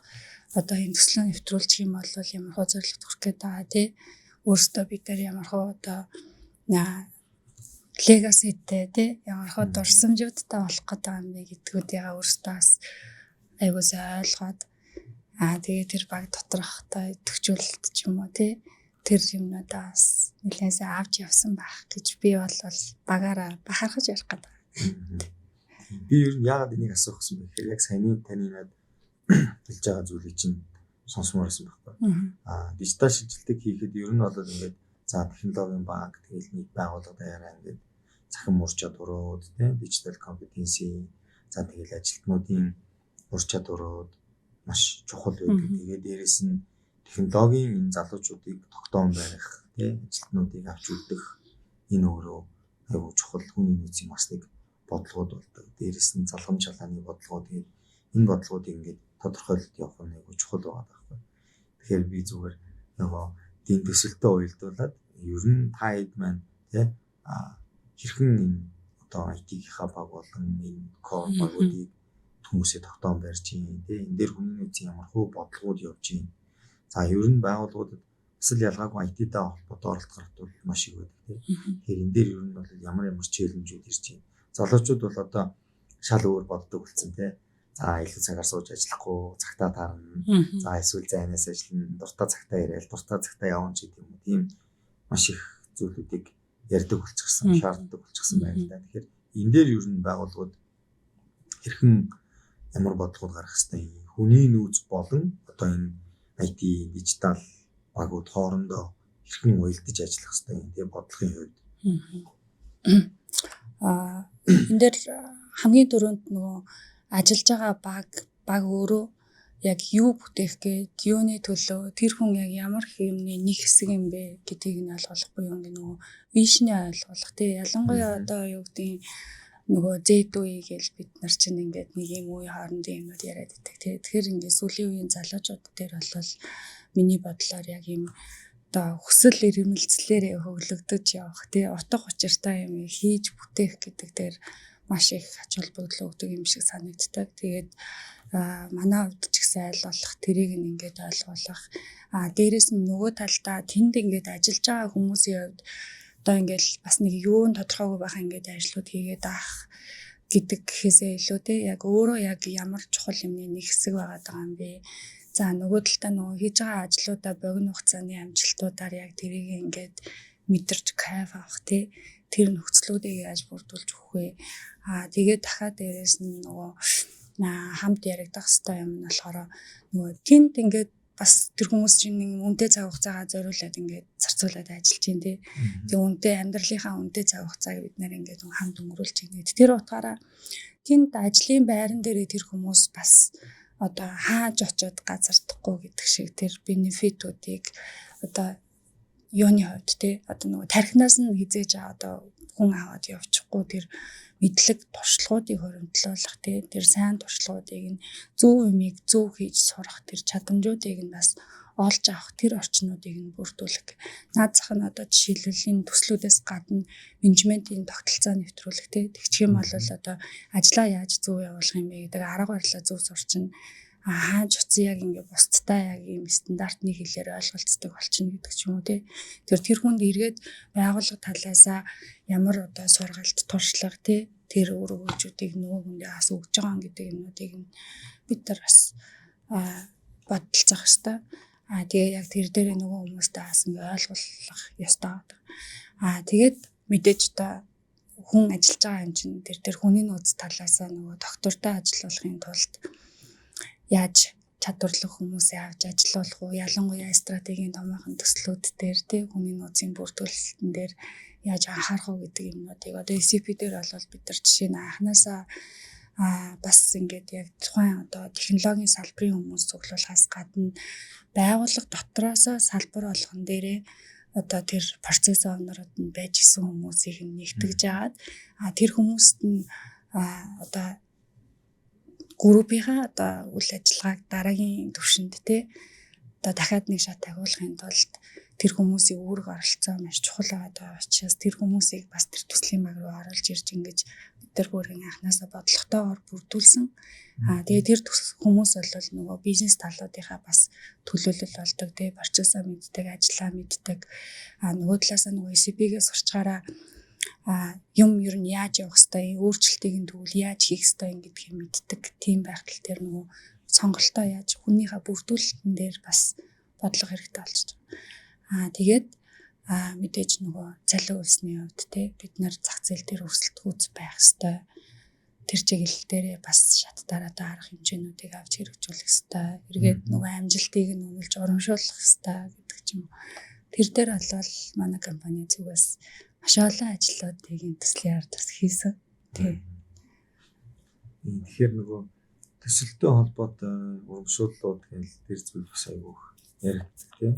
одоо энэ төслөө нэвтрүүлчих юм бол ямар хуу зорилгод хүрэх гээд байгаа, тий. Өөрсдөө бид нар ямар хуу одоо legacy тэй, тий, ямар хуу дурсамжуудтай болох гээд байгаа юм бэ гэдгүүдийг өөрсдөө бас айгуу сайн ойлгоод, тэгээ тэр баг доторх одоо идэвхжүүлэлт ч юм уу, тий, тэр юмнуудаа бас нэлээд сайн авч явсан байх гэж би бол багаараа бахархаж ярих гэдэг. Би ер нь яагаад энийг асуух гэсэн бэ гэхээр яг саяны таны над хэлж байгаа зүйлийг чинь сонсомоор байсан байхгүй. Дижитал шилжилтийг хийхэд ер нь бол ингээд, за, технологийн баг, тэгэл нэг байгууллага даяараа ингээд цахим ур чадварууд, тийм, digital competency, за, тэгэл ажилтнуудын ур чадварууд маш чухал байдаг. Тэгээд дээрэс нь технологийн энэ залуучуудыг тогтоон барих, тийм, ажилтнуудыг авч үлдэх энэ өөрөө айгүй чухал хүний нөөцийн бас нэг бодлогууд болдог. Дээрэс нь залгам чалааны бодлогоо, тэгээд энэ бодлогоодыг ингээд тодорхойлолт явах нь айгүй чухал байгаа байхгүй. Тэгэхээр би зүгээр нөгөө дийн төсөлтөд уялдуулаад ер нь та хэд маань, тий, хэрхэн энэ одоо IT-гийнхаа баг болон энэ core багуудыг хүмүүсээ тогтоон барьж юм тий. Энэ дээр хүний нөөцийн ямар хуу бодлогууд явж юм. За ер нь байгууллагуудад бас л ялгаагүй IT-тэй холбоотой оролт гаргалтууд маш их байдаг тий. Тэгэхээр энэ дээр ер нь бол ямар ямар challenge үүд ирж байна. Залуучууд бол одоо шал өөр боддог болсон тий. За илүү цагаар сууж ажиллахгүй, цагтаа таарна. За эсвэл зайнаас ажиллана, дуртай цагтаа ирээл, дуртай цагтаа явна ч гэдэг юм уу. Тийм маш их зүйлүүдийг ярьдаг болчихсон, шаарддаг болчихсон байна л да. Тэгэхээр энэ дээр ер нь байгууллагууд хэрхэн ямар бодлогод гаргах хэвтэй юм. Хүний нөөц болон одоо энэ IT, дижитал багууд хоорондоо хэрхэн уялдаж ажиллах хэвтэй юм тийм бодлогын хувьд. Энэ дээр хамгийн түрүүнд нөгөө ажиллаж байгаа баг өөрөө яг юу бүтээх гээд, юуны төлөө, тэр хүн яг ямар юмны нэг хэсэг юм бэ гэдгийг нь ойлгох буюу ингээ нөгөө vision ийг ойлгох тий. Ялангуяа одоо юу гэдгийг нөгөө Z үе гээл бид нар чинь ингээд нэг юм үе хоорондын юмнууд яриад байдаг тий. Тэгэхээр ингээд сүүлийн үеийн залуучууд дээр бол миний бодлоор яг юм одоо хүсэл эрмэлзлээрээ хөглөгдөж явах тий, утга учиртай юм хийж бүтээх гэдэг дээр маш их ач холбогдол өгдөг юм шиг санагддаг. Тэгээд манай хувьд ч гэсэн аль болох тэрийг нь ингээд ойлгуулах. Дээрэс нь нөгөө талдаа тэнд ингээд ажиллаж байгаа хүмүүсийн хувьд одоо ингээл бас нэг юун тодорхойгүй байх ингээд ажлууд хийгээд авах гэдэг гэхээсээ илүү те яг өөрөө яг ямар чухал юмны нэг хэсэг байгаад байгаа юм бэ. За нөгөө талдаа нөгөө хийж байгаа ажлуудаа богино хугацааны амжилтуудаар яг тэрийг ингээд мэдэрч кайф авах те, тэр нөхцлүүдийг яаж бүрдүүлж өгөх вэ? Тэгээд дахиад дээрэс нь нөгөө хамт яригдах хэвээр юм нь болохоор нөгөө тэнд ингээд бас тэр хүмүүс чинь нэг үнэтэй цаг хугацаагаа зориулаад ингээд зарцуулаад ажиллаж байна тий. Тэгээ үнэтэй амьдралынхаа үнэтэй цаг хугацааг бид нэр ингээд хамт өнгөрүүлж байна. Тэр утгаараа тэнд ажлын байран дээрээ тэр хүмүүс бас одоо хааж очиод газардахгүй гэдэг шиг тэр benefit үүдийг одоо юуны хувьд тий, одоо нөгөө тархинаас нь хизээж одоо хүн аваад явчихгүй тэр мэдлэг туршлагуудыг хуримтлуулах тий, тэр сайн туршлагуудыг нь зөв юмыг зөв хийж сурах тэр чадамжуудыг нь бас олж авах тэр орчнуудыг нь бүрдүүлэх. Наад зах нь одоо жишээлбэл энэ төслүүдээс гадна менежментийн тогтолцоо нэвтрүүлэх тий. Тэгчих юм бол одоо ажлаа яаж зөв явуулах юм бэ гэдэг арга барилаа зөв сурчин, хааж утсан яг ингээ бусдтай яг ийм стандартны хэлээр ойлголцдог болчихно гэдэг ч юм уу тий. Тэр хүнд эргээд байгууллага талаасаа ямар одоо сургалт, туршлага тий, тэр үр өгөөжүүдийг нөгөө хүндээ бас өгж байгаа гэдэг юмнуудыг нь бид нар бас бодолцох хэвээр. Тэгээ яг тэр дээрээ нөгөө хүмүүстэй бас ингээ ойлгуулах ёстой гэдэг. Тэгээд мэдээж одоо хүн ажиллаж байгаа юм чинь тэр хүний нөөц талаасаа нөгөө доктортой ажиллуулахын тулд яаж чадварлах хүмүүсээ авч ажилуулах уу, ялангуяа стратегийн томоохон төслүүд дээр тий, хүний нөөцийн бүрдүүлэлтэн дээр яаж анхаарах уу гэдэг юмнуудыг одоо SAP дээр бол бид нар жишээ нь анханасаа бас ингээд яг тухайн одоо технологийн салбарын хүмүүс цуглуулахаас гадна байгууллага дотроосоо салбар болгон дээрээ одоо тэр process owner ууд нь байж исэн хүмүүсийг нь нэгтгэж агаад тэр хүмүүст нь одоо группийнхаа одоо үйл ажиллагааг дараагийн түвшинд те одоо дахиад нэг шат агуулгын тулд тэр хүмүүсийн үүрэг оролцоо маш чухал байгаа учраас тэр хүмүүсийг бас тэр төслийн баг руу оруулж ирж ингэж бид нар бүрийн анханасаа бодлоготойгоор бүрдүүлсэн. Тэгээд тэр хүмүүс бол нөгөө бизнес талуудынхаа бас төлөөлөл болдог тий, процессоо мэддэг, ажлаа мэддэг. Нөгөө талаасаа нөгөө SAP-гээ сурчгаараа юм ер нь яаж явах хэвтэй, өөрчлөлтийг нь тэгвэл яаж хийх хэвтэй гэдгийг мэддэг. Тийм байхтал тэр нөгөө сонголтоо яаж хүнийхээ бүрдүүлэлтэн дээр бас бодлого хэрэгтэй болчихж байгаа. Тэгээд мэдээж нөгөө цалин үлсний хувьд те бид нар зах зээл дээр өрсөлдөхүйц байх хэвтэй. Тэр чиглэл дээрээ бас шат дараа арга хэмжээнүүдийг авч хэрэгжүүлэх хэвтэй. Эргээд нөгөө амжилтыг нь үнэлж урамшуулах хэвтэй гэдэг ч юм уу. Тэр дээр бол манай компани зүгээс маш олон ажлуудыг энэ төслийн ард бас хийсэн. Тий. Тэгэхээр нөгөө төсөлтөй холбоотой урамшууллууд гэл тэр зүйл бас айгүйх яригддаг тий.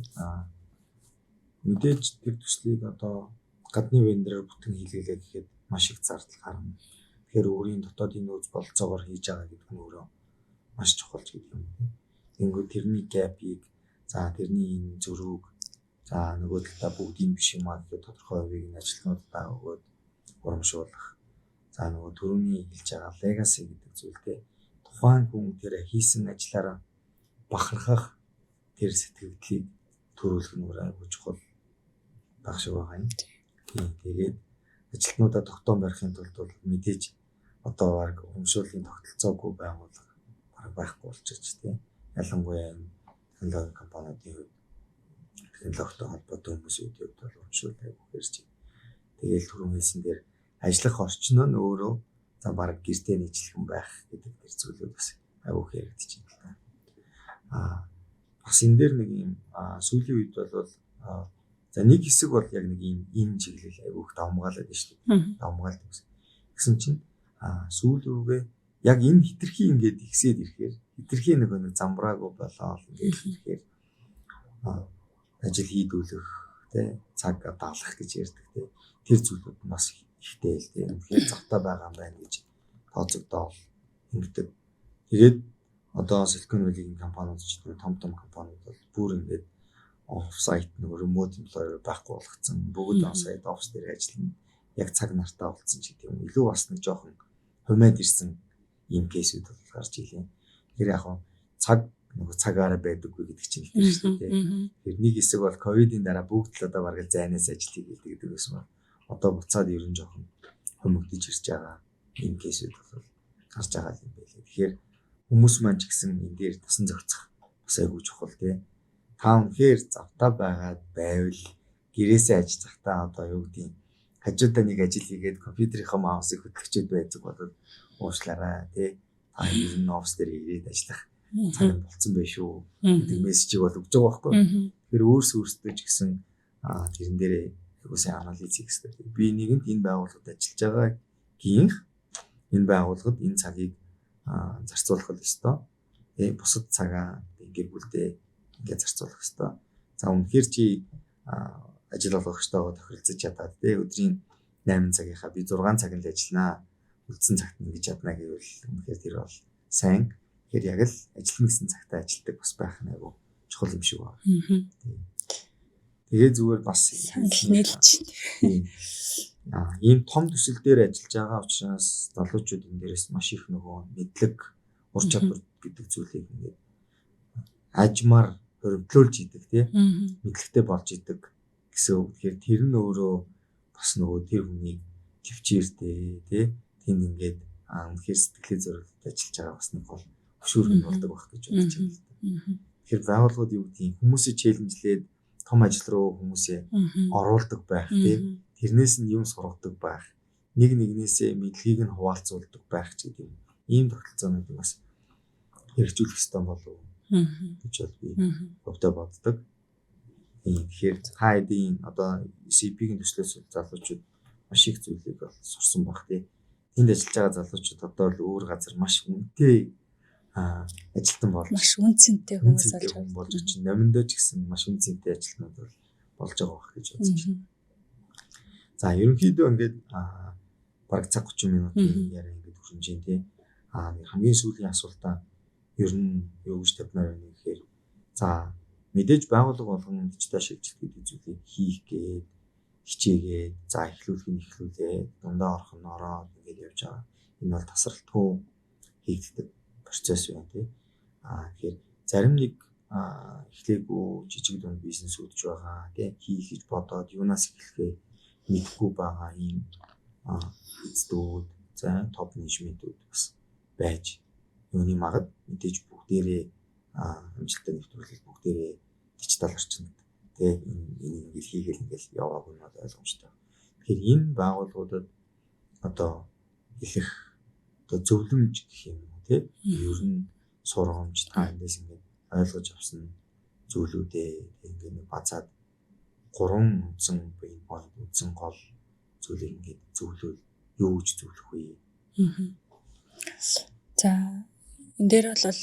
Мэдээж тэр төслийг одоо гадны vendor оор бүтэн хийлгэлээ гэхэд маш их зардал гарна. Тэгэхээр өөрийн дотоодын нөөц бололцоогоор хийж байгаа гэдэг нь өөрөө маш чухал ч гэдэг юм тий. Тэнгүү тэрний gap ыг, за тэрний энэ зөрүүг, за нөгөө талдаа бүгдийн биш юм аа гэхэд тодорхой хувийг нь ажилтнуудаа өгөөд урамшуулах. За нөгөө түрүүний хэлж байгаа legacy гэдэг зүйл те. Тухайн Тухайн хүн тэр хийсэн ажлаараа бахархах тэр сэтгэгдлийг төрүүлэх нь айгүй чухал байх шиг байгаа юм. Тийм. Тэгээд ажилтнуудаа тогтоон барихын тулд бол мэдээж одоо баг урамшууллын тогтолцоогүй байгууллага бараг байхгүй болчихж тийм. Ялангуяа энэ технологи компаниудын хувьд технологитой холбоотой хүмүүсийн хувьд бол урамшуул айгүй хэрж байна. Тэгээл түрүүн хэлсэн дээр ажиллах орчин нь өөрөө за бараг гэртээ нийтлэхэн байх гэдэг тэр зүйлүүд бас айгүй яригдчих юм л та. Бас энэ дээр нэг юм сүүлийн үед бол за нэг хэсэг бол яг нэг юм энэ чиглэл айгүй их давмгаалаад байна шүү дээ. Давмгаалдаг гэсэн. Тэгсэн чинь сүүл рүүгээ яг энэ хитрхи ингээд ихсээд ирэхээр хитрхи нэг замбраагүй болоод ингээд ирэхээр ажил хийдүүлэх тэ цаг даалгах гэж ярьдаг тэ тэр зүйлүүд нь бас ихтэй л тэ үнэхээр завтай байгаа юм байна гэж тооцогдоол ингэдэг. Тэгээд одоо Silicon Valley-ийн компаниуд ч гэдэг том том компаниуд бол бүр ингээд off-site нэг remote employer байхгүй болгоцсон. Бүгд on-site офис дээр ажиллана. Яг цаг нартаа болцсон ч гэдэг юм. Илүү бас нэг жоохон хумайд ирсэн ийм case үүд бол гарч илээ. Тэгэхээр яг цаг нөгөө цагаараа байдаггүй гэдэг чинь их шүү дээ. Тэгэхээр нэг хэсэг бол ковидын дараа бүгд л одоо бараг л зайнаас ажил хийгээд гэдэг байсан бол одоо буцаад ер нь жоохон хумигдож ирж байгаа ийм case үүд бол гарч байгаа юм байлээ. Тэгэхээр хүмүүс маань ч гэсэн энэ дээр тасан зохицох бас айгүй чухал тий. Та үнэхээр завтай байгаад байвал гэрээсээ ажиллахдаа одоо юу гэдгийг хажуудаа нэг ажил хийгээд компьютерийнхаа mouse ыг хөдөлгчөөд байдаг бол уушлаарай тий. Та ер нь офис дээр ирээд ажиллах цаг нь болцсон байх шүү гэдэг мессежийг бол өгч байгаа байхгүй. Тэгэхээр өөрс өөрсдөө ч гэсэн тэрэн дээрээ айгуу сайн анализ хийх хэрэгтэй. Би нэгэнд энэ байгууллагад ажиллаж байгаа гинх энэ байгууллагад энэ цагийг зарцуулах ёстой. Тэгээ бусад цагаа гэр бүлдээ ингээд зарцуулах ёстой. За үнэхээр чи ажил олгогчтойгоо тохиролцож чадаад тий өдрийн 8 цагийнхаа би 6 цаг нь л ажилланаа. Үлдсэн цагт нь ингэж чадна гэвэл үнэхээр тэр бол сайн. Тэгэхээр яг л ажиллана гэсэн цагтаа ажилтдаг бас байх нь айгу чухал юм шиг байна. Тэгээ зүгээр бас санал нийлж. Ийм том төсөл дээр ажиллаж байгаа учраас залуучууд энэ дээрээс маш их нөгөө мэдлэг, ур чадвар гэдэг зүйлийг ингээд ажмаар хуримтлуулж идэг тий мэдлэгтэй болж идэг гэсэн үг. Тэгэхээр тэр нь өөрөө бас нөгөө тэр хүнийг төвчээртэй тий тэнд ингээд үнэхээр сэтгэлээ зориулж ажиллаж байгаа бас нэг гол хөшүүрэг нь болдог байх гэж бодож байна л да. Тэгэхээр байгууллагууд юу гэдгийг хүмүүсийг challenge лээд том ажил руу хүмүүсээ оруулдаг байх тий тэрнээс нь юм сургадаг байх, нэг нэгнээсээ мэдлэгийг нь хуваалцуулдаг байх ч гэдэг юм. Ийм тогтолцоонуудыг бас хэрэгжүүлэх ёстой болов уу гэж бол би хувьдаа боддог. Тэгэхээр та хэдийн одоо CP-ийн төслөөс залуучууд маш их зүйлийг бол сурсан баг тий. Тэнд ажиллаж байгаа залуучууд одоо л өөр газар маш үнэтэй ажилтан болж маш үн цэнтэй хүмүүс болж байгаа болж чинь номиндоо ч гэсэн маш үн цэнтэй ажилтнууд бол болж байгаа байх гэж бодож байна. За ерөнхийдөө ингээд бараг цаг 30 минутын яриа ингээд хүрнэ тий. Нэг хамгийн сүүлийн асуултаа ер нь юу гэж тавьмаар байна гэхээр за мэдээж байгууллага болгон дижитал шилжилт гэдэг зүйлийг хийх гээд хичээгээд за эхлүүлэх нь эхлүүлээд дундаа орох нь ороод ингээд явж байгаа. Энэ бол тасралтгүй хийгддэг процесс байна тий. Тэгэхээр зарим нэг эхлээгүй жижиг дунд бизнесүүд ч байгаа тий хийх гэж бодоод юунаас эхлэхээ мэдэхгүй байгаа ийм эздүүд за топ менежментүүд бас байж юуны магад мэдээж бүгдээрээ амжилттай нэвтрүүлэл бүгдээрээ дижитал орчинд тий энэ энэ ингээл хийгээл ингээл яваагүй нь бол ойлгомжтой. Тэгэхээр энэ байгууллагуудад одоо хэлэх одоо зөвлөмж гэх юм уу тий ер нь сургамж та эндээс ингээд ойлгож авсан зүйлүүдээ ингээд нэг базаад гурван үндсэн pain point үндсэн гол зүйлийг ингээд зөвлөвөл юу гэж зөвлөх вэ? За энэ дээр бол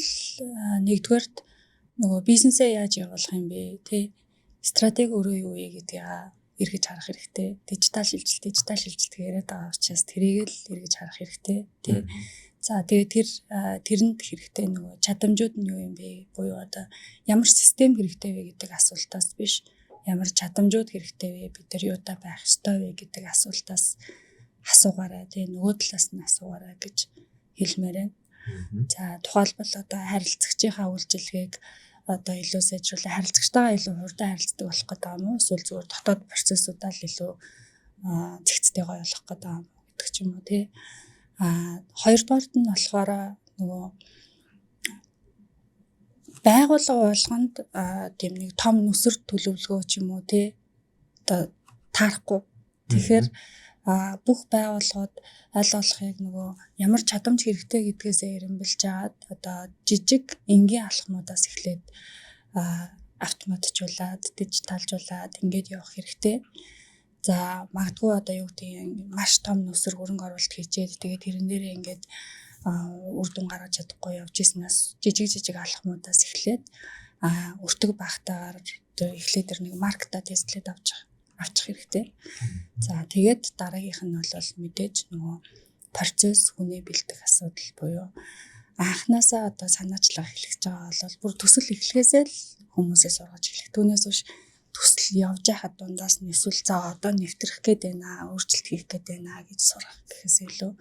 нэгдүгээрт нөгөө бизнесээ яаж явуулах юм бэ тий стратеги өөрөө юу вэ гэдгийг эргэж харах хэрэгтэй. Дижитал шилжилт, дижитал шилжилт яриад байгаа учраас тэрийг л эргэж харах хэрэгтэй тий. За тэгээд тэр тэрэнд хэрэгтэй нөгөө чадамжууд нь юу юм бэ? Буюу одоо ямар систем хэрэгтэй вэ гэдэг асуултаас биш ямар чадамжууд хэрэгтэй вэ? Бид нар юутай байх ёстой вэ гэдэг асуултаас асуугаарай тий нөгөө талаас нь асуугаарай гэж хэлмээр байна. За, тухайлбал одоо харилцагчийнхаа үйлчилгээг одоо илүү сайжруулах, харилцагчтайгаа илүү хурдан харилцдаг болох гэдэг юм уу? Эсвэл зүгээр дотоод процессуудаа л илүү зэгцтэй гоё болох гэдэг юм уу гэдэг ч юм уу, тий. Хоёрдугаарт нь болохоор нөгөө байгууллага болгонд тийм нэг том нүсэр төлөвлөгөө ч юм уу, тий, одоо таарахгүй. Тэгэхээр бүх байгууллагууд аль болохыг нөгөө ямар чадамж хэрэгтэй гэдгээсээ эрэмбэлж агаад одоо жижиг энгийн алхмуудаас эхлээд автоматжуулаад, дижиталжуулаад ингээд явах хэрэгтэй. За, магадгүй одоо юу гэдгийг маш том нүсэр хөрөнгө оруулалт хийчээд, тэгээд тэрэн дээрээ ингээд үр дүн гаргаж чадахгүй явж ирсэнээс жижиг жижиг алхмуудаас эхлээд өртөг багтаагаар эхлээд тэр нэг market аа test лээд авчих хэрэгтэй. За, тэгээд дараагийнх нь бол мэдээж нөгөө процесс, хүнээ бэлдэх асуудал буюу анханасаа одоо санаачлага эхлэж байгаа бол бүр төсөл эхлэхээсээ л хүмүүсээ сургаж эхлэх. Түүнээс биш төсөл явж байхад дундаас нь эсвэл за одоо нэвтрэх гээд байна, өөрчлөлт хийх гээд байна гэж сурах гэхээс илүү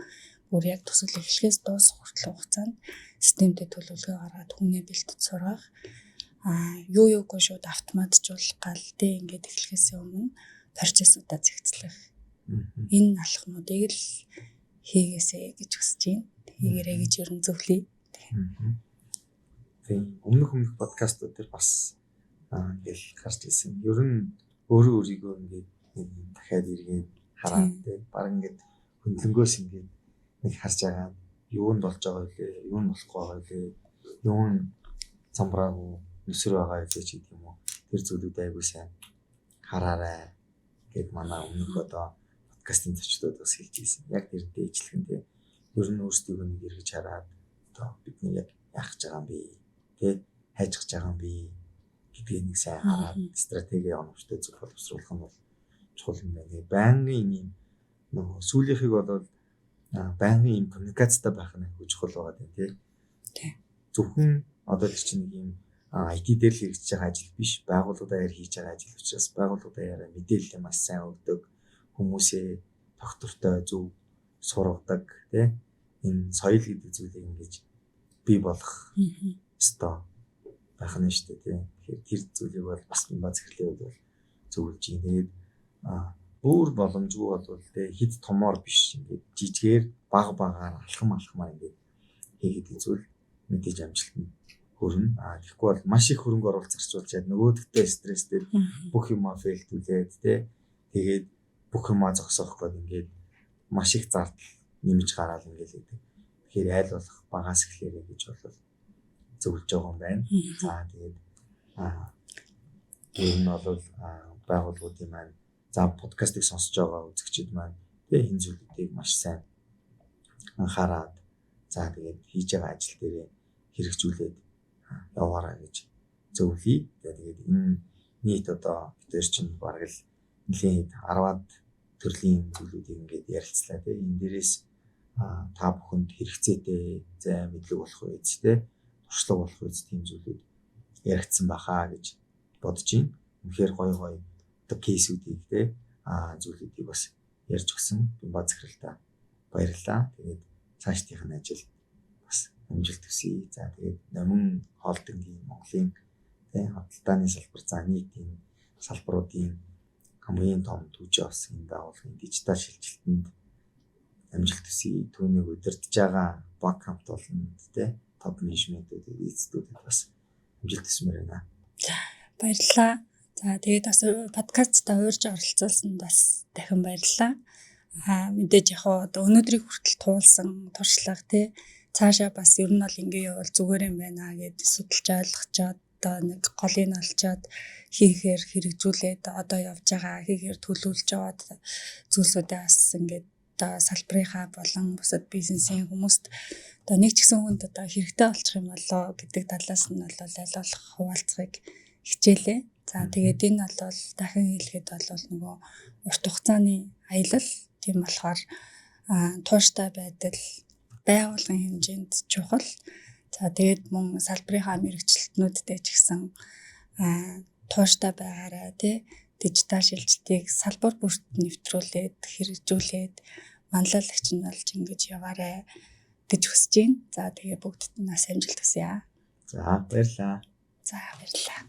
бүр яг төсөл эхлэхээс дуусах хүртэл хугацаанд системтэй төлөвлөгөө гаргаад хүнээ бэлдэж сургах. Юу юугүй шууд автоматжуулах гал тэ ингээд эхлэхээс өмнө процессуудаа зэгцлэх. Энэ алхмуудыг л хийгээсэй гэж хүсэж байна. Хийгээрэй гэж ер нь зөвлөе. Тийм. Өмнөх подкастууд дээр бас ингээл гарч ирсэн. Ер нь өөрөө өөрийгөө ингээд нэг юм дахиад эргээд хараад, тийм, баг ингээд хөндлөнгөөс ингээд нэг харж байгаа, юу нь болж байгаа вэ, юу нь болохгүй байгаа вэ, юу нь замбраагүй нүсэр байгаа вэ ч гэдэг юм уу. Тэр зүйлүүд айгүй сайн хараарай гэд манай өмнөх одоо подкастын зочдод бас хэлж ирсэн. Яг тэрнтэй ижилхэн, тийм. Ер нь өөрсдийгөө нэг эргэж хараад одоо бид нар яг яах гэж байгаа юм бэ? Тэ хайж гэж байгаа юм бэ гэдгийг нэг сайн хараад стратеги оновчтой зөв боловсруулах нь бол чухал юм байна. Тэгээ байнгын ийм нөгөө сүүлийнхийг бол байнгын ийм коммуникацтай байх нь айгүй чухал байгаа юм, тий. Зөвхөн одоо тэр чинь нэг ийм IT дээр л хэрэгжиж байгаа ажил биш, байгууллагын даяар хийж байгаа ажил учраас байгууллагын даяараа мэдээлэл маш сайн өгдөг, хүмүүсээ тогтвортой зөв сургадаг, тий. Энэ соёл гэдэг зүйлийг ингэж бий болгох ёстой байх нь шүү дээ, тий. Тэгэхээр тэр зүйлийг бол бас ба захирлын хувьд бол зөвлөж байна. Тэгээд бүр боломжгүй бол, тий, хэд томоор биш, ингээд жижигээр баг багаар алхам алхмаар ингээд хийгээд зүйл мэдээж амжилтанд хүрнэ. Тэгэхгүй бол маш их хөрөнгө оруулалт зарцуулчаад нөгөөдөгтэй стресстэй бүх юмаа fail дүүлээд, тий, тэгээд бүх юмаа зогсоох гээд ингээд маш их зардал нэмж гараал ингээд л гэдэг. Тэгэхээр айл болох багаас эхлээрэй гэж бол зөвлөж байгаа юм байна. За, тэгээд ер нь бол байгууллагуудын маань, за, подкастыг сонсож байгаа үзэгчид маань, тэгээ энэ зүйлүүдийг маш сайн анхаарад, за, тэгээд хийж байгаа ажил дээрээ хэрэгжүүлээд яваарай гэж зөвлөе. Тэгээд энэ нийт одоо бид нар чинь бараг л нэлээд 10-аад төрлийн зүйлүүдийг ингээд ярилцлаа, тийм. Энэ дээрээс та бүхэнд хэрэгцээтэй зай мэдлэг болох үз, тийм, туршлага болох үз, тийм зүйлүүд яригдсан байхаа гэж бодож байна. Үнэхээр гоё гоё одоо case үүдийг, тийм, зүйлүүдийг бас ярьж өгсөн Бимба захиралтай баярлалаа. Тэгээд цаашдынх нь ажил бас амжилт хүсье. За, тэгээд Номин Холдингийн Монголын, тийм, худалдааны салбар, за, нийтийн салбаруудын хамгийн том түжээ болсон энэ байгууллагын дижитал шилжилтэнд амжилт хүсье. Түүнийг удирдах байгаа баг хамт олонд, тийм, топ менежментүүдэд, эцдүүдэд бас амжилт хүсмээр байна. Баярлалаа. За, тэгээд бас подкастта урьж оролцуулсанд бас дахин баярлалаа. Мэдээж яг одоо өнөөдрийг хүртэл туулсан туршлага, тий, цаашаа бас ер нь бол ингэ явбал зүгээр юм байна гэд судалж ойлгочоод, одоо нэг голыг олчоод хийхээр хэрэгжүүлээд одоо явж байгаа, хийхээр төлөвлөж яваад зүйлсүүдээ бас ингээд одоо салбарынхаа болон бусад бизнесийн хүмүүст одоо нэг ч гэсэн хүнд одоо хэрэгтэй болчих юм болоо гэдэг талаас нь бол аль болох хуваалцахыг хичээлээ. За, тэгээд энэ бол дахин хэлэхэд бол нөгөө урт хугацааны аялал, тийм болохоор тууштай байдал байгуулгын хэмжээнд чухал. За, тэгээд мөн салбарынхаа мэргэжилтнүүдтэй ч гэсэн тууштай байгаарай, тий, дижитал шилжилтийг салбар бүрт нэвтрүүлээд хэрэгжүүлээд манлайлагч нь болж ингэж яваарай. гэж хүсэж байна. За, тэгээ бүгдд нь бас амжилт хүсье. За, баярлалаа. За, баярлалаа.